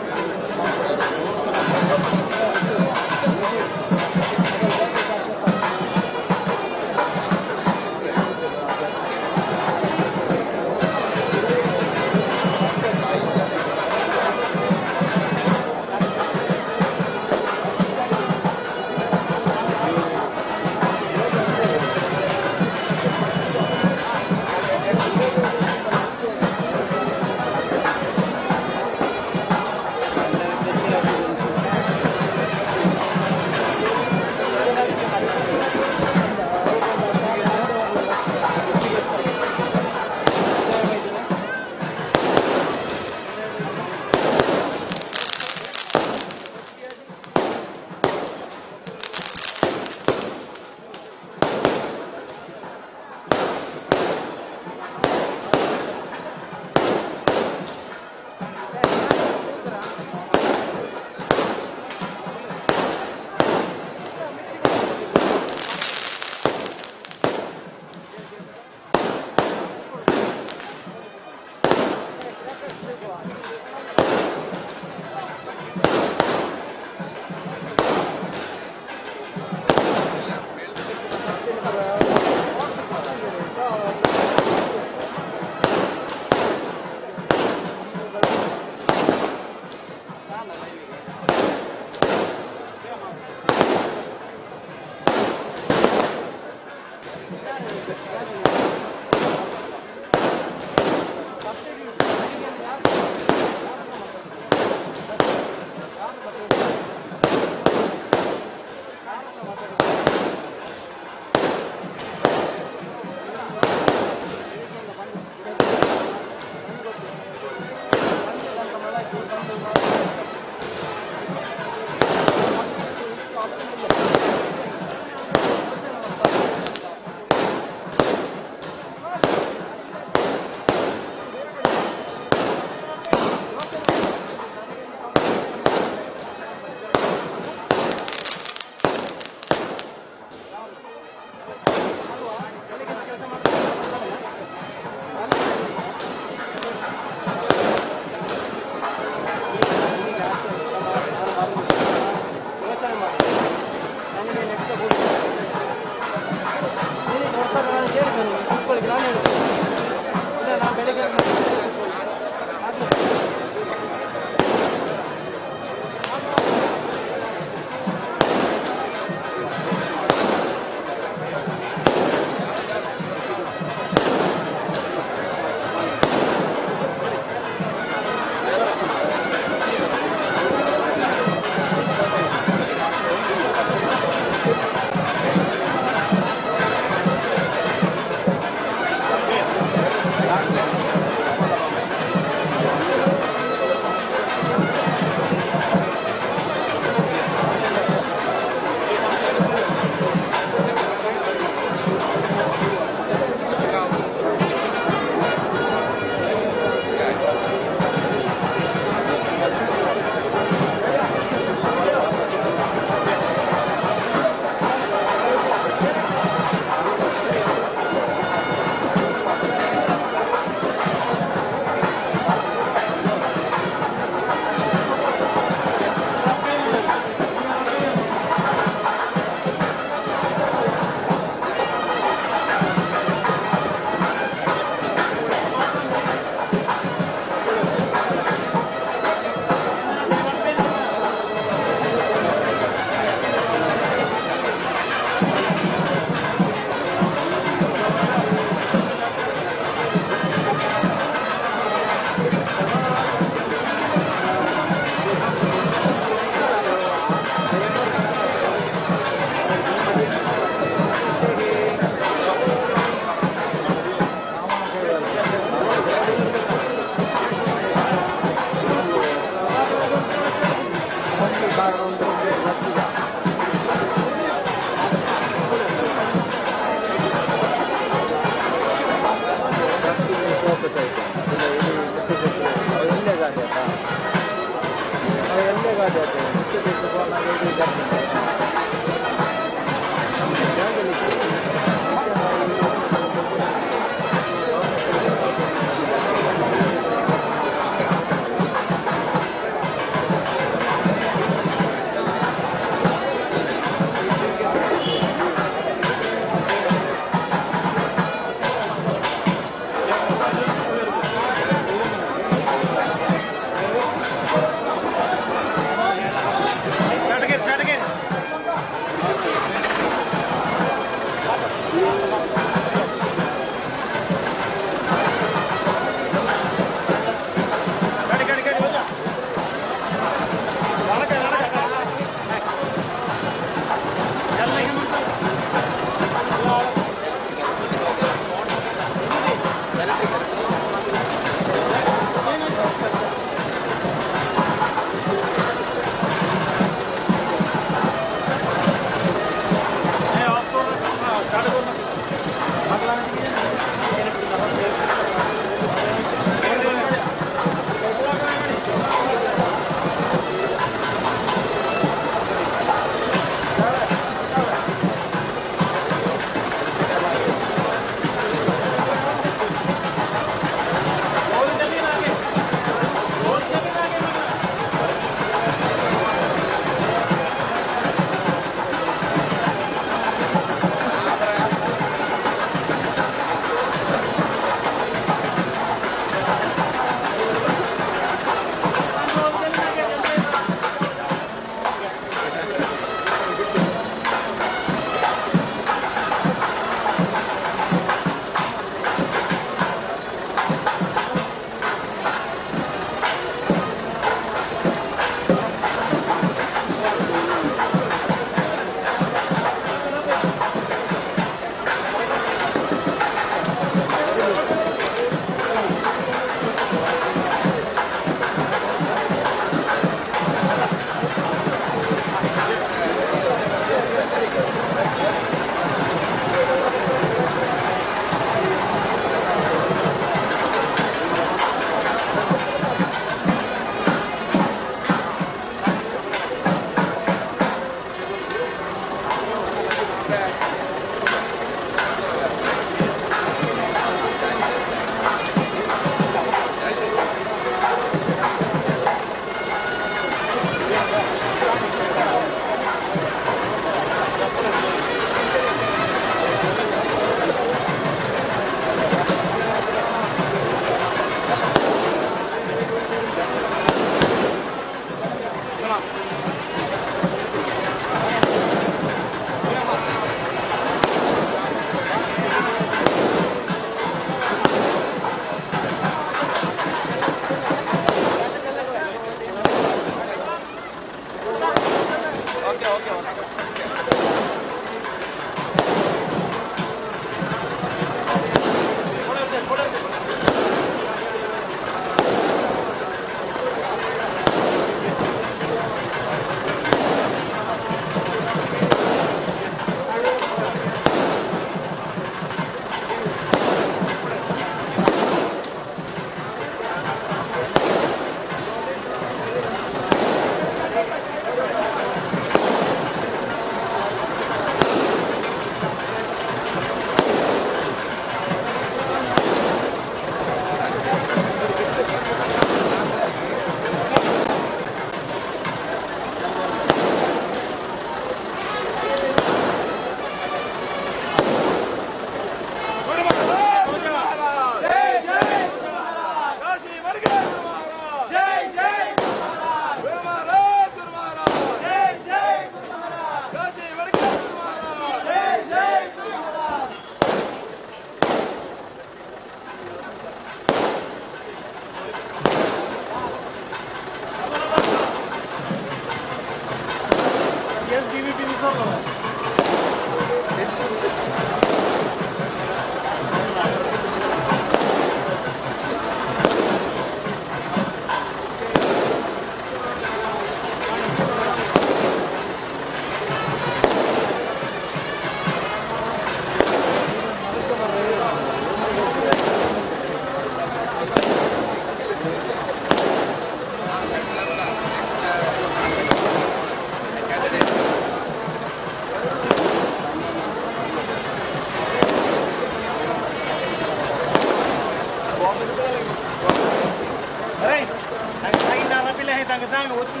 तांकां सांग वचून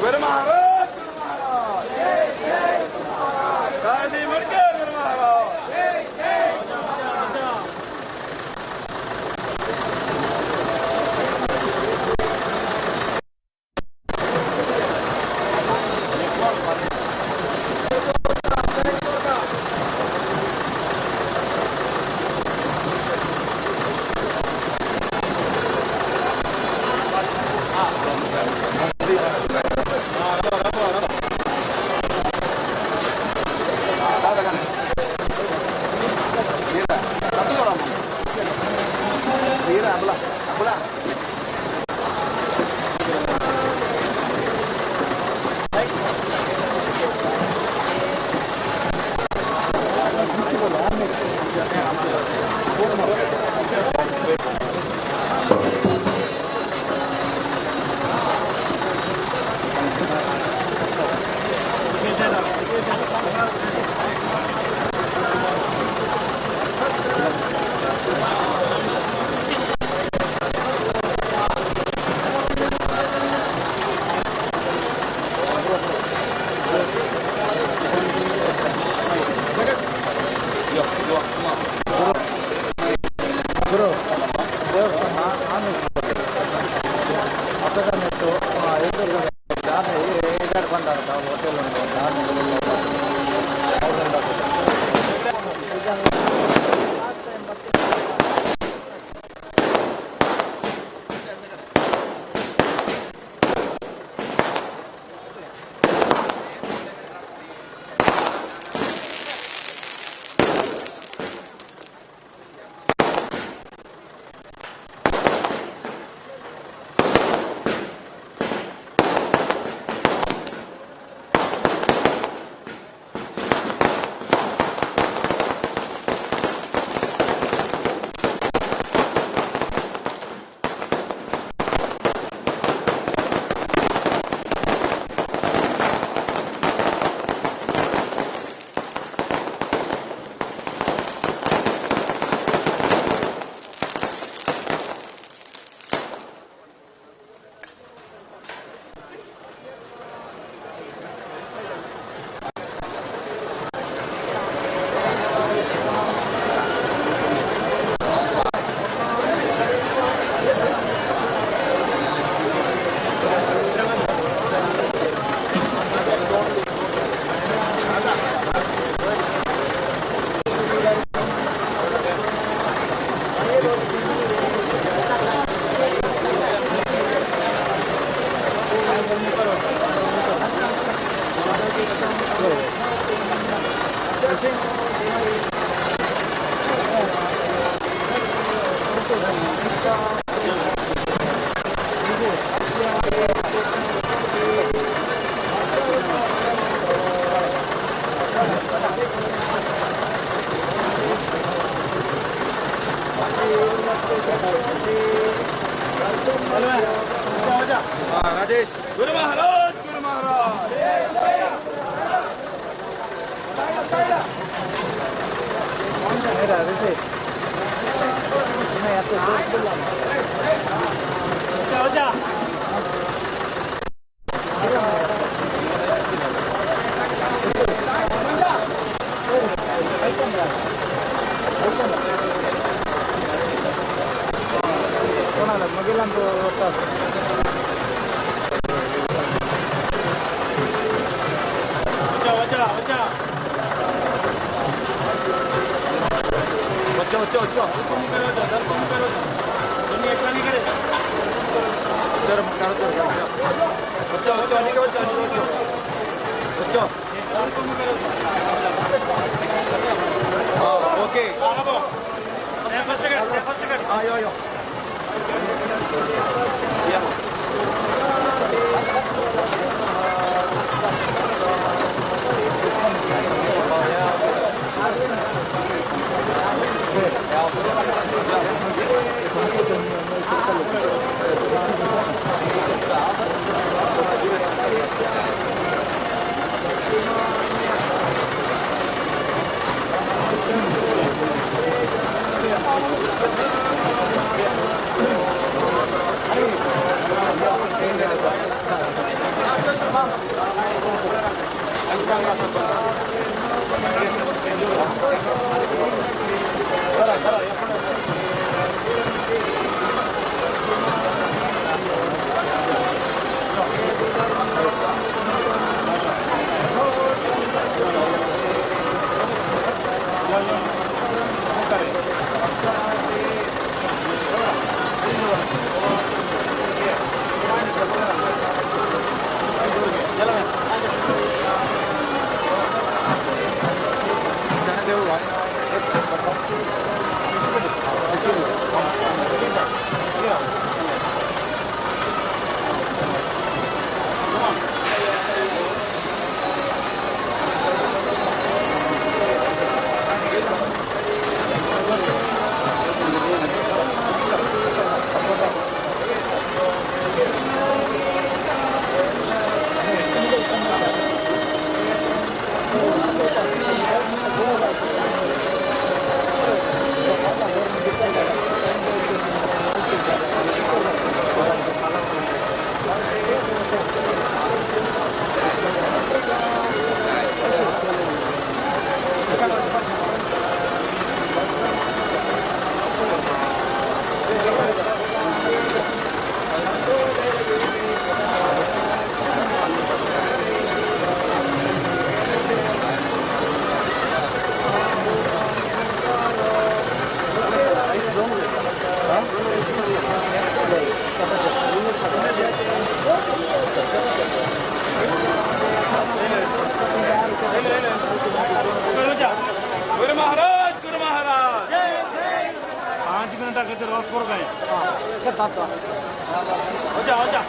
गुरु महाराज, गुरु महाराज, जय जय गुरु महाराज, गादी मडके गुरु महाराज, जय जय। राजेश गुरु महाराज, गुरु महाराज। गुरु महाराज, गुरु महाराज। 5 मिनट आगे रोड पर गए। हो जा, हो जा।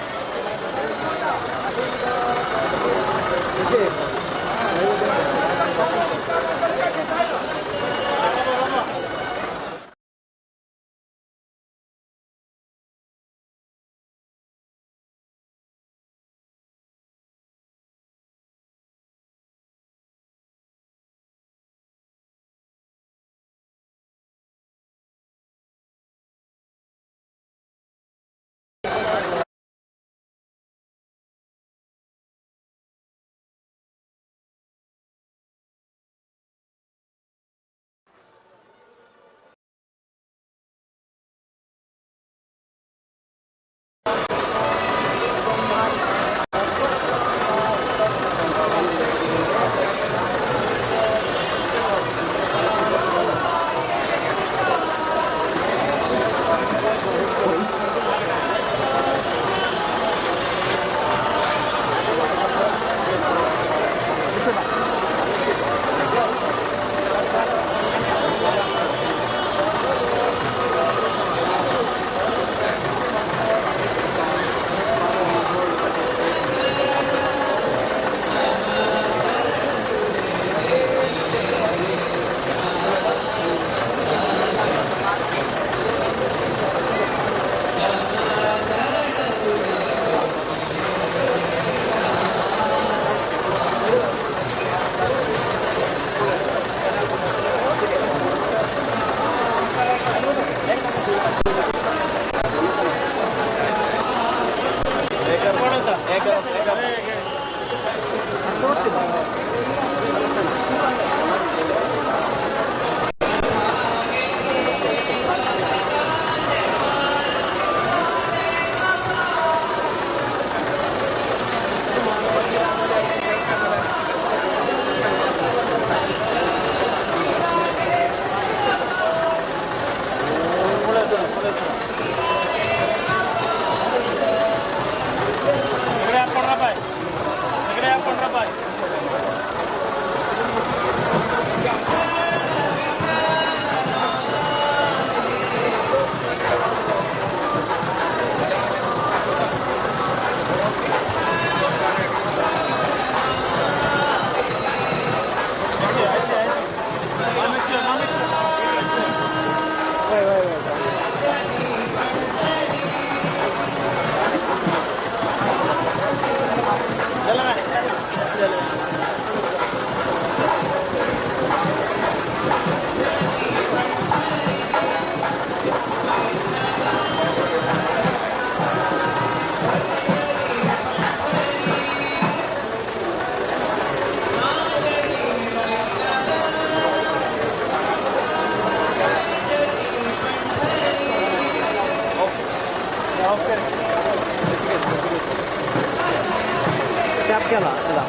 केला केला.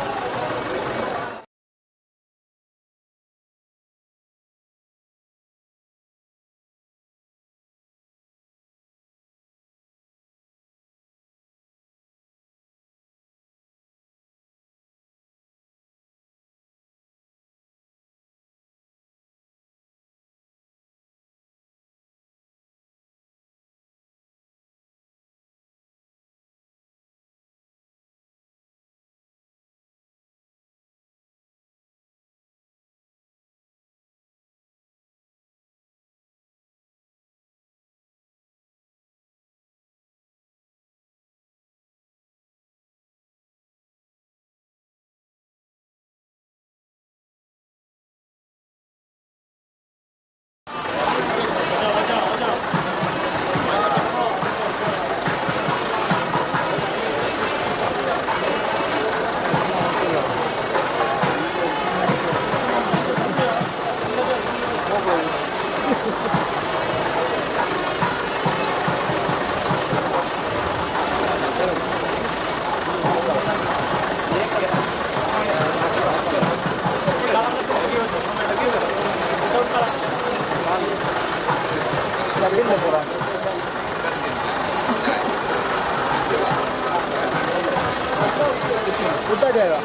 उठा जाएगा।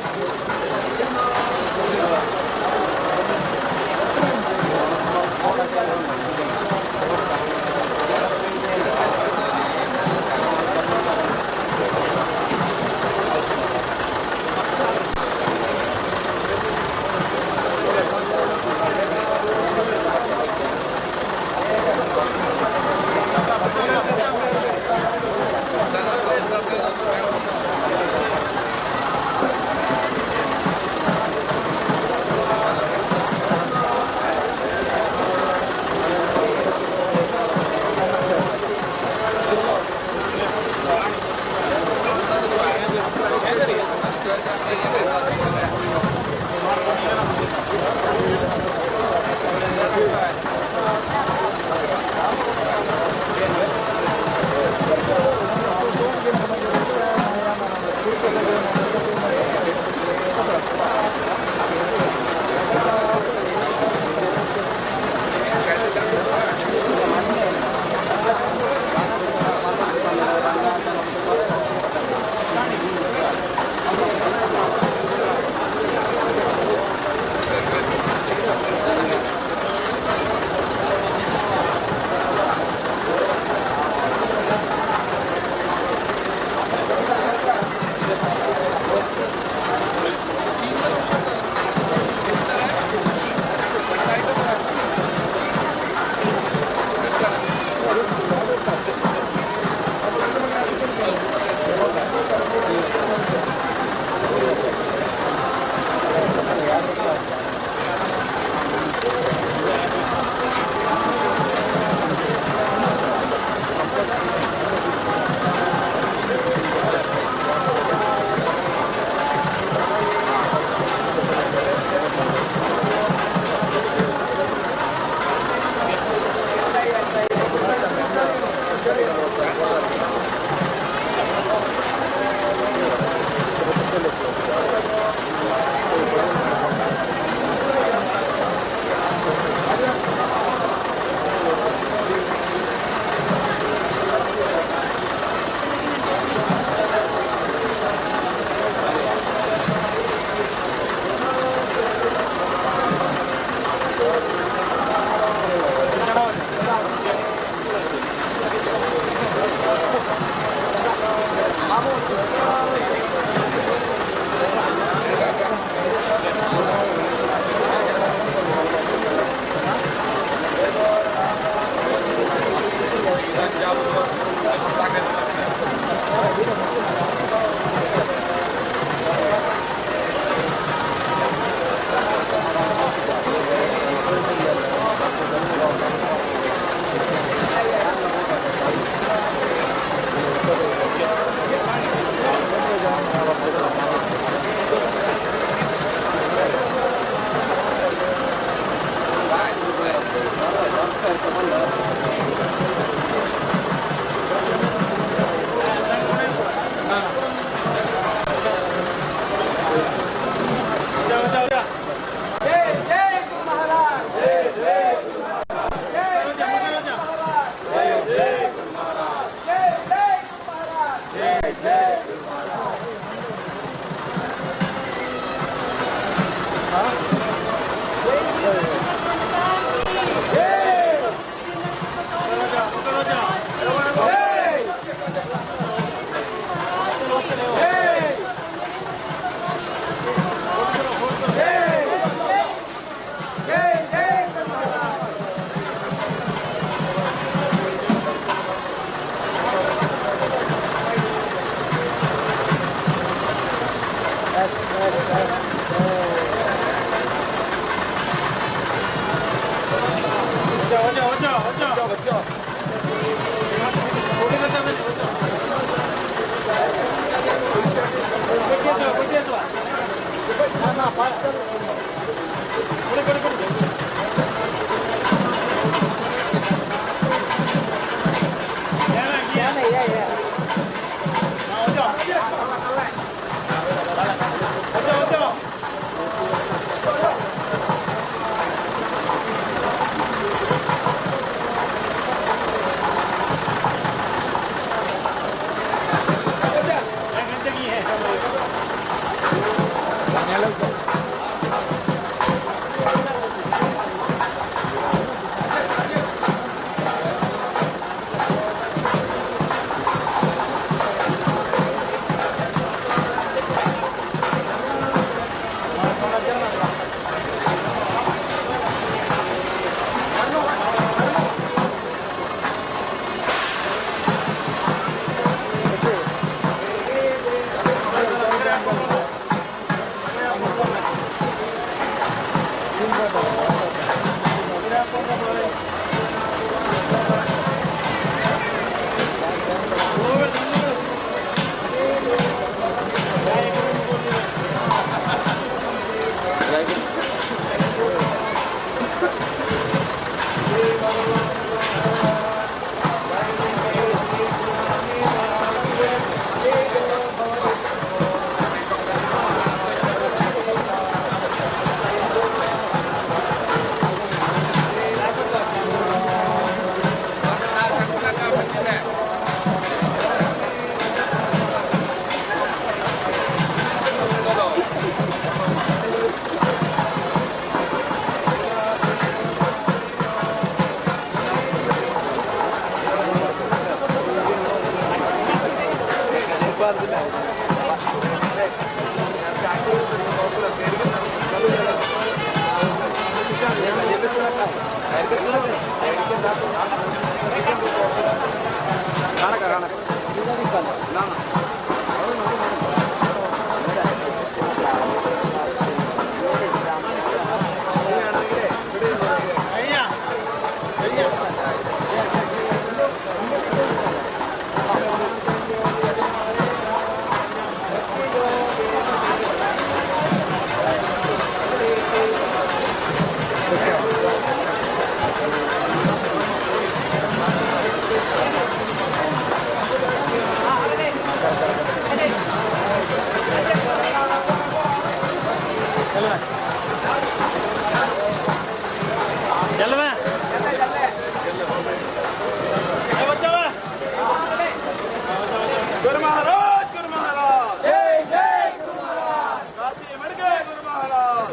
Yes yes yes.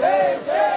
Hey, hey!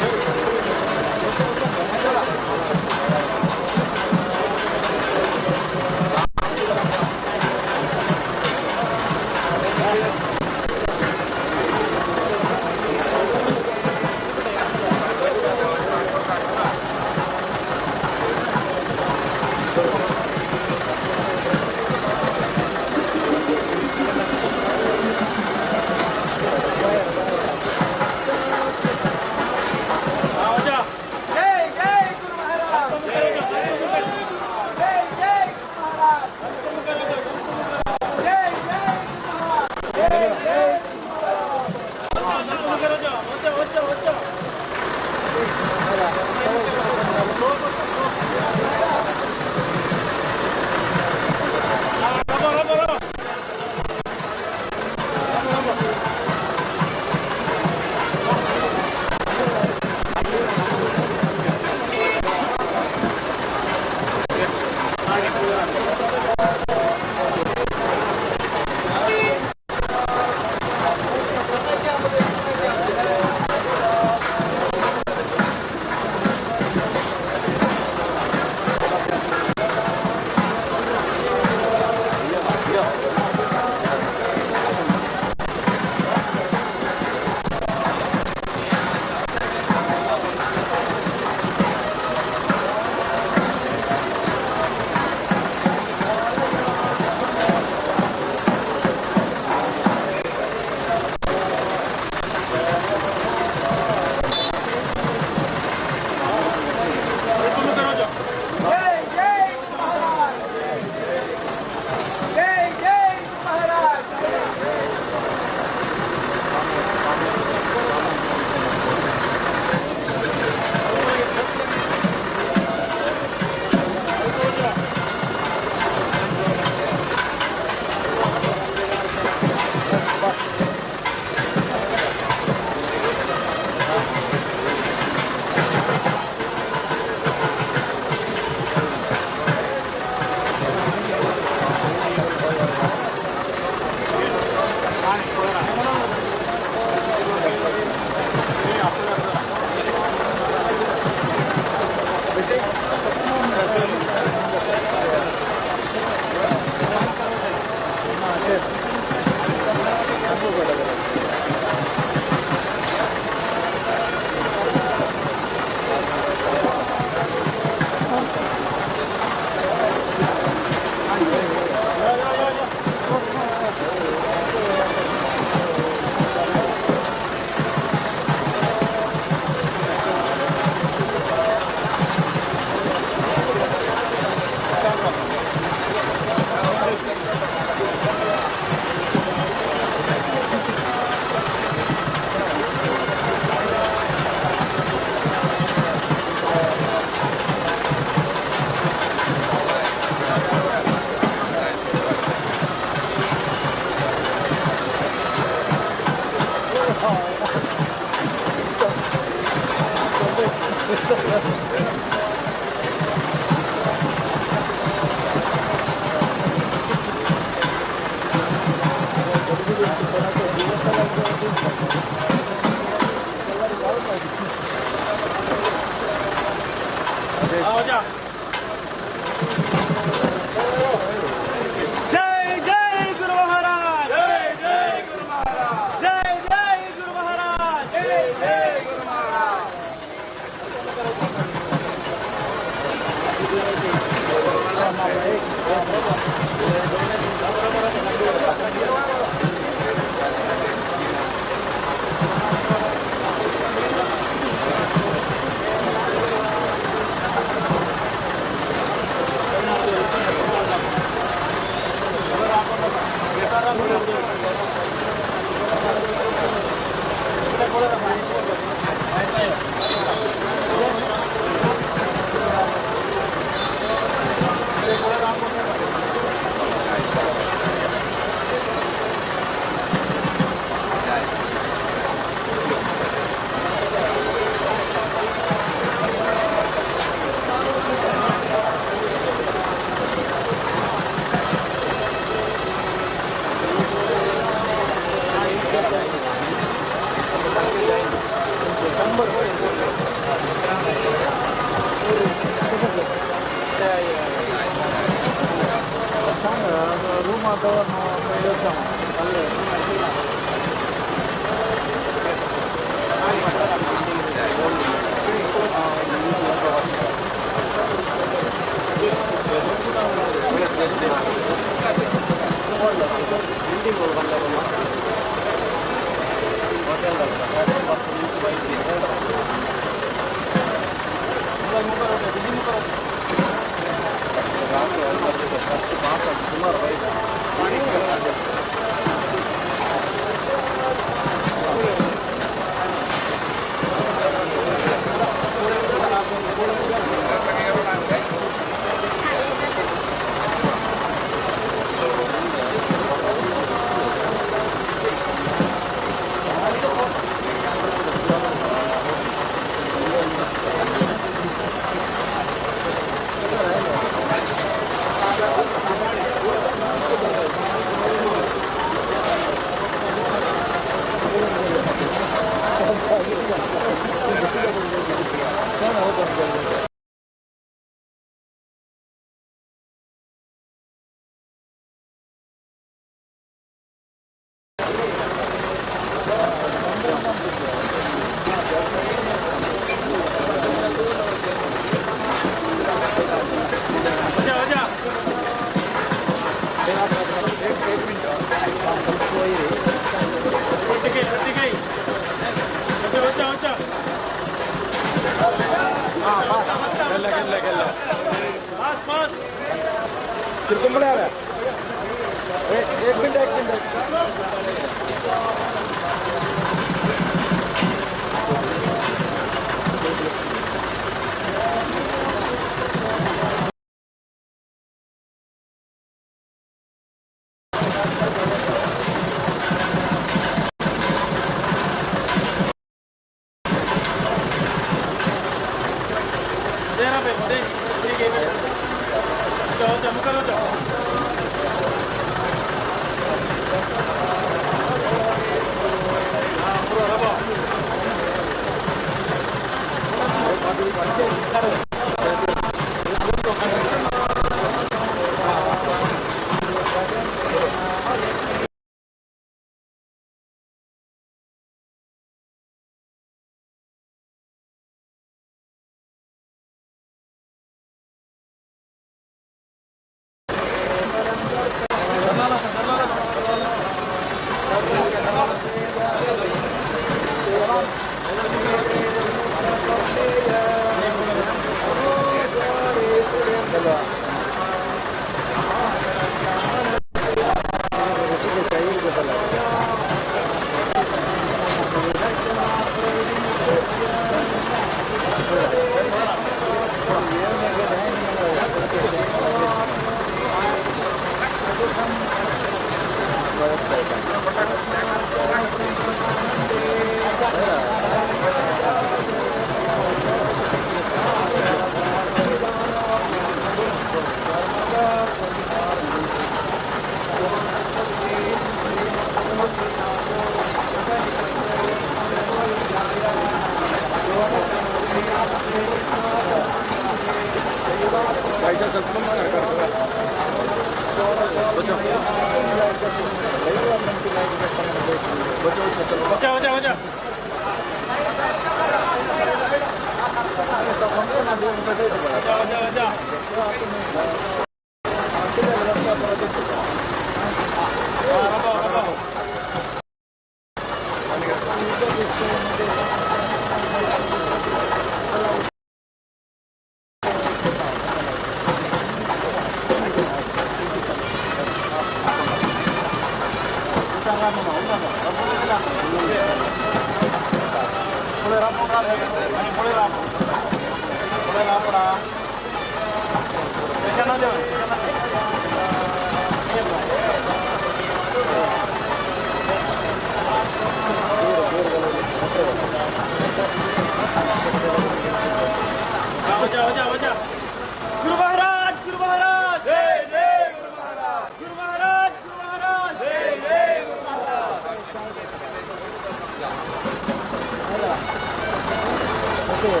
Okay.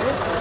Thank you.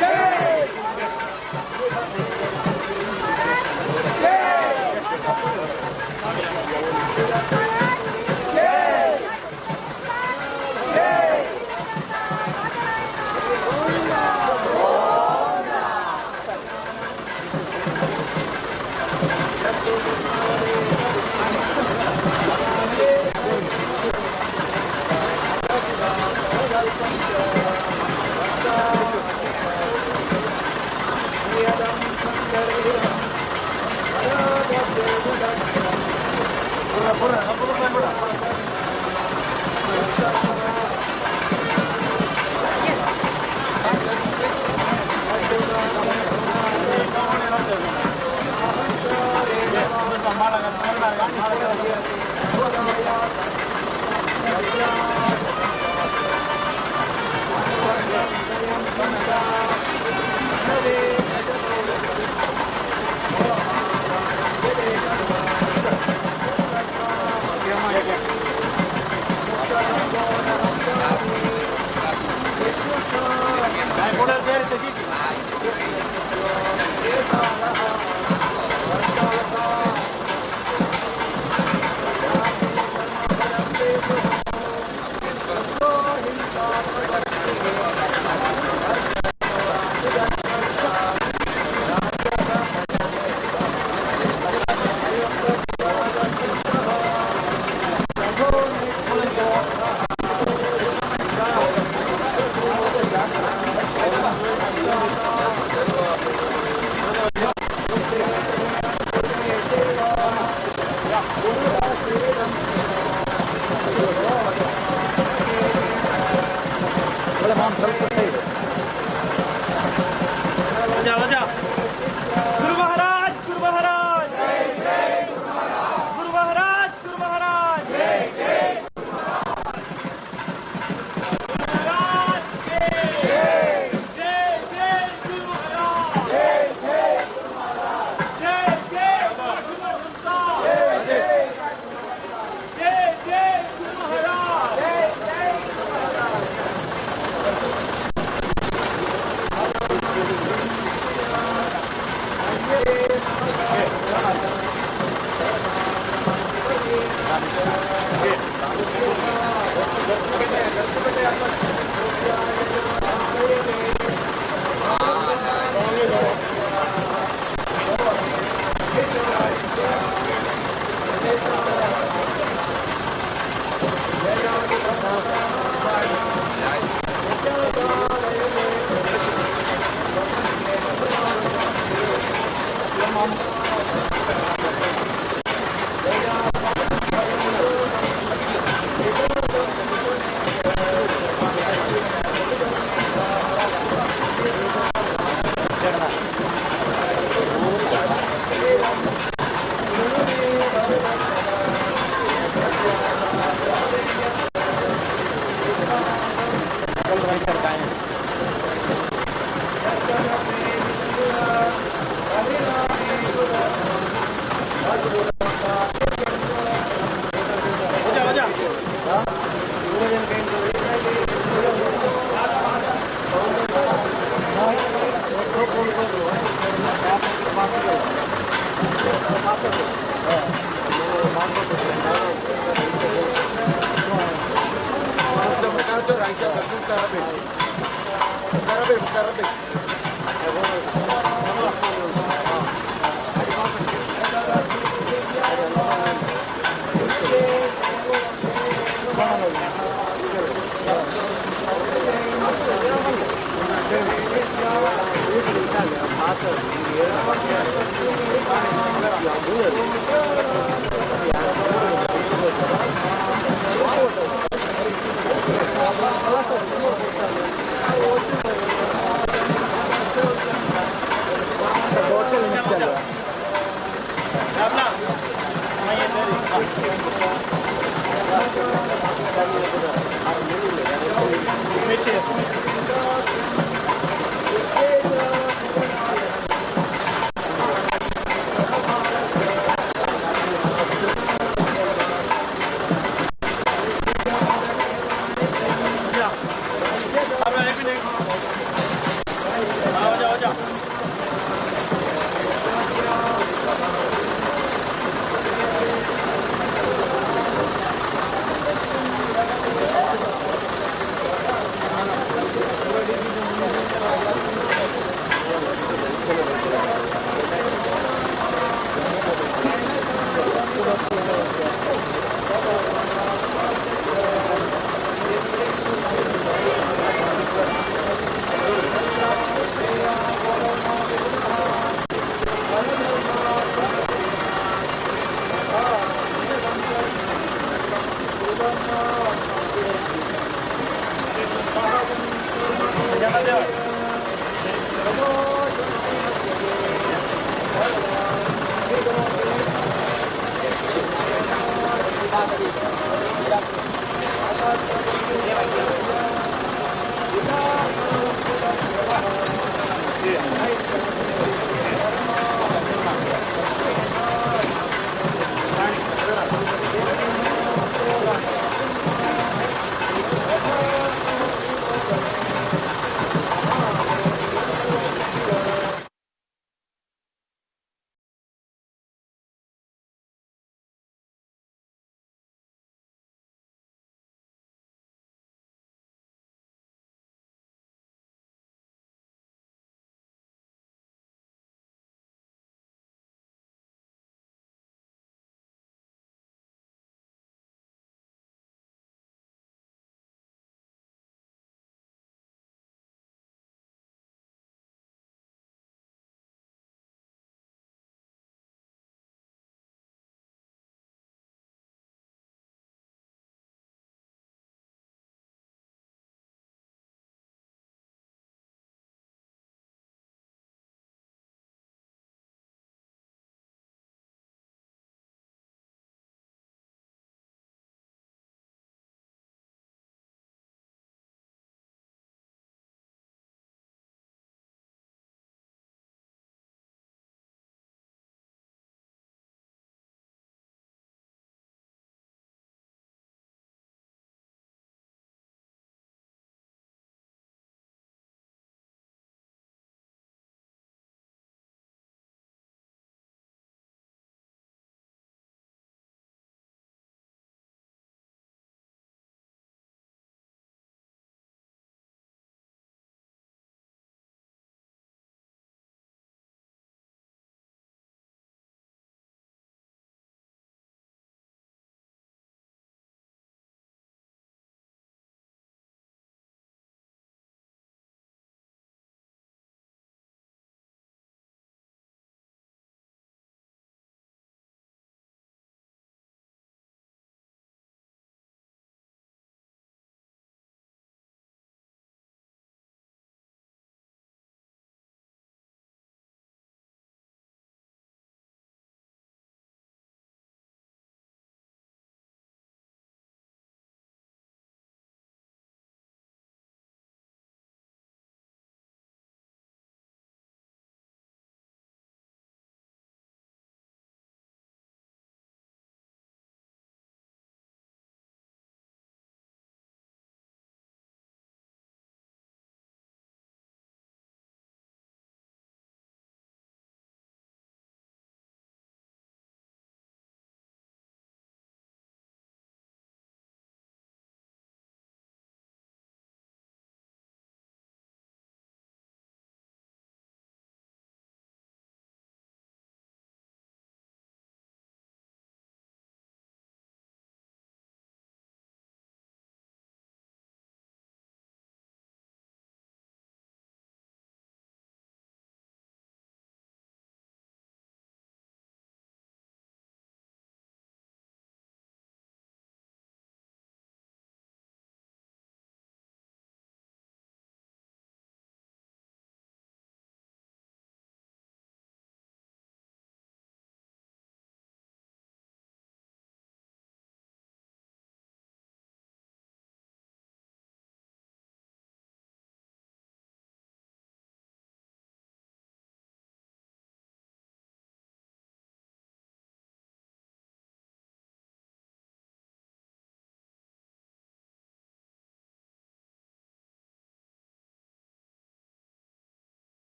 Jai!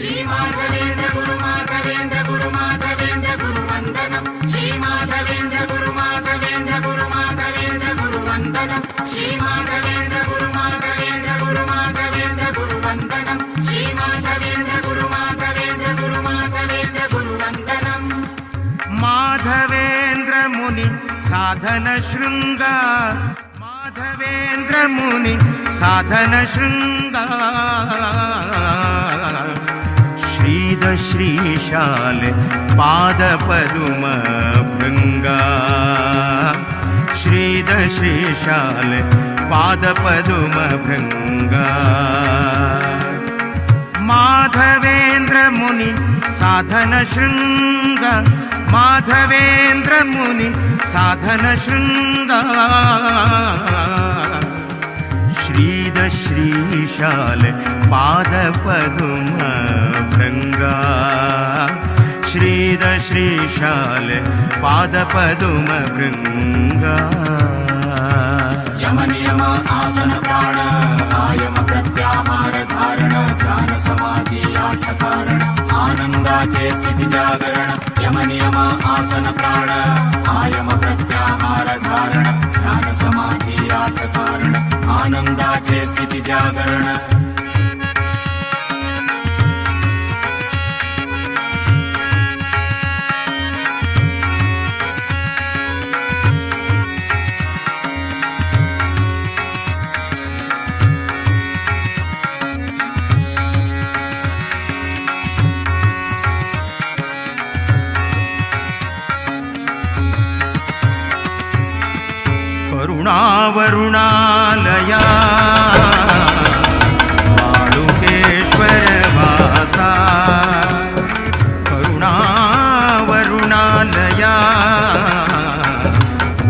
Shri Madhavendra गुरु माधवेन्द्र गुरु माधवेन्द्र गुरु वन्दनम्। श्री माधवेन्द्र गुरु माधवेन्द्र गुरु माधवेन्द्र गुरु वन्दनम्। श्री माधवेन्द्र गुरु माधवेन्द्र गुरु माधवेन्द्र गुरु वन्दनम्। श्री माधवेन्द्र गुरु माधवेन्द्र गुरु माधवेन्द्र गुरु वन्दनम्। माधवेन्द्र मुनि साधन शृंग, माधवेन्द्र मुनि साधन शृंग, श्रीद श्रीशाल पाद पदुम भृंगा, श्रीद श्रीशाल पाद पदुम भृंगा। माधवेन्द्र मुनि साधन शृंग, माधवेन्द्र मुनि साधन शृंग, श्रीद श्रीशाल पाद पदुम भृंगा, श्रीद श्रीशाल पाद पदुम भृंगा। यम नियम आसन प्राण आयम प्रत्याहार धारण ध्यान समाधि आठ कारण आनंदाचे स्थिति जागरण। यम नियम आसन प्राण आयम प्रत्याहार धारण ध्यान समाधि आठ कारण आनंदाचे स्थिति जागरण। करुणावरुणालया वाळुकेश्वर वासा, करुणावरुणालया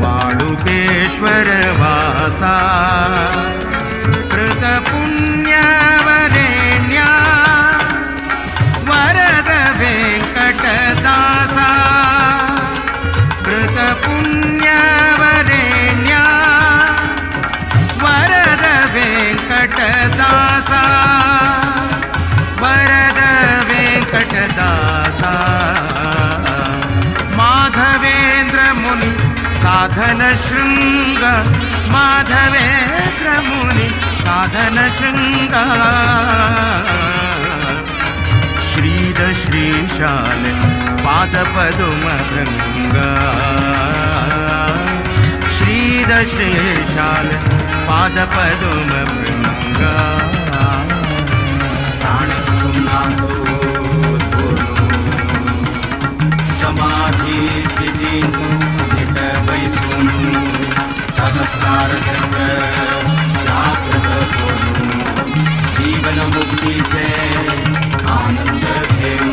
वाळुकेश्वर वासा, कृतपुण्यवरेण्या वरद वेङ्कटदासा, कृतपुण्यवरेण्या वरद वेङ्कटदासा, वरद वेङ्कटदासा। माधवेन्द्र मुनि साधन शृंग, माधवेन्द्र मुनि साधन शृंग, श्रीद श्रीशाल पाद पदुम भृंगा, श्रीद श्रीशाल पाद पदुम भृंगा। प्राण सुषुम्नांतो समाधि स्थिति निट बैसुनु, सहस्रार चक्र जागृत कोनु, जीवन मुक्तीचे आनंद घेऊ।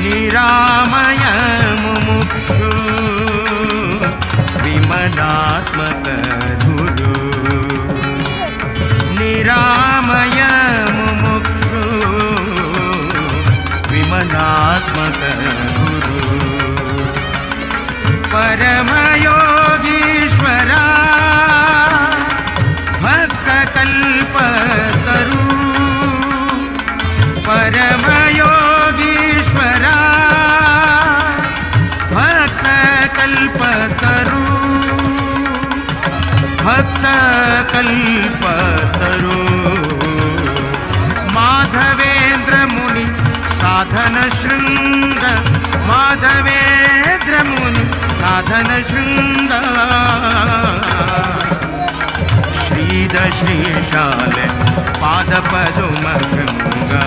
निरामय मुमुक्षु विमलात्मक गुरु, निरामय मुमुक्षु विमलात्मक गुरु, परमयोगीश्वरा भक्तकल्पतरु, परमयोगीश्वरा भक्तकल्पतरु, भक्तकल्पतरु। माधवेन्द्र मुनि साधन शृंग, माधवेन्द्र मुनि साधन शृंग, श्रीद श्रीशाल पाद पदुम भृंगा,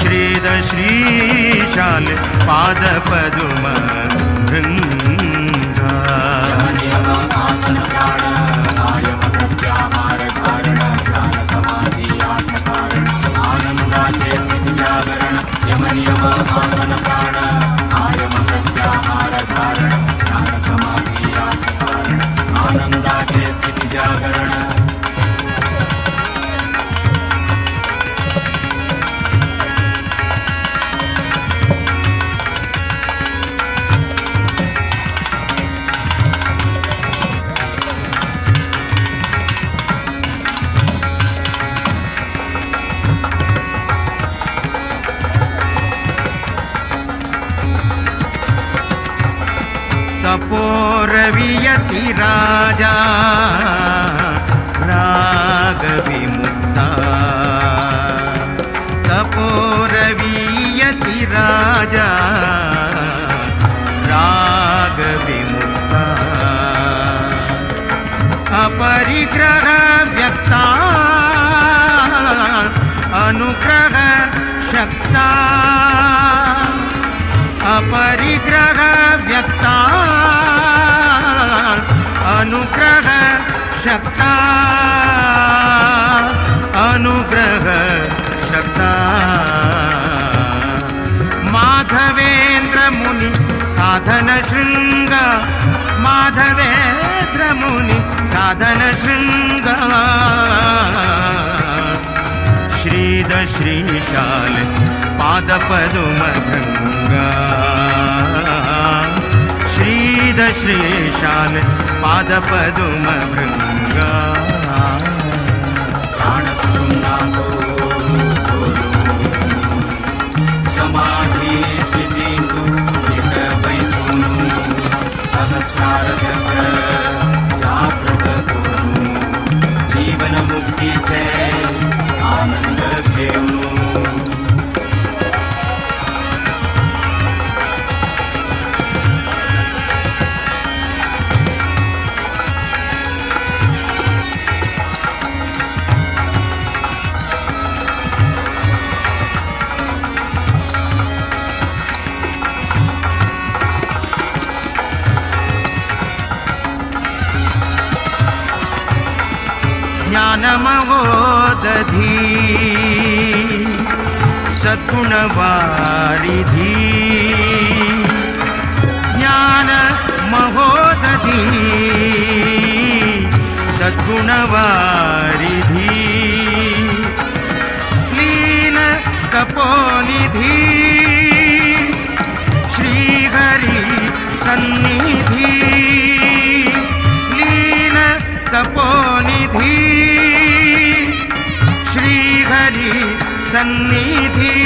श्रीद श्रीशाल पाद पदुम भृंगा। यम आसन प्राण आयम प्रत्याहार धारण ध्यान समाधि आठ कारण आनंदाचे स्थिति जागरण। यम नियम आसन प्राण आयम तपोरवियति राजा राग विमुक्ता तपोरवियति राजा राग विमुक्ता अपरिग्रह व्यक्ता अनुग्रह शक्ता अपरिग्रह व्यक्ता अनुग्रह शक्ता अनुग्रह शक्ता माधवेंद्र मुनि साधन शृंग माधवेंद्र मुनि साधन शृंग श्रीद श्रीशाल पाद पदुम भृंगा श्रीद श्रीशाल पाद पदुम भृंगा समाधि स्थितिंतु बैसुनु सहस्रार चक्र जागृत करू जीवन मुक्तीचे आनंद घेऊन. ज्ञानमहोदधि सद्गुणवारिधि ज्ञानमहोदधि सद्गुणवारिधि लीन तपोनिधि श्रीहरि सन्निधि लीन तपोनिधि श्रीहरि सन्निधि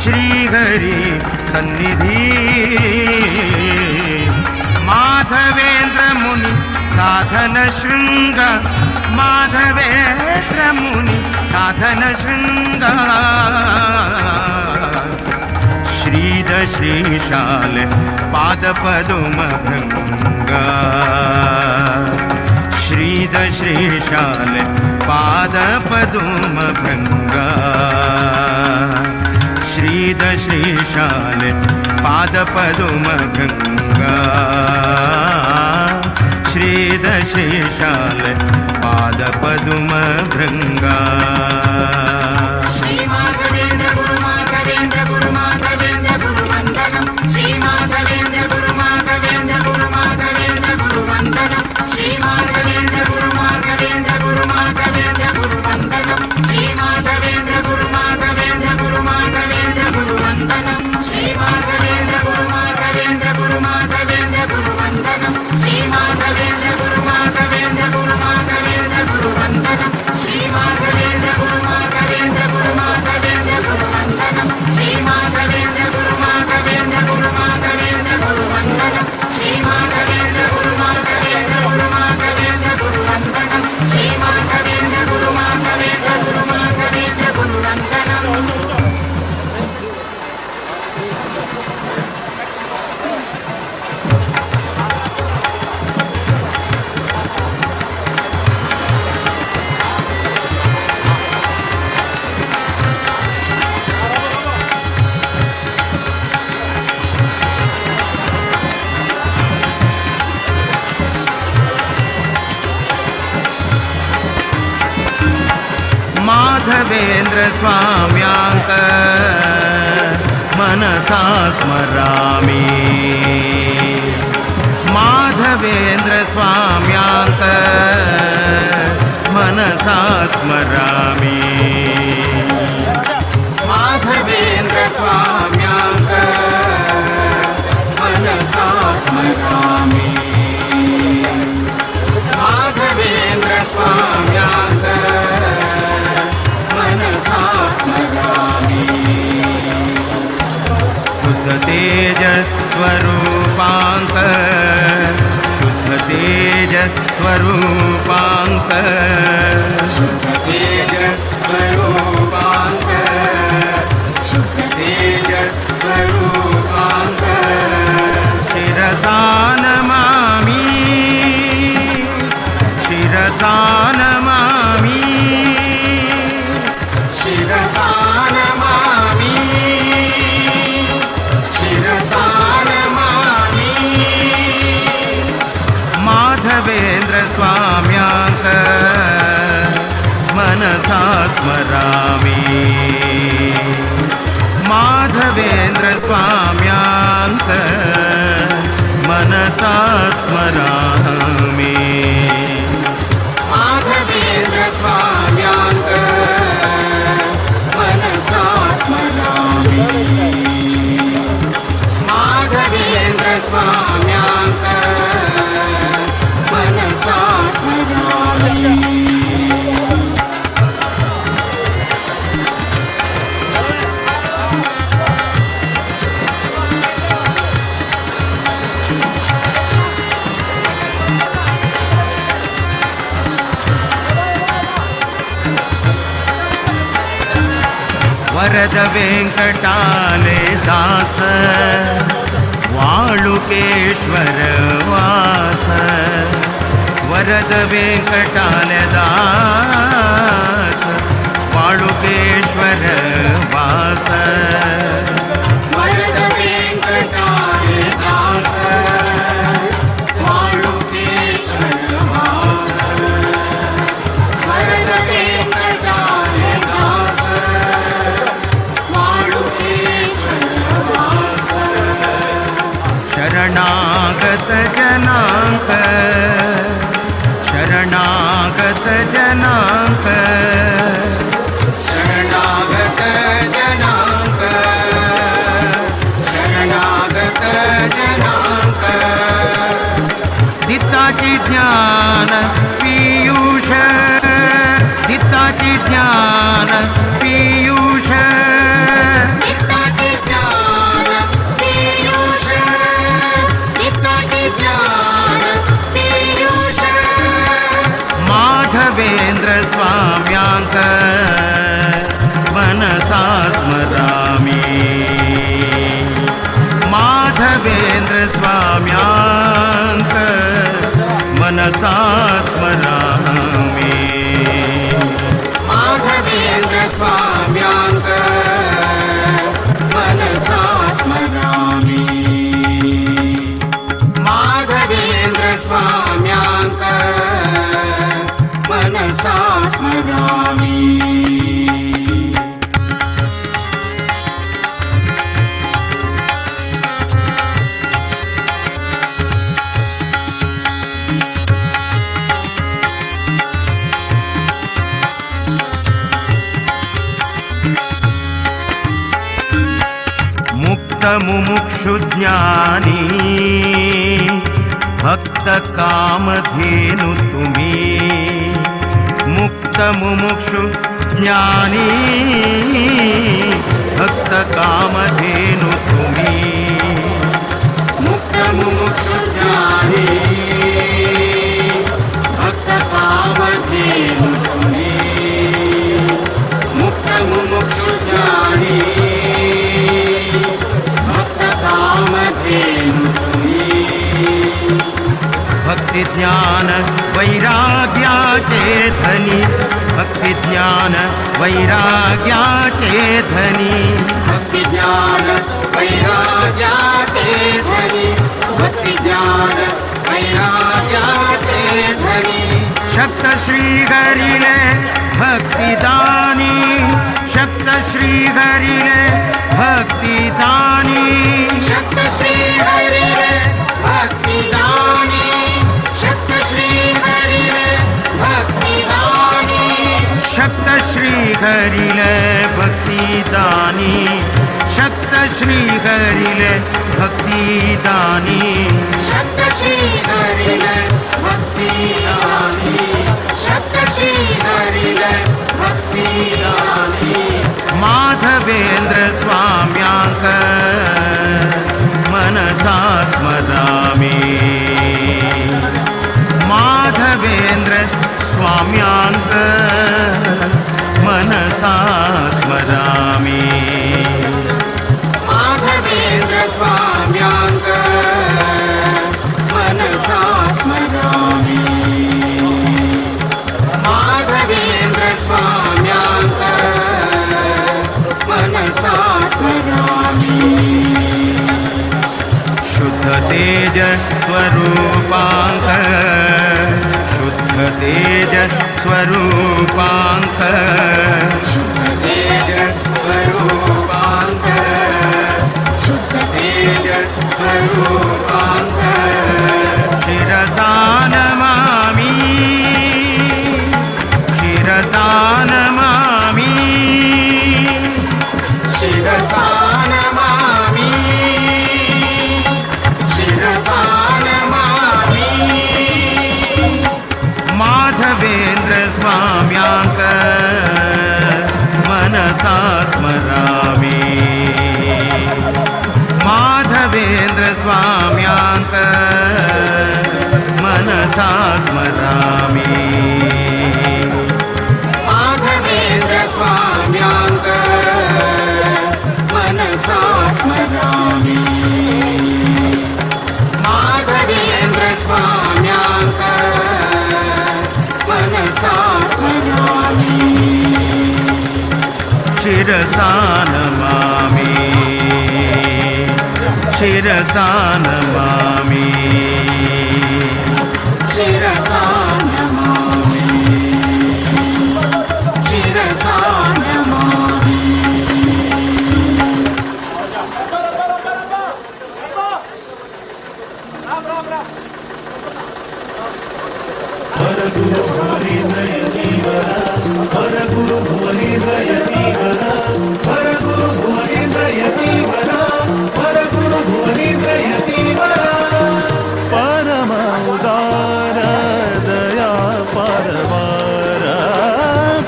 श्रीहरि सन्निधि माधवेंद्र मुनि साधन शृंग माधवेंद्र मुनि साधन शृंग श्रीद श्रीशाल पाद पदुम भृंगा श्रीद श्रीशाल पाद पदुम भृंगा श्रीद श्रीशाल पाद पदुम भृंगा श्रीद श्रीशाल पाद पदुम भृंगा. श्री माधवेंद्र गुरु माधवेंद्र गुरु माधवेंद्र गुरु वंदनम. श्री माधवेंद्र गुरु माधवेंद्र गुरु माधवेंद्र गुरु वंदनम. श्री माधवेंद्र गुरु माधवेंद्र गुरु माधवेंद्र गुरु वंदनम. श्री माधवेंद्र गुरु माधवेंद्र गुरु माधवेंद्र गुरु वंदनम. श्री माधवेंद्र गुरु माधवेंद्र गुरु माधवेंद्र गुरु वंदनम. श्री माधवेंद्र गुरु माधवेंद्र गुरु माधवेंद्र गुरु वंदनम. श्री माधवेंद्र गुरु माधवेंद्र गुरु माधवेंद्र गुरु वंदनम. श्री माधवेंद्र गुरु माधवेंद्र गुरु माधवेंद्र गुरु वंदनम. श्री माधवेंद्र गुरु माधवेंद्र गुरु माधवेंद्र गुरु वंदनम. श्री माधवेंद्र गुरु माधवेंद्र गुरु माधवेंद्र गुरु वंदनम. माधवेंद्र स्वाम्यांक मनसा स्मरामि माधवेंद्र स्वाम्यांक मनसा स्मरामि माधवेंद्र स्वाम्यांक मनसा स्मरामि माधवेंद्र स्वाम्यांक मनसा स्मरामि. शुद्ध तेज स्वरूपांक शुद्ध तेज स्वरूपांक शुद्ध तेज स्वरूपांक शुद्ध तेज स्वरूपांक शिरसा नमामि शिरसा नमामि शिरसा नमामि शिरसा नमामि माधवेंद्र स्वाम्यांक मनसा स्मरामि माधवेंद्र स्वाम्यांक मनसा स्मरामि माधवेंद्र स्वाम्यांक मनसा स्मरामि माधवेंद्र स्वाम्यांक मनसा स्मरामि. वरद वेंकटाले दास वाळुकेश्वर वास वरद वेंकटाले दास वाळुकेश्वर वास वरद वेंकटाले दास वाळुकेश्वर वास वरद वेंकटाले दास वाळुकेश्वर वास शरणागत जनांक शरणागत जनांक शरणागत जनांक शरणागत जनांक दिताची ज्ञान पीयूष दिताची ज्ञान पीयूष दिताची ज्ञान पीयूष दिताची ज्ञान पीयूष माधवेंद्र स्वाम्यांक मनसा स्मरामि माधवेंद्र स्वाम्यांक मनसा स्मरामि माधवेंद्र स्वाम्यांक मनसा स्मरामि माधवेंद्र स्वाम्यांक मनसा स्मरामि. मुक्त मुमुक्षु ज्ञानी भक्त कामधेनु तुम्ही मुक्त मुमुक्षु ज्ञानी भक्त कामधेनु तुम्ही मुक्त मुमुक्षु ज्ञानी भक्त कामधेनु तुम्ही मुक्त मुमुक्षु ज्ञानी भक्त कामधेनु तुम्ही भक्ती ज्ञान वैराग्याचे धनी भक्ती ज्ञान वैराग्याचे धनी भक्ती ज्ञान वैराग्याचे धनी भक्ती ज्ञान वैराग्याचे धनी शक्त श्रीहरिले भक्तिदानी शक्त श्रीहरिले भक्तिदानी शक्त श्रीहरिले भक्तिदानी शक्त श्रीहरिले भक्तिदानी शक्त श्रीहरिले भक्तिदानी शक्त श्रीहरिले भक्तिदानी शक्त श्रीहरिले भक्तिदानी शक्त श्रीहरिले भक्तिदानी माधवेंद्र स्वाम्यांक तेज स्वरूपांक शुद्ध तेज स्वरूपांक शुद्ध तेज स्वरूपांक शुद्ध तेज स्वरूपांक शिरसा नमामि शिरसा नमामि शिरसा नमामि शिरसा नमामि माधवेंद्र स्वाम्यांक मनसा स्मरामि माधवेंद्र स्वाम्यांक मनसा स्मरामि माधवेंद्र स्वाम्यांक मनसा स्मरामि माधवेंद्र स्वाम्यांक मनसा स्मरामि शिरसा नमामि शिरसा नमामि शिरसा नमामि शिरसा नमामि. परम उदार दया परवार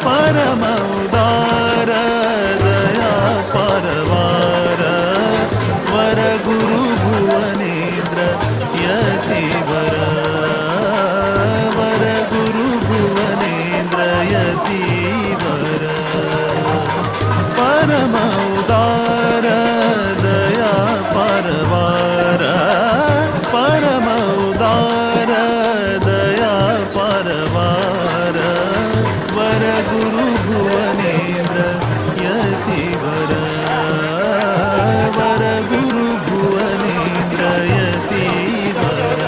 परम उदार दया परवार वर गुरु भुवनेन्द्र यतिवर वर गुरु भुवनेन्द्र यतिवर परम उदार दया परवार परम उदार दया परवार वर गुरु भुवनेन्द्र यतिवर वर गुरु भुवनेन्द्र यतिवर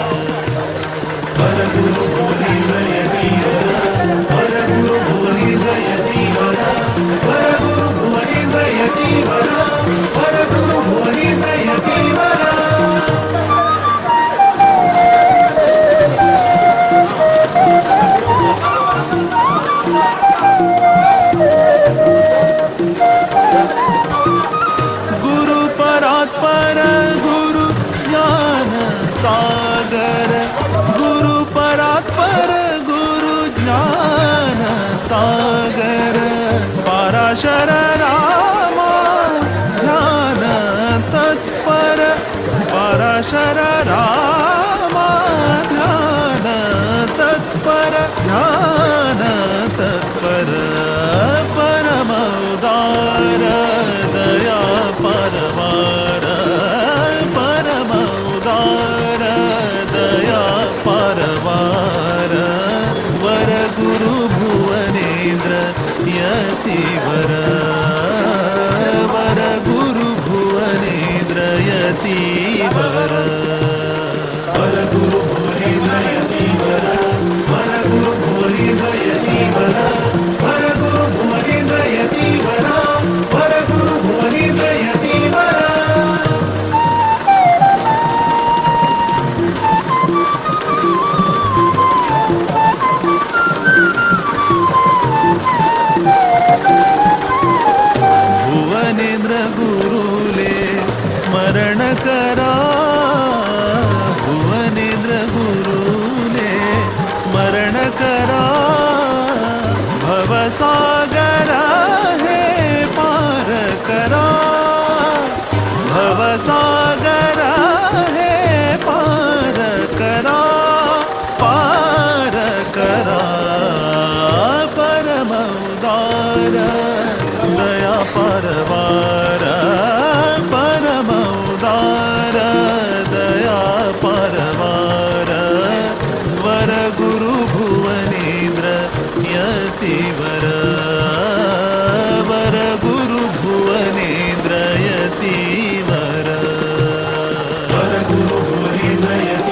वर गुरु भुवनेन्द्र यतिवर वर गुरु भुवनेन्द्र यतिवर वर गुरु भुवनेन्द्र यतिवर वर गुरु भुवनेन्द्र यतिवर. गुरु परात्पर गुरु ज्ञान सागर गुरु परात्पर गुरु ज्ञान सागर पराशर रामा ध्यान तत्पर पराशर रामा ध्यान तत्पर ध्यान तत्पर परम उदार दया परवार परम उदार दया परवार वर गुरु भुवनेन्द्र यतिवर वर गुरु भुवनेन्द्र यतिवर वर गुरु भुवनेन्द्र यतिवर वर गुरु भुवनेन्द्र यतिवर वर गुरु भुवनेन्द्र यतिवर वर गुरु भुवनेन्द्र यतिवर. भुवनेन्द्र गुरुले स्मरण करा भुवनेन्द्र गुरुले स्मरण करा भवसागर हे पार करा भवसागर हे पार करा पार करा परम उदार दया परवार परम उदार दया परवार वर गुरु भुवनेन्द्र यतिवर वर गुरु भुवनेन्द्र यतिवर वर गुरु भुवनेन्द्र.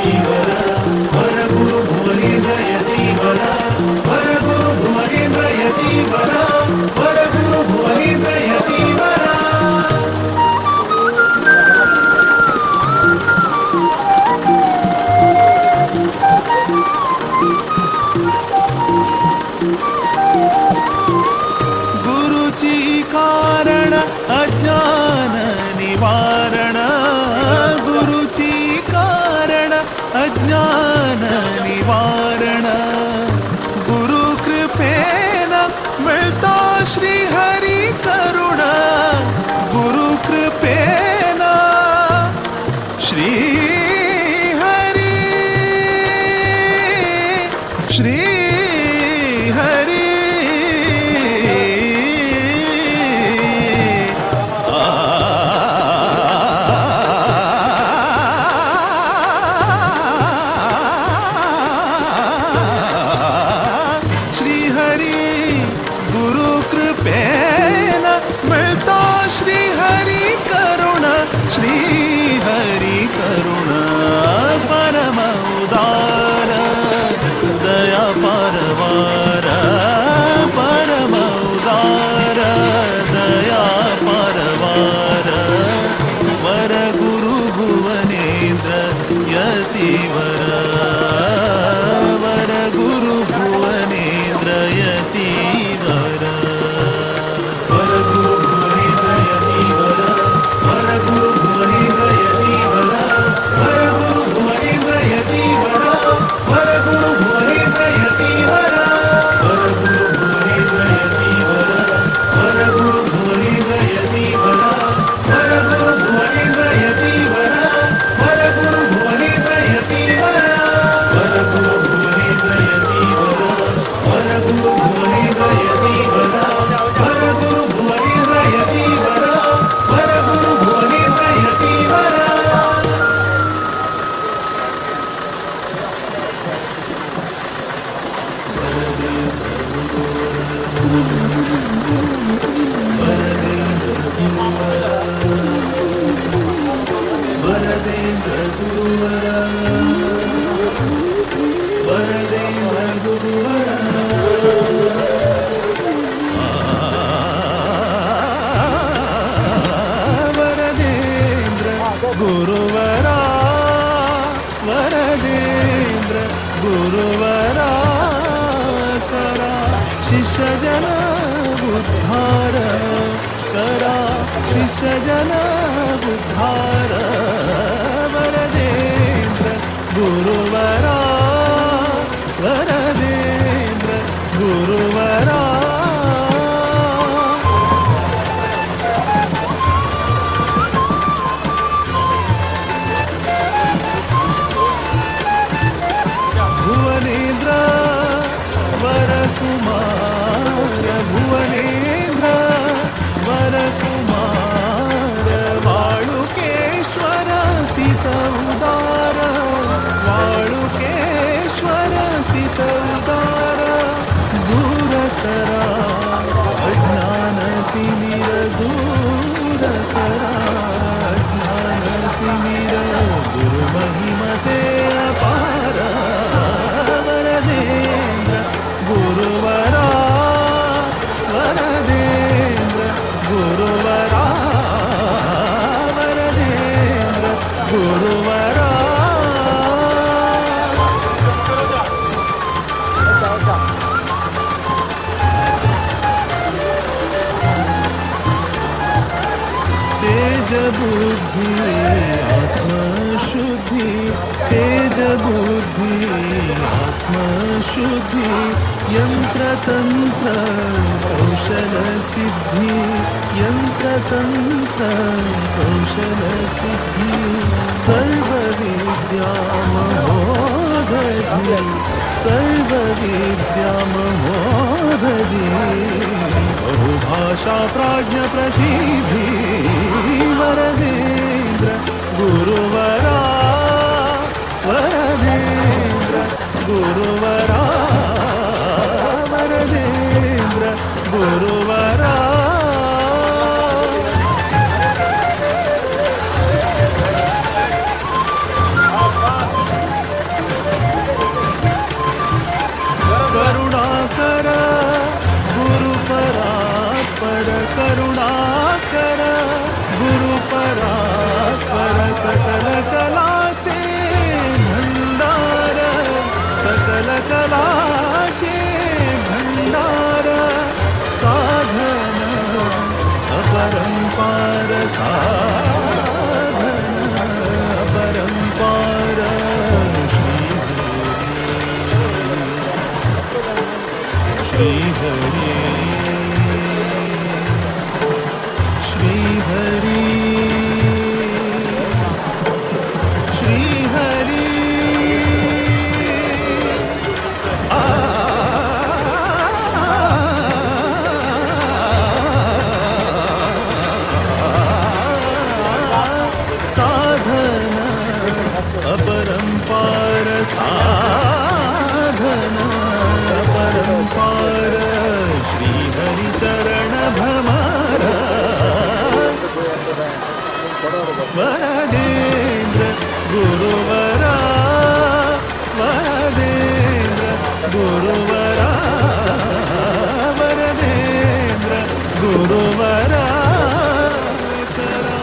यतीवर वर गुरु भुवनेन्द्र यतीवर वर गुरु भुवनेन्द्र यतीवर वर गुरु भुवनेन्द्र यतीवर वर गुरु भुवनेन्द्र यतीवर वर गुरु भुवनेन्द्र यतीवर वर गुरु भुवनेन्द्र यतीवर वर गुरु भुवनेन्द्र यतीवर वर गुरु भुवनेन्द्र यतीवर वर गुरु भुवनेन्द्र यतीवर वर गुरु भुवनेन्द्र यतीवर वर गुरु भुवनेन्द्र यतीवर वर गुरु भुवनेन्द्र यतीवर वर गुरु भुवनेन्द्र यतीवर. वरदेन्द्र गुरुवर वरदेन्द्र गुरुवर वरदेन्द्र गुरुवरा वरदेन्द्र गुरुवरा करा शिष्यजन उद्धार करा शिष्यजन उद्धार वरदेन्द्र गुरुवरा वरदेन्द्र गुरुवरा. भुवनेन्द्र वरकुमार भुवनेन्द्र वरकुमार वाळुकेश्वर स्थित उदार वाळुकेश्वर स्थित उदार दूर करा अज्ञान तिमिर दूर करा अज्ञान तिमिर गुरु महिमते अपार वरदेन्द्र गुरुवरा वरदेन्द्र गुरुवरा वरदेन्द्र गुरुवरा. तेज बुद्धि आत्मशुद्धि तेज बुद्धि आत्मशुद्धि यंत्रतंत्र कौशल सिद्धि यंत्रतंत्र कौशल सिद्धि सर्व विद्या महोदधि सर्व विद्या महोदधि बहुभाषा प्राज्ञ प्रसिद्धि वरदेन्द्र गुरुवरा वरदेन्द्र गुरुवरा वरदेन्द्र गुरुवरा. करुणाकर गुरु परात्पर करुणाकर गुरु परात्पर सकल कलाचे भंडार सकल कलाचे भंडार साधन अपरंपार साधन अपरंपार श्री हरि श्री हरि श्री हरि आ साधन अपरंपार साधन अपरंपार श्री हरि चरण भ्रमर वरदेन्द्र गुरुवरा वरदेन्द्र गुरुवरा वरदेन्द्र गुरुवरा करा.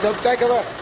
चल काय खबर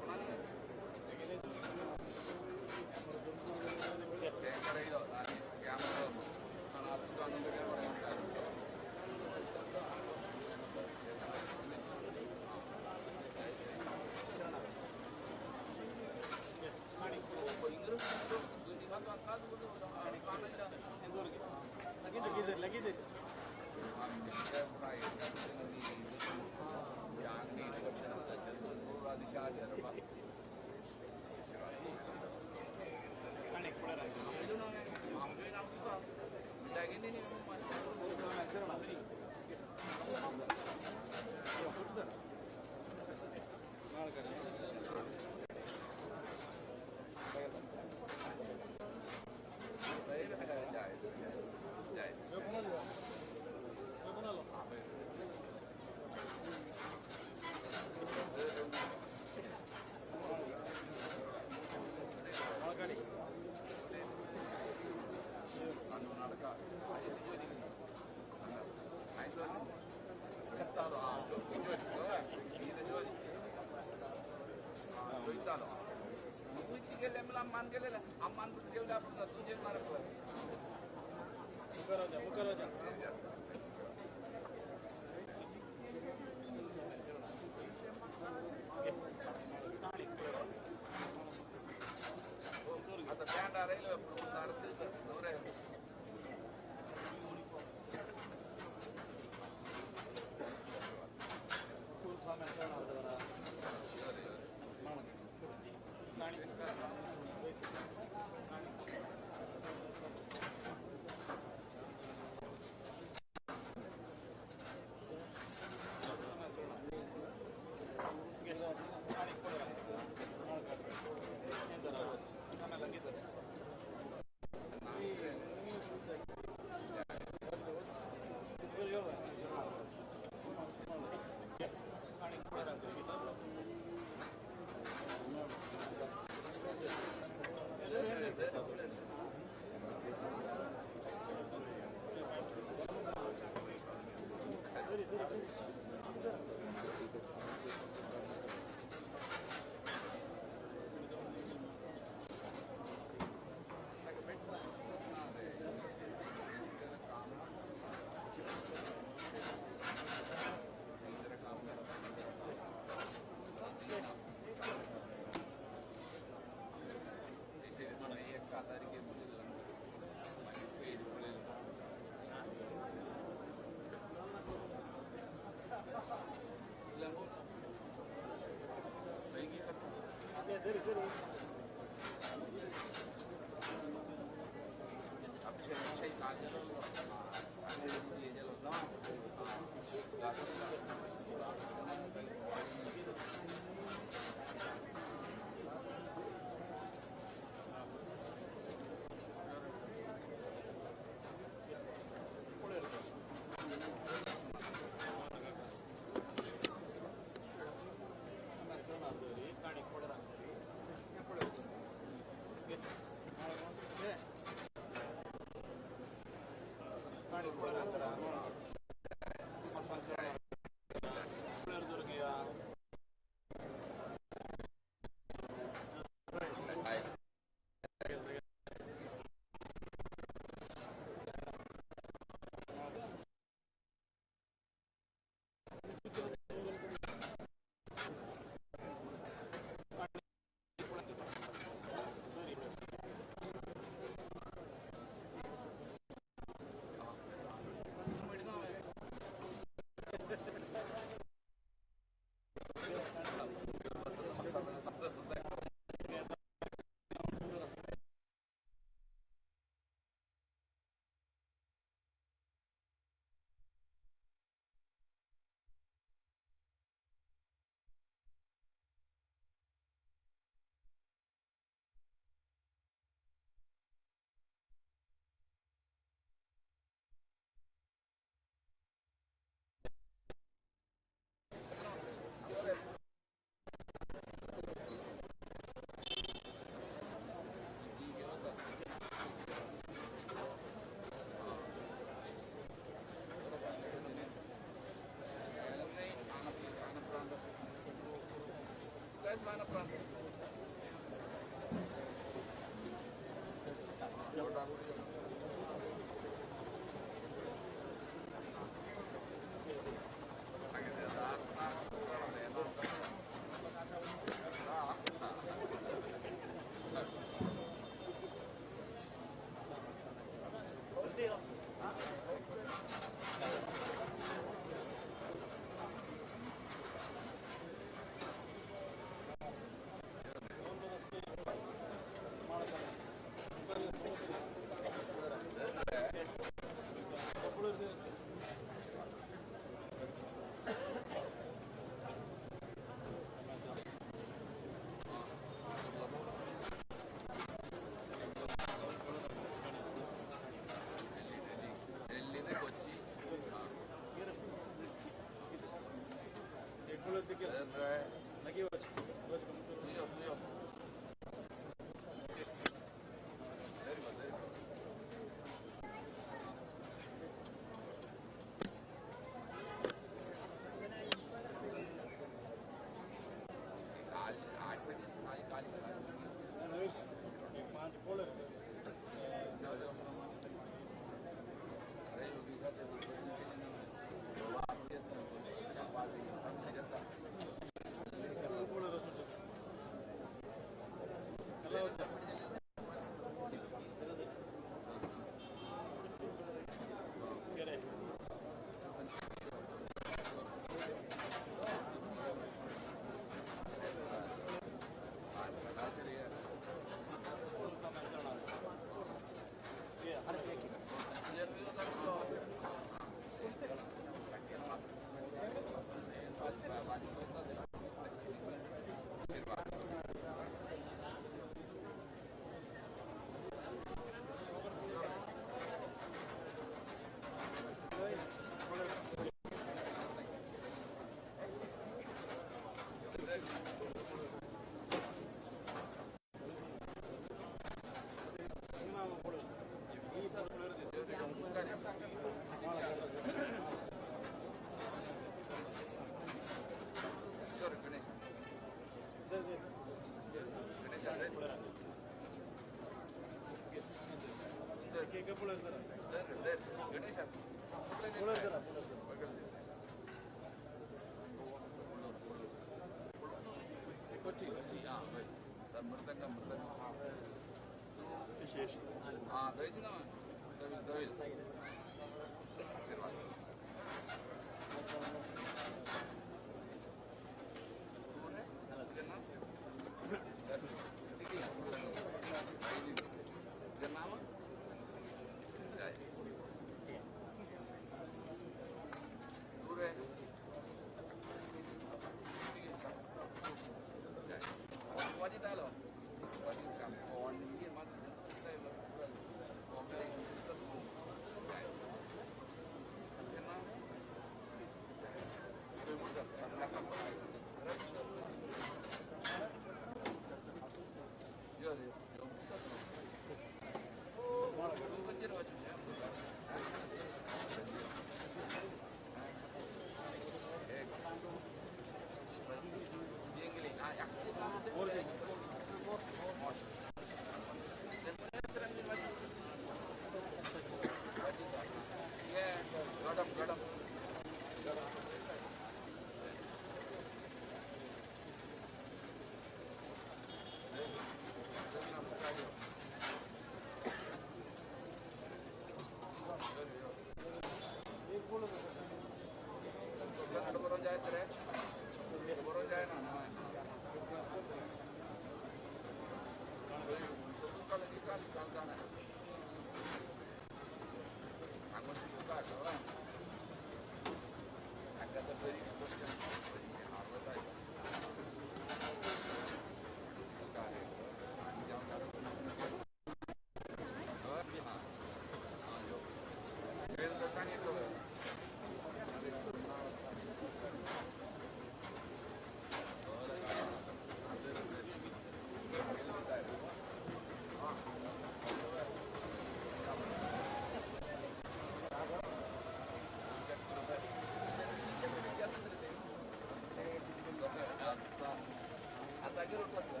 जागेर बसला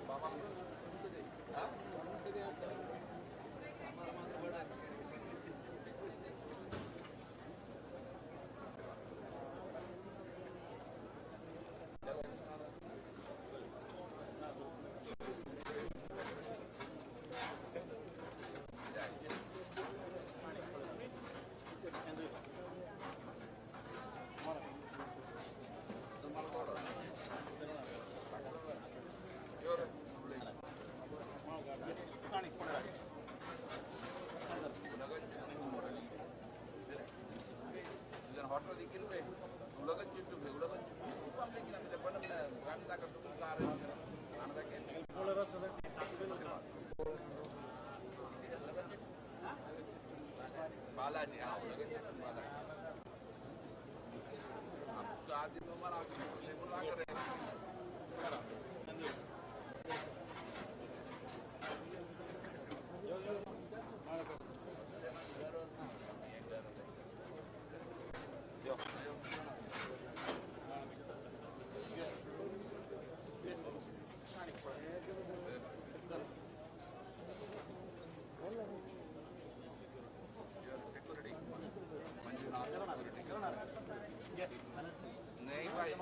बाबा बालाजी हाँ बालाजी नहीं भाई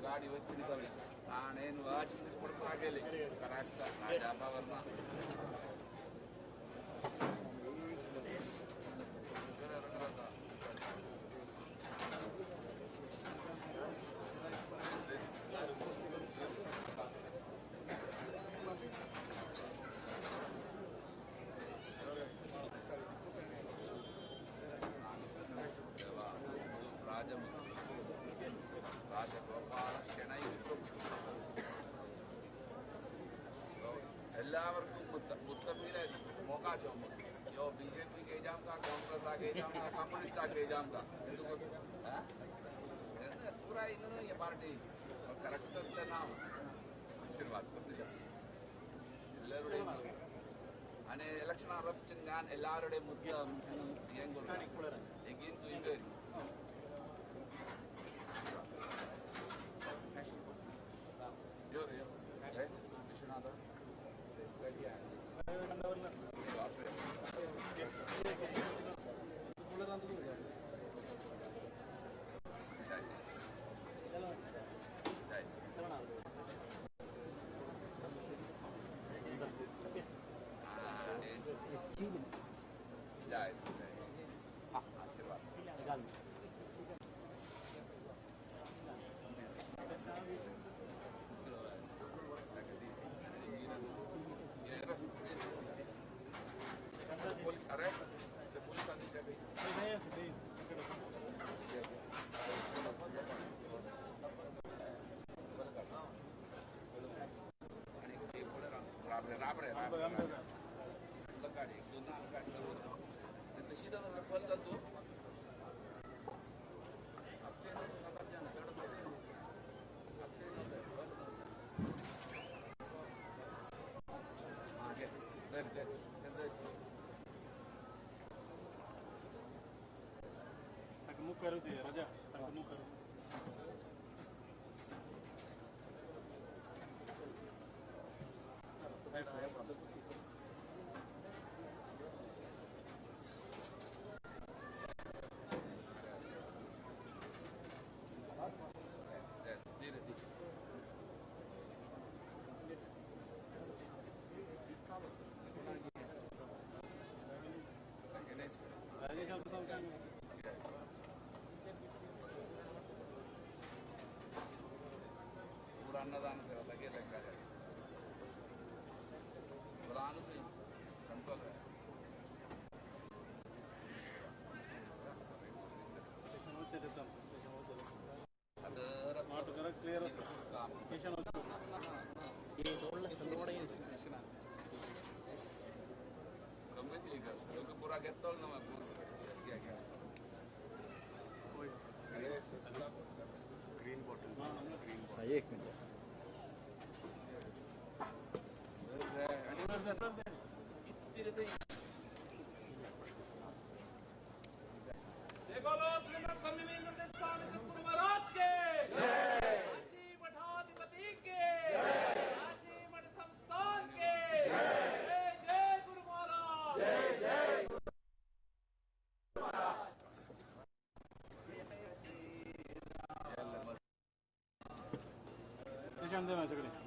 गाड़ी രാജഗോപാല ഷെണൈ എല്ലാവർക്കും मोका यो बीजेपी के जाम का कांग्रेस के जाम का कम्युनिस्ट के जाम का पूरा ये पार्टी करेक्ट नाम आशीर्वाद എല്ലാവരുടെയും અને ഇലക്ഷൻ ആരംഭിച്ച് ഞാൻ എല്ലാവരുടെയും വിശ്വനാഥ आशीर्वाद अरे मुख करू दे राजा, मुख करू. अन्नदान सेवा लगे लगा कंट्रोल है। पूरा ग्रीन बॉटल, ग्रीन बॉटल. एक मिनट. देखो श्रीमद स्वामी सतगुरु महाराज के जय, काशी मठाधिपति के जय, काशी मठ संस्थान के जय, जय गुरु महाराज, जय जय गुरु महाराज. सगळे.